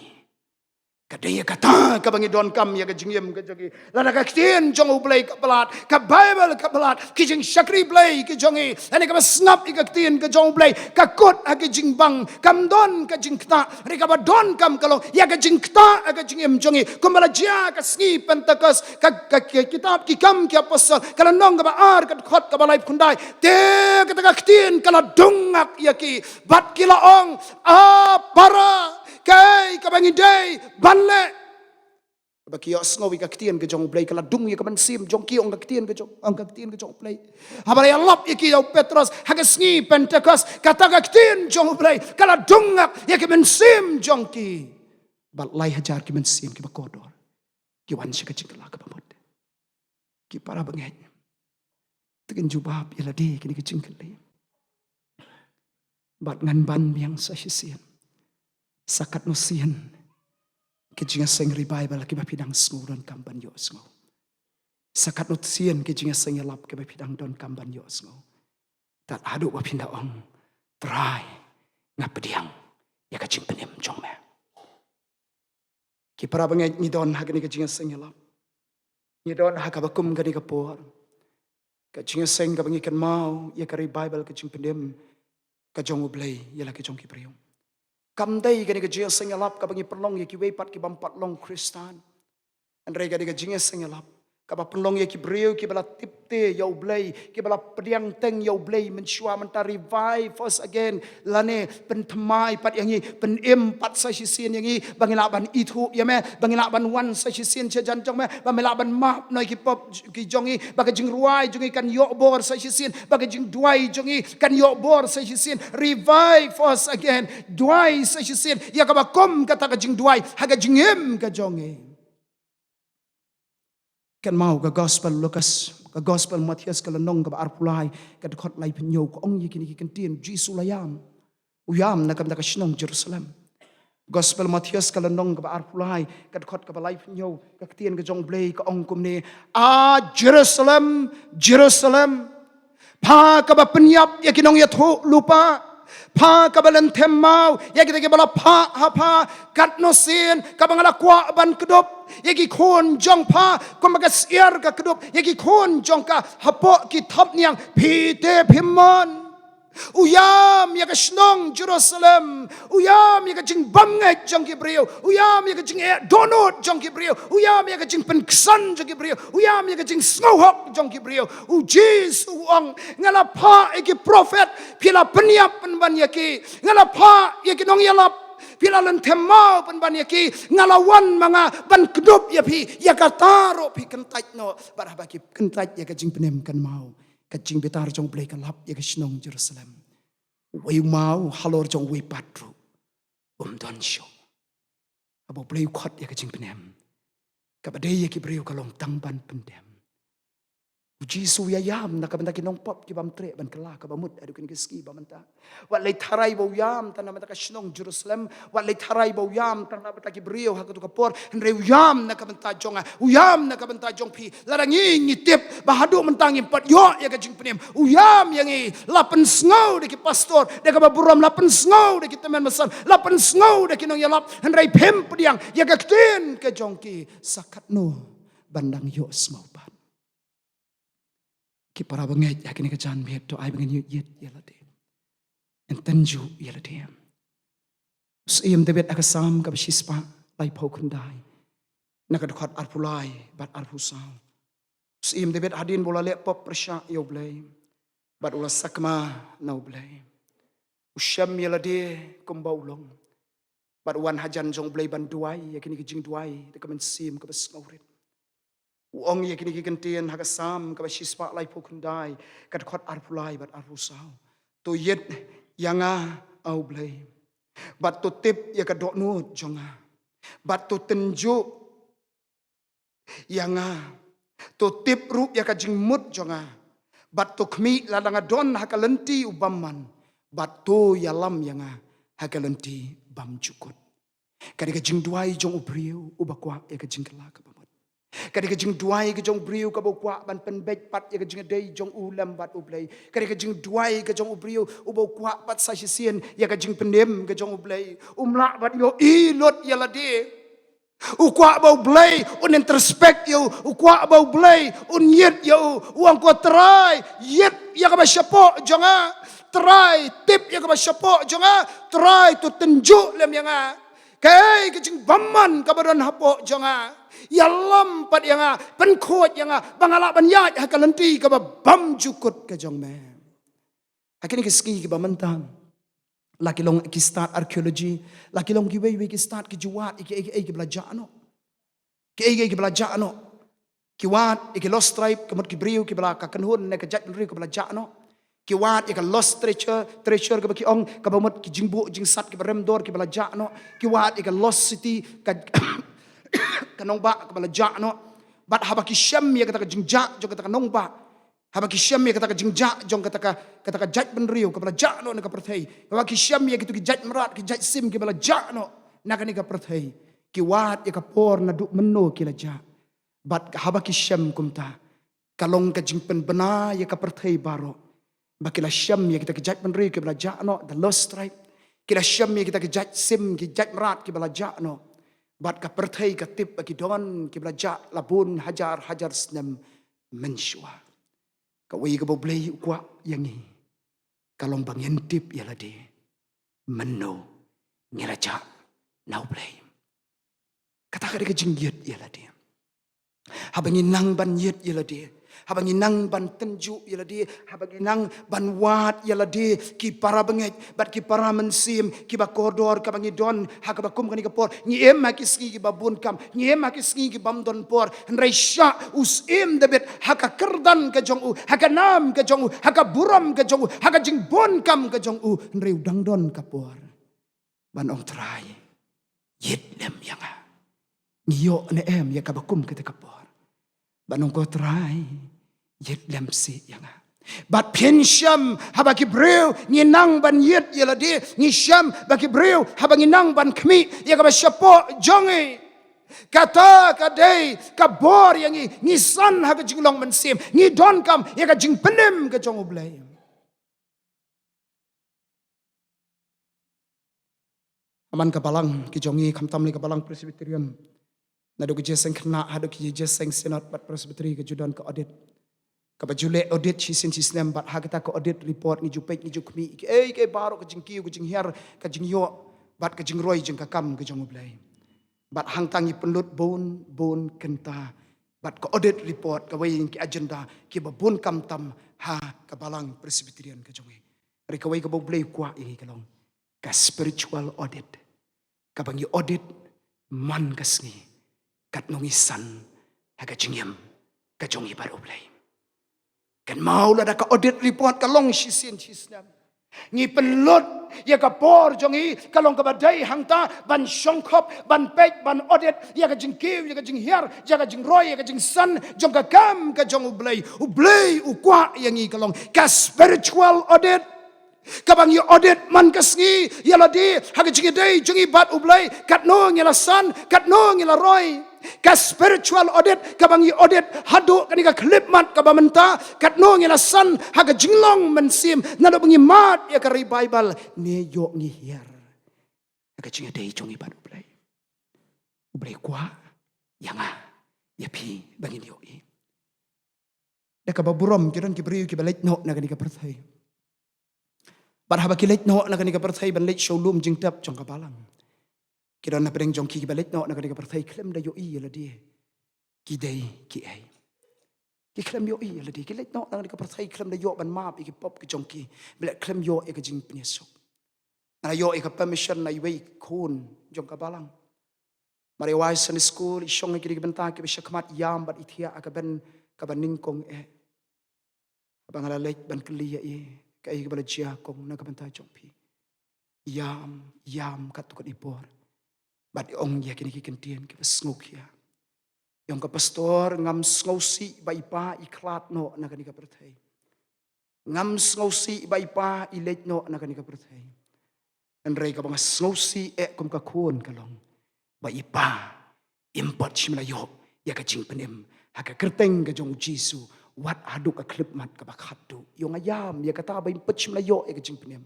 Ka dei ïa kata kaba ngi donkam ïa ka jingim ka jong ngi. Lada ka ktien jong U Blei ka palat, ka Baibl ka palat, ki jingshakri Blei ki jong ngi, lane kaba sngap ïa ka ktien ka jong U Blei, ka kut ha ki jingbang, kam don ka jingktah. Hynrei kaba donkam ka long ïa ka jingktah ha ka jingim jong ngi. Kumba la jia ka sngi Pentekost, ka, ka, ka kitab Ki Kam ki Apostol, ka lynnong kaba ar, ka dkhot kaba laiphew khyndai. Te kata ka ktien ka la dung ngak ïa ki, bad ki la ong, A para, kaei kaba ngi dei ban leh? Ba ki ïohsngew ïa ka ktien ka jong U Blei, ka la dung ïa ka mynsiem jong ki, ong ka ktien ka jong, ong ka ktien ka jong U Blei. Haba la ïalap ïa ki da u Petros ha ka sngi Pentekost, kata ka ktien jong U Blei ka la dung ngak ïa ka mynsiem jong ki. Bad lai hajar ki mynsiem kiba kordor ki wan sha ka jingkylla kaba mut. Ki para bangeit, te kin jubab ïa lade kine ki jingkylli. Bad ngan ban biang sa shisien, sa katno sien ki jingïaseng revival kiba phi dang sngew donkam ban ïohsngew? Sa katno sien ki jingïaseng ïalap kiba phi dang donkam ban ïohsngew? Tad haduh ba phin da ong, Trai, nga pdiang ïa ka jingpynim jong me. Ki para bangeit, ngi don ha kane ka jingïaseng ïalap. Ngi don ha kaba kum kane ka por, ka jingïaseng kaba ngi kynmaw ïa ka revival, ka jingpynim ka jong U Blei ïa la ki jong ki briew. Kam dei kane ka jingïaseng ïalap kaba ngi pynlong ïa kiwei pat ki bym pat long Khristan. Hynrei kane ka jingïaseng ïalap kaba pynlong ïa ki briew kiba la tip te ïa U Blei, kiba la pdiang teng ïa U Blei mynshuwa. Mynta revive us again, lane pynthymmai pat ïa ngi, pynim pat sa shisien ïa ngi, ba ngi lah ban ithuh ïa me, ba ngi lah ban wan sa shisien shajan jong me, ba me lah ban map noh ïa ki pop ki jong ngi, ba ka jingrwai jong ngi kan ïoh bor sa shisien, ba ka jingduwai jong ngi kan ïoh bor sa shisien. Revive us again, duwai sa shisien ïa kaba kum kata ka jingduwai ha ka jingim ka jong ngi. Kynmaw ka Gospel Lukas, ka Gospel Mathaios, ka lynnong kaba arphew lai, ka dkhot laiphew hynñiew, ka ong ïa kine ki kyntien. Jisu u la ïam, u ïam na ka bynta ka shnong Jerusalem. Gospel Mathaios, ka lynnong kaba arphew lai, ka dkhot kaba laiphew hynñiew, ka ktien ka jong U Blei ka ong kumne: A Jerusalem, Jerusalem, pha kaba pynïap ïa ki nongïathuhlypa, pha kaba lynthem maw ïa kita kiba la phah ha pha. Katno sien kaba nga la kwah ban kdup ïa ki khun jong pha kumba ka syiar ka kdup ïa ki khun jong ka hapoh ki thapniang, phi te phim mon. U ïam ïa ka shnong Jerusalem, u ïam ïa ka jingbymngeit jong ki briew, u ïam ïa ka jingeh dohnud jong ki briew, u ïam ïa ka jingpynksan jong ki briew, u ïam ïa ka jingsngewhok jong ki briew. U Jisu u ong, nga la phah ïa ki prophet, phi la pynïap pynban ïa ki. Nga la phah ïa ki nongïalap, phi la lynthem maw pynban ïa ki. Nga la wan ma nga ban kdup ïa phi, ïa kata ruh phi kyntait noh. Bad haba ki kyntait ïa ka jingpynim, kynmaw, ka jingbitar jong U Blei ka lap ïa ka shnong Jerusalem. Uwei u maw halor jong uwei pat ruh um don shuh. Haba U Blei u khot ïa ka jingpynim, kaba dei ïa ki briew ka long tang ban pyndem. U Jisu u ïa ïam na ka bynta ki nongpop ki bym treh ban kylla kaba mut haduh kine ki sngi ba mynta. Wat leit tharai ba u ïam tang na bynta ka shnong Jerusalem, wat leit tharai ba u ïam tang na bynta ki briew ha kato ka por, hynrei u ïam na ka bynta jong nga, u ïam na ka bynta jong phi. Lada ngi ngi tip ba haduh mynta ngim pat ïoh ïa ka jingpynim, u ïam ïa ngi. La pynsngew da ki pastor da kaba burom, la pynsngew da ki tymmen basan, la pynsngew da ki nongïalap, hynrei phim pdiang ïa ka ktien ka jong ki, sa katno ban dang ïohsngew pat? Ki para bangeit, ha kane ka janmiet to ai ba ngin ïeit ïa lade, ngin tynjuh ïa lade. U Syiem David ha ka Salm kaba shispah laiphew khyndai, na ka dkhot arphew lai bad arphew saw. U Syiem David hadien ba u la leh pop pyrshah ïa U Blei bad u la sakma na U Blei, u shem ïa lade kumba u long. Bad u wan hajan jong U Blei ban duwai ïa kine ki jingduwai da ka mynsiem kaba sngewrit. U ong ïa kine ki kyntien ha ka Salm kaba shispah laiphew khyndai, ka dkhot arphew lai bad arphew saw: To ïeit ïa nga, A U Blei, bad to tip ïa ka dohnud jong nga, bad to tynjuh ïa nga. To tip ruh ïa ka jingmut jong nga, Bad to khmih lada nga don ha ka lynti u bymman, bad to ïalam ïa nga ha ka lynti bymjukut. Ka dei ka jingduwai jong u briew uba kwah ïa ka jingkylla kaba mut. Ka dei ka jingduwai ka jong u briew kaba u kwah ban pynbeit pat ïa ka jingïadei jong u lem bad U Blei. Ka dei ka jingduwai ka jong u briew uba u kwah pat sa shisien ïa ka jingpynim ka jong U Blei. Um lah ban ïohi lut ïa lade. U kwah ba U Blei un introspect ïa u, u kwah ba U Blei un ïit ïa u, u ong, ko Trai, ïit ïa kaba shapoh jong nga. Trai, tip ïa kaba shapoh jong nga. Trai, to tynjuh lem ïa nga. Kaei ka jingbymman kaba don hapoh jong nga? Ïalam pat ïa nga, pynkhuid ïa nga ba nga lah ban ïaid ha ka lynti kaba bymjukut ka jong me. Ha kine ki sngi kiba mynta, la ki long ki stad archaeology, la ki long kiwei wei ki stad ki ju wad ïa kiei kiei kiba la jah noh. Kiei kiei kiba la jah noh. Ki wad ïa ki lost tribe, ka mut ki briew kiba la, ka kynhun ne ka jaitbynriew kaba la jah noh. Ki wad ïa ka lost treasure, treasure kaba ki ong, kaba mut ki jingbuh jingsat kiba rem dor kiba la jah noh. Ki wad ïa ka lost city, ka ka nongbah kaba la jah noh. Bad haba ki shem ïa kata ka jingjah jong kata ka nongbah, haba ki shem ïa kata ka jingjah jong kata ka, kata ka jaitbynriew kaba la jah noh na ka pyrthei, haba ki shem ïa kitu ki jait mrad, ki jait sim kiba la jah noh na kane ka pyrthei, ki wad ïa ka por naduh mynno ki la jah. Bad haba ki shem kumta, ka long ka jingpynbna ïa ka pyrthei baroh ba ki la shem ïa kita ki jaitbynriew kiba la jah noh, the lost tribe. Ki la shem ïa kita ki jait sim, ki jait mrad kiba la jah noh. Bad ka pyrthei ka tip ba ki don kiba la jah la bun hajar hajar snem mynshuwa. Kawei kaba U Blei u kwah ïa ngi ka long ba ngin tip ïa lade mynno ngi la jah na U Blei. Kata ka dei ka jingïit ïa lade. Haba ngi nang ban ïit ïa lade, haba ngi nang ban tynjuh ïa lade, haba ngi nang ban wad ïa lade, ki para bangeit bad ki para mynsiem kiba kordor, kaba ngi don ha kaba kum kane ka por, ngi im ha ki sngi kiba bun kam, ngi im ha ki sngi ki bym don por. Hynrei shah u Syiem David, ha ka kyrdan ka jong u, ha ka nam ka jong u, ha ka burom ka jong u, ha ka jingbun kam ka jong u, hynrei u dang don ka por ban ong, Trai, ïit lem ïa nga. Ngi ïoh ne em ïa kaba kum kata ka por ban ong, ko Trai, ïit lem seh ïa nga. Bad phin shem haba ki briew ngi nang ban ïit ïa lade, ngi shem ba ki briew haba ngi nang ban khmih ïa kaba shapoh jong ngi. Kata ka dei ka bor ïa ngi, ngi san ha ka jinglong mynsiem, ngi donkam ïa ka jingpynim ka jong U Blei. Ha man ka balang ki jong ngi, khamtam lei ka balang Presbyterian, naduh ki jingïaseng khynnah haduh ki jingïaseng Synod bad Presbytery, ka ju don ka audit. Kaba ju leh audit shisien shisnem, bad ha kata ka audit report ngi ju peit, ngi ju khmih ïa kiei kiei baroh, ka jingkiew, ka jinghiar, ka jingïoh bad ka jingroi jong ka kam ka jong U Blei. Bad hangta ngi pynlut bun bun kynta bad ka audit report, kawei na ki agenda kiba bun khamtam ha ka balang Presbyterian ka jong ngi. Hynrei kawei kaba U Blei u kwah ïa ngi ka long ka spiritual audit, kaba ngi audit man ka sngi katno ngi san ha ka jingim ka jong ngi bad U Blei. Kynmaw, lada ka audit report ka long shisien shisnem, ngi pynlut ïa ka por jong ngi ka long kaba dei hangta ban shongkhop, ban peit, ban audit ïa ka jingkiew, ïa ka jinghiar, ïa ka jingroi, ïa ka jingsan jong ka kam ka jong U Blei. U Blei u kwah ïa ngi ka long ka spiritual audit, kaba ngi audit man ka sngi ïa lade ha ka jingïadei jong ngi bad U Blei, katno ngi la san, katno ngi la roi. Ka spiritual audit kaba ngi audit haduh kane ka khyllipmat kaba mynta, katno ngi la san ha ka jinglong mynsiem naduh ba ngi mad ïa ka revival, ne ïoh ngi hiar ha ka jingïadei jong ngi bad U Blei. U Blei u kwah ïa nga, ïa phi ba ngin ïohi. Da kaba burom ki don ki briew kiba leit noh na kane ka pyrthei. Bad haba ki leit noh na kane ka pyrthei ban leit sha u lum jingtep jong ka balang, ki don na pdeng jong ki kiba leit noh na kane ka pyrthei khlem da ïohi ïa lade ki dei kiei. Ki khlem ïohi ïa lade, ki leit noh na kane ka pyrthei khlem da ïoh ban map ïa ki pop ki jong ki, bad khlem ïoh ïa ka jingpynïasuk. Nga la ïoh ïa ka permission na iwei i khun jong ka balang. Mar ïa wai Sunday school, i shong ha kine ki bynta kiba shakhmat, ïam bad i thiah ha ka ben kaba nyngkong eh. Haba nga la leit ban kylli ïa i, kaei kaba la jia, kong, na ka bynta jong phi? Ïam, ïam katto katne por. Bad i ong ïa kine ki kyntien kiba sngewkhia. I ong, ko pastor, ngam sngewsih ba i pa i khlad noh na kane ka pyrthei. Ngam sngewsih ba i pa i leit noh na kane ka pyrthei. Hynrei kaba nga sngewsih eh kum ka khun ka long ba i pa im pat shym la ïoh ïa ka jingpynim ha ka kyrteng ka jong u Jisu. Wat haduh ka khyllipmat kaba khatduh. Ïoh nga ïam ïa kata ba im pat shym la ïoh ïa ka jingpynim.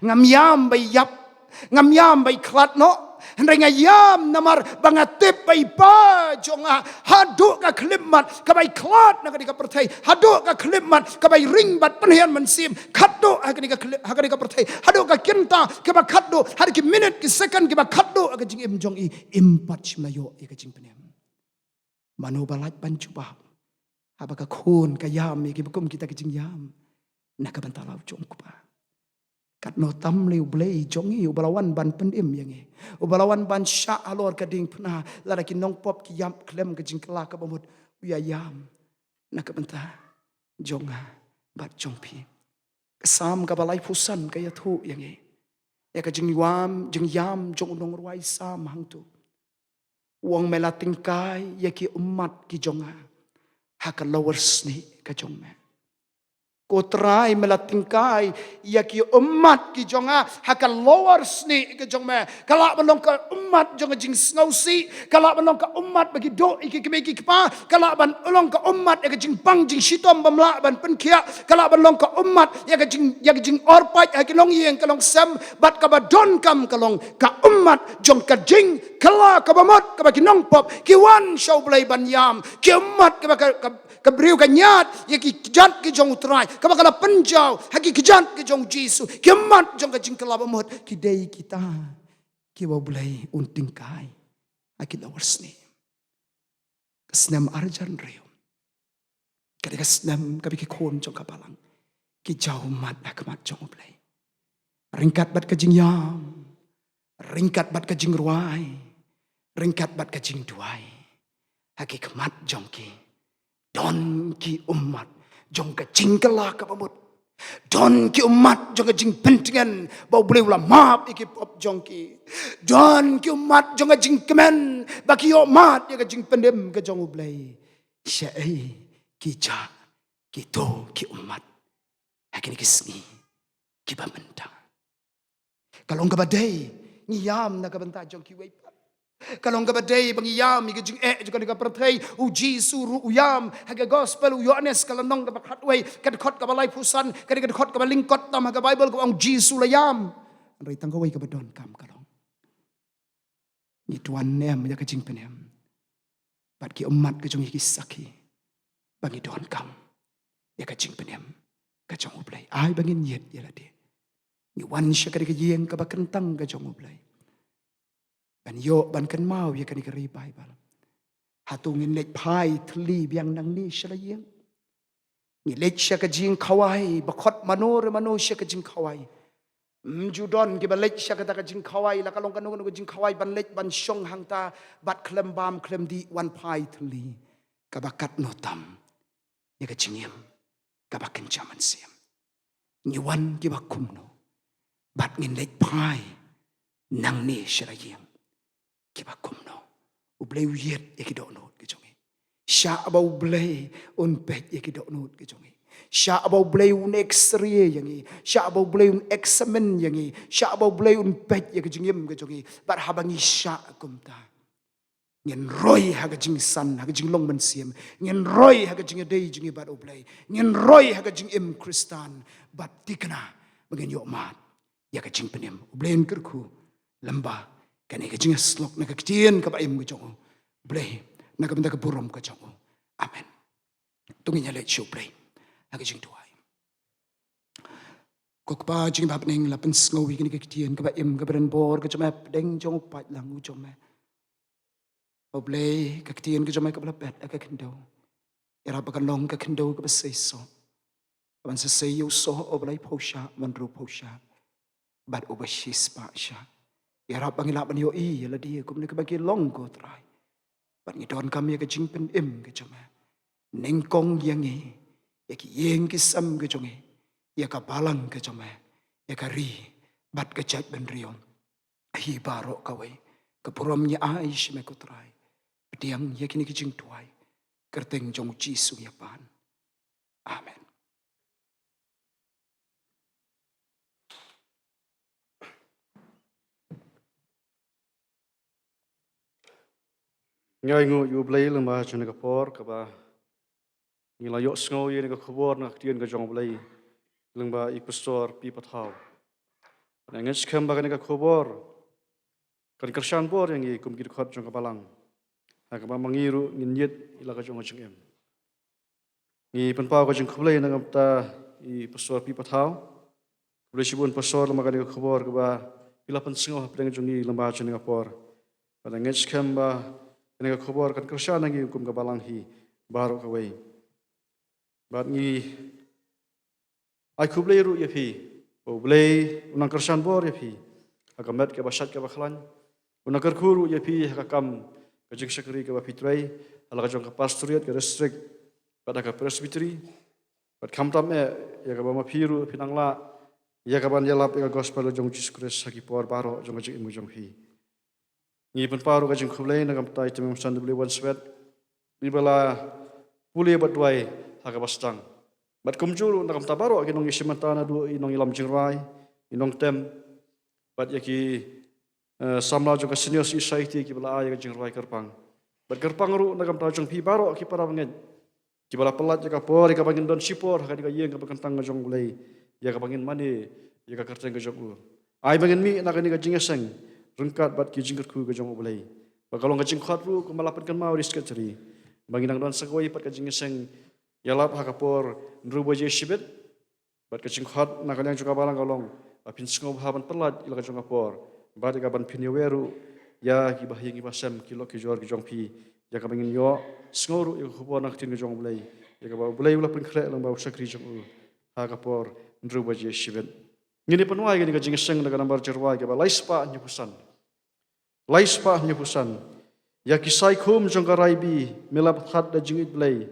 Ngam ïam ba i ïap, ngam ïam ba i khlad noh. Hynrei nga ïam namar ba nga tip ba i pa jong nga haduh ka khyllipmat kaba i khlad na kane ka pyrthei, haduh ka khyllipmat kaba i ring bad pynhiar mynsiem khatduh ha kane ka khyllip, ha kane ka pyrthei, haduh ka kynta kaba khatduh, haduh ki minit ki second kiba khatduh ha ka jingim jong i, im pat shym la ïoh ïa ka jingpynim. Mano ba lah ban jubab haba ka khun ka ïam ïa kiba kum kita ki jingïam na ka bynta la u jong u kpa? Katno tam lei U Blei jong ngi uba la wan ban pynim ïa ngi, uba la wan ban shah halor ka diengphna lada ki nongpop ki ïap khlem ka jingkylla kaba mut, u ïa ïam na ka bynta jong nga bad jong phi. Ka Salm kaba laiphew san ka ïathuh ïa ngi ïa ka jingïam, jingïam jong u nongrwai Salm hangto. U ong, me la tyngkai ïa ki ummat ki jong nga ha ka lowar snieh ka jong me. Ko Trai, me la tyngkai ïa ki ummat ki jong nga ha ka lowar snieh ka jong me. Ka lah ban long ka ummat jong ka jingsngewsih, ka lah ban long ka ummat ba ki duh ïa ki kmie ki kpa, ka lah ban long ka ummat ïa ka jingpang jingshitom bym lah ban pynkhiah, ka lah ban long ka ummat ïa ka jing, ïa ka jingorpait ha ki longïing ka longsem, bad kaba donkam ka long ka ummat jong ka jingkylla kaba mut kaba ki nongpop ki wan sha U Blei ban ïam, ki ummat kaba ka, ka, ka briew ka ñiad ïa ki kjat ki jong U Trai, kaba ka la pynjaw ha ki kjat ki jong U Jisu, ki ummat jong ka jingkylla ba mut, ki dei kita kiba U Blei un tyngkai ha ki lowar snieh. Ka snem ar hajar hynriew ka dei ka snem kaba ki khun jong ka balang ki jaw ummat ha khmat jong U Blei. Ryngkat bad ka jingïam, ryngkat bad ka jingrwai, ryngkat bad ka jingduwai, ha ki khmat jong ki don ki ummat jong ka jingkylla kaba mut. Don ki ummat jong ka jingpyntngen ba U Blei u la map ïa ki pop jong ki. Don ki ummat jong ka jingkmen ba ki ïohmad ïa ka jingpynim ka jong U Blei. Shaei ki jah kito ki ummat ha kine ki sngi kiba mynta? Ka long kaba dei ngi ïam na ka bynta jong kiwei pat. Ka long kaba dei ba ngi ïam ïa ka jingeh jong kane ka pyrthei. U Jisu ruh u ïam. Ha ka gospel u Ïoannis ka lynnong kaba khatwei, ka dkhot kaba laiphew san, ka dei ka dkhot kaba lyngkot tam ha ka Baibl, kaba ong U Jisu la ïam. Hynrei tang kawei kaba donkam ka long, ngi duwan ne em ïa ka jingpynim bad ki ummat ka jong ngi ki sakhi ba ngi donkam ïa ka jingpynim ka jong U Blei? Ai ba ngin ïit ïa lade, ngi wan sha kane ka ïing kaba kyntang ka jong U Blei ban ïoh ban kynmaw ïa kane ka revival. Hato ngin leit phai thylli biang nangne sha la ïing? Ngi leit sha ka jingkhawai, ba khot mano re mano sha ka jingkhawai. Ym ju don kiba leit sha kata ka jingkhawai, la ka long kano kano ka jingkhawai, ban leit ban shong hangta bad khlem bam khlem dih, wan phai thylli. Kaba katno tam ïa ka jingim kaba kynja mynsiem. Ngi wan kiba kumno bad ngin leit phai nangne sha la ïing kiba kumno? U Blei u ïit ïa ki dohnud ki jong ngi. Shah ba U Blei un peit ïa ki dohnud ki jong ngi. Shah ba U Blei un X-ray ïa ngi. Shah ba U Blei un examine ïa ngi. Shah ba U Blei un peit ïa ka jingim ka jong ngi. Bad haba ngi shah kumta, ngin roi ha ka jingsan, ha ka jinglong mynsiem. Ngin roi ha ka jingïadei jong ngi bad U Blei. Ngin roi ha ka jingim Khristan. Bad thikna ba ngin ïohmad ïa ka jingpynim. U Blei un kyrkhu lyngba kane ka jingïasyllok na ka ktien kaba im ka jong U Blei, na ka bynta ka burom ka jong U. Amen. To ngin ïaleit sha U Blei ha ka jingduwai. Ko Kpa jong ngi ba ha bneng, la pynsngew ïa kane ka ktien kaba im, kaba don bor ka jong me hapdeng jong u paidlang u jong me. U Blei, ka ktien ka jong me kaba la bet ha ka khyndew, ïarap ba kan long ka khyndew kaba seisoh, kaban sa sei ïa u soh uba laiphew shah, ban ruphew shah, bad uba shispah shah. Ïarap ba ngin lah ban ïohi ïa lade kumne kaba ki long, ko Trai. Bad ngi donkam ïa ka jingpynim ka jong me. Nyngkong ïa ngi, ïa ki ïing ki sem ka jong ngi, ïa ka balang ka jong me, ïa ka ri bad ka jaitbynriew. Hi baroh kawei, ka burom ngi ai sha me, ko Trai. Pdiang ïa kine ki jingduwai, kyrteng jong U Jisu ngi pan. Amen. Ngi ainguh ïa U Blei lyngba jong kane ka por kaba ngi la ïohsngew ïa kane ka khubor na ka ktien ka jong U Blei lyngba i Pastor P. Pathaw. Nga ngeit skhem ba kane ka khubor kan kyrshan bor ïa ngi kum ki dkhot jong ka balang, ha kaba ma ngi ruh ngin ïit ïa la ka jong ka jingim. Ngi pynpaw ka jingkhublei na ka bynta i Pastor P. Pathaw. Khublei shibun Pastor lyngba kane ka khubor kaba phi la pynsngew hapdeng jong ngi lyngba jong kane ka por. Bad nga ngeit skhem ba kane ka khubor kan kyrshan ïa ngi kum ka balang hi baroh kawei. Bad ngi ai khublei ruh ïa phi, ba U Blei un nang kyrshan bor ïa phi ha ka met kaba shait kaba khlaiñ. Un nang kyrkhu ruh ïa phi ha ka kam ka jingshakri kaba phi trei ha la ka jong ka pastorate, ka district, bad ha ka presbytery. Bad khamtam eh ïa kaba ma phi ruh phi nang lah ïa kaban ïalap ïa ka gospel jong U Jisu Khrist ha ki por baroh jong ka jingim jong phi. Ngi pynpaw ruh ka jingkhublei na ka bynta i Tymmen Basan W. Wanswet, iba la pule bad duwai ha kaba sdang. Bad kumjuh ruh na ka bynta baroh ki nongïashim bynta naduh i nongïalam jingrwai, i nongtem, bad ïa ki, eh, samla jong ka Senior Society kiba la ai ïa ka jingrwai kyrpang. Bad kyrpang ruh na ka bynta jong phi baroh ki para bangeit kiba la pyllait ïa ka por ïa kaba ngin don shipor ha kane ka ïing kaba kyntang ka jong U Blei, ïa kaba ngin mane ïa ka kyrteng ka jong U. Ai ba ngin mih na kane ka jingïaseng ryngkat bad ki jingkyrkhu ka jong U Blei. Ba ka long ka jingkhot ruh kumba la pynkynmaw da i Secretary, ba ngin nang don sa kawei pat ka jingïaseng ïalap ha ka por hynriew baje shibit. Bad ka jingkhot na ka liang jong ka balang ka long ba phin sngewbha ban pyllait ïa la ka jong ka por, bad ïa kaban phin ïawer ruh ïa kiba ha ïing kiba sem, ki lok ki jor ki jong phi, ïa kaba ngin ïohsngew ruh ïa ka khubor na ka ktien ka jong U Blei, ïa kaba U Blei u la pynkhreh lyngba u shakri jong U ha ka por hynriew baje shibit. Ngin ïa pynwai kane ka jingïaseng da ka nambar jingrwai kaba lai spah hynñiewphew san. Lai spah hynñiewphew san. Ïa ki saikhum jong ka raibi me la pynthad da jingïeit Blei,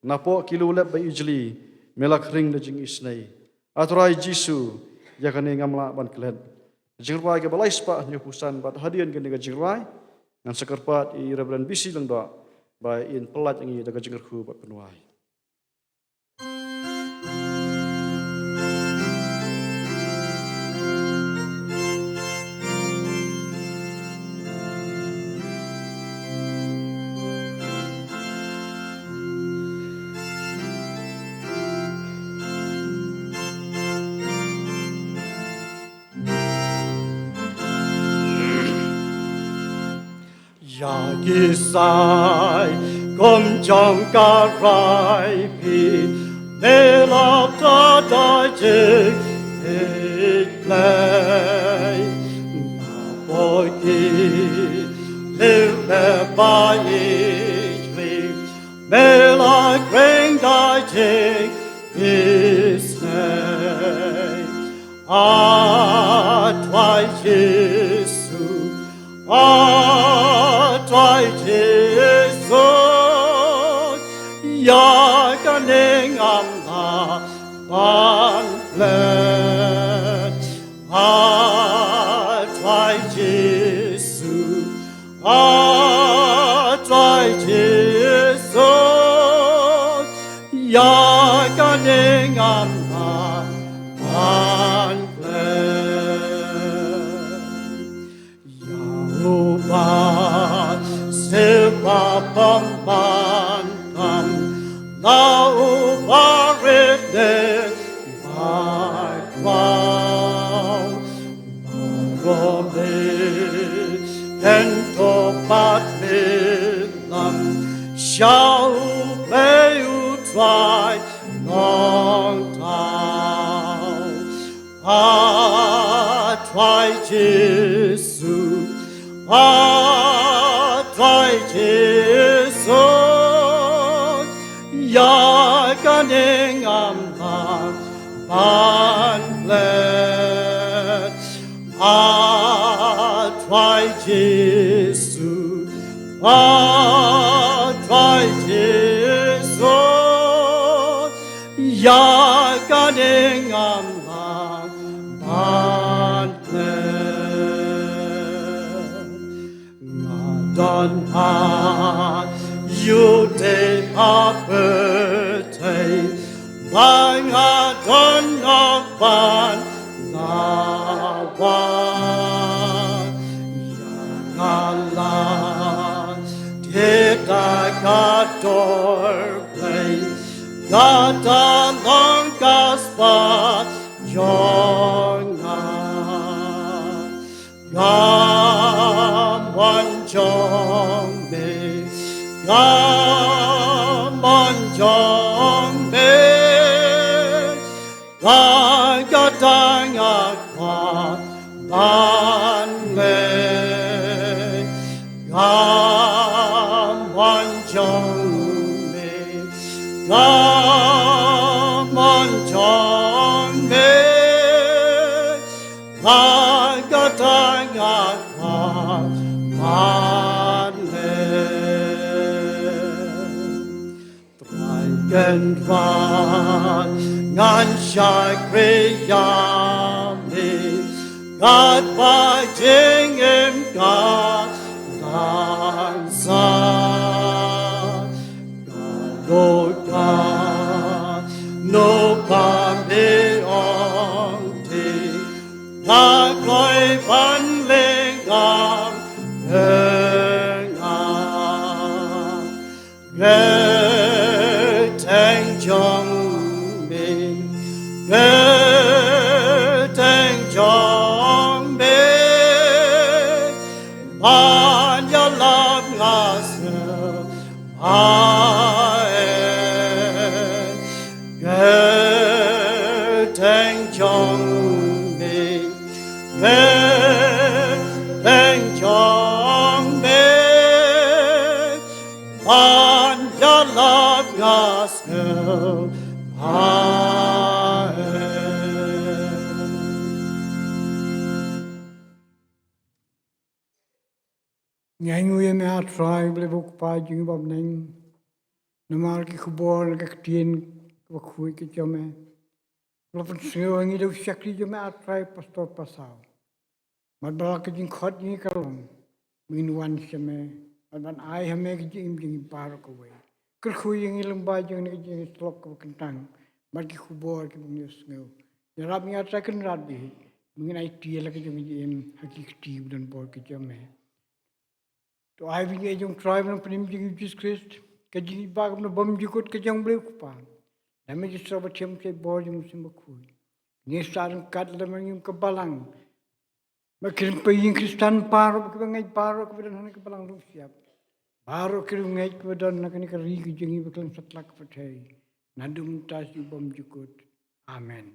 napoh ki lulep ba ijli me la khring da jingisynei. A Trai Jisu, ïa kane ngam lah ban klet. Jingrwai kaba lai spah hynñiewphew san. Bad hadien kane ka jingrwai, ngan sa kyrpad ïa i Reverend B. C. Lyngdoh ba in pyllait ïa ngi da ka jingkyrkhu bad pynwai. Ïa ki saikhum jong ka raibi me la pynthad da jingïeit Blei, napoh ki lulep ba ijli me la khring da jingisynei. A Trai Jisu, A Trai Jisu, ïa kane ngam lah ban klet. A Trai Jisu, A Trai Jisu, ïa kane ngam lah ban klet. Ïa uba siew bymman tam, na uba rit ne ba khraw, baroh me ïeng to pat me lam sha U Blei U Trai Nongthaw. A Trai Jisu, A Trai Jisu, ïa kane ngam lah ban klet. A Trai Jisu, A Trai Jisu, ïa kane ngam lah ban klet. Nga don ha ïing te ha pyrthei, ba nga don ha ban nga wan. Ïa nga la te Ata long ka spah jong nga. Ka mon jong me. Ka mon jong me. Ka kata nga kwah ban leh. Ka mon jong me. Ka mon jong me. Ka kata nga kwah ban leh. Trai Kynrad, ngan shakri ïa me, katba jingim ka dang sah. Ka dohnud kano ba me ong te, nga kloi ban leh ngam kyrngah. Kyrteng jong me, kyrteng jong me, ban ïalap nga sngewbha. Kyrteng jong me, kyrteng jong me, ban ïalap nga sngewbha. Ngi ainguh ïa me, A Trai Blei U Kpa jong ngi ba bneng, namar ki khubor na ka ktien kaba khuid ka jong me, la pynsngew ha ngi da u shakri jong me, A Trai Pastor Pasaw. Bad ba la ka jingkhot jong ngi ka long ba ngin wan sha me, bad ban ai ha me ka jingim jong ngi baroh kawei. Kyrkhu ïa ngi lyngba jong kane ka jingshlok kaba kyntang bad ki khubor kiba ngi ïohsngew. Ïarap ïa ngi, A Trai Kynrad, ba ngin aiti ïa la ka jong ka jingim ha ki kti ba don bor ka jong me. To ai ba ngi ïa jong Trai ba nongpynim jong ngi Jisu Khrist, ka jingïeit ba ka bymjukut ka jong U Blei U Kpa, lem bad ka jingïasyllok bathymmai bor jong U Mynsiem Bakhuid, ngi sa ryngkat lem bad ngi kum ka balang, bad ki ryngkat ïing Khristan baroh, bad kiba ngeit baroh kiba don ha kane ka balang lum shyiap, baroh ki riewngeit kiba don ha kane ka ri ka jong ngi bad ki lum satlak ka pyrthei, naduh mynta sha u bymjukut. Amen.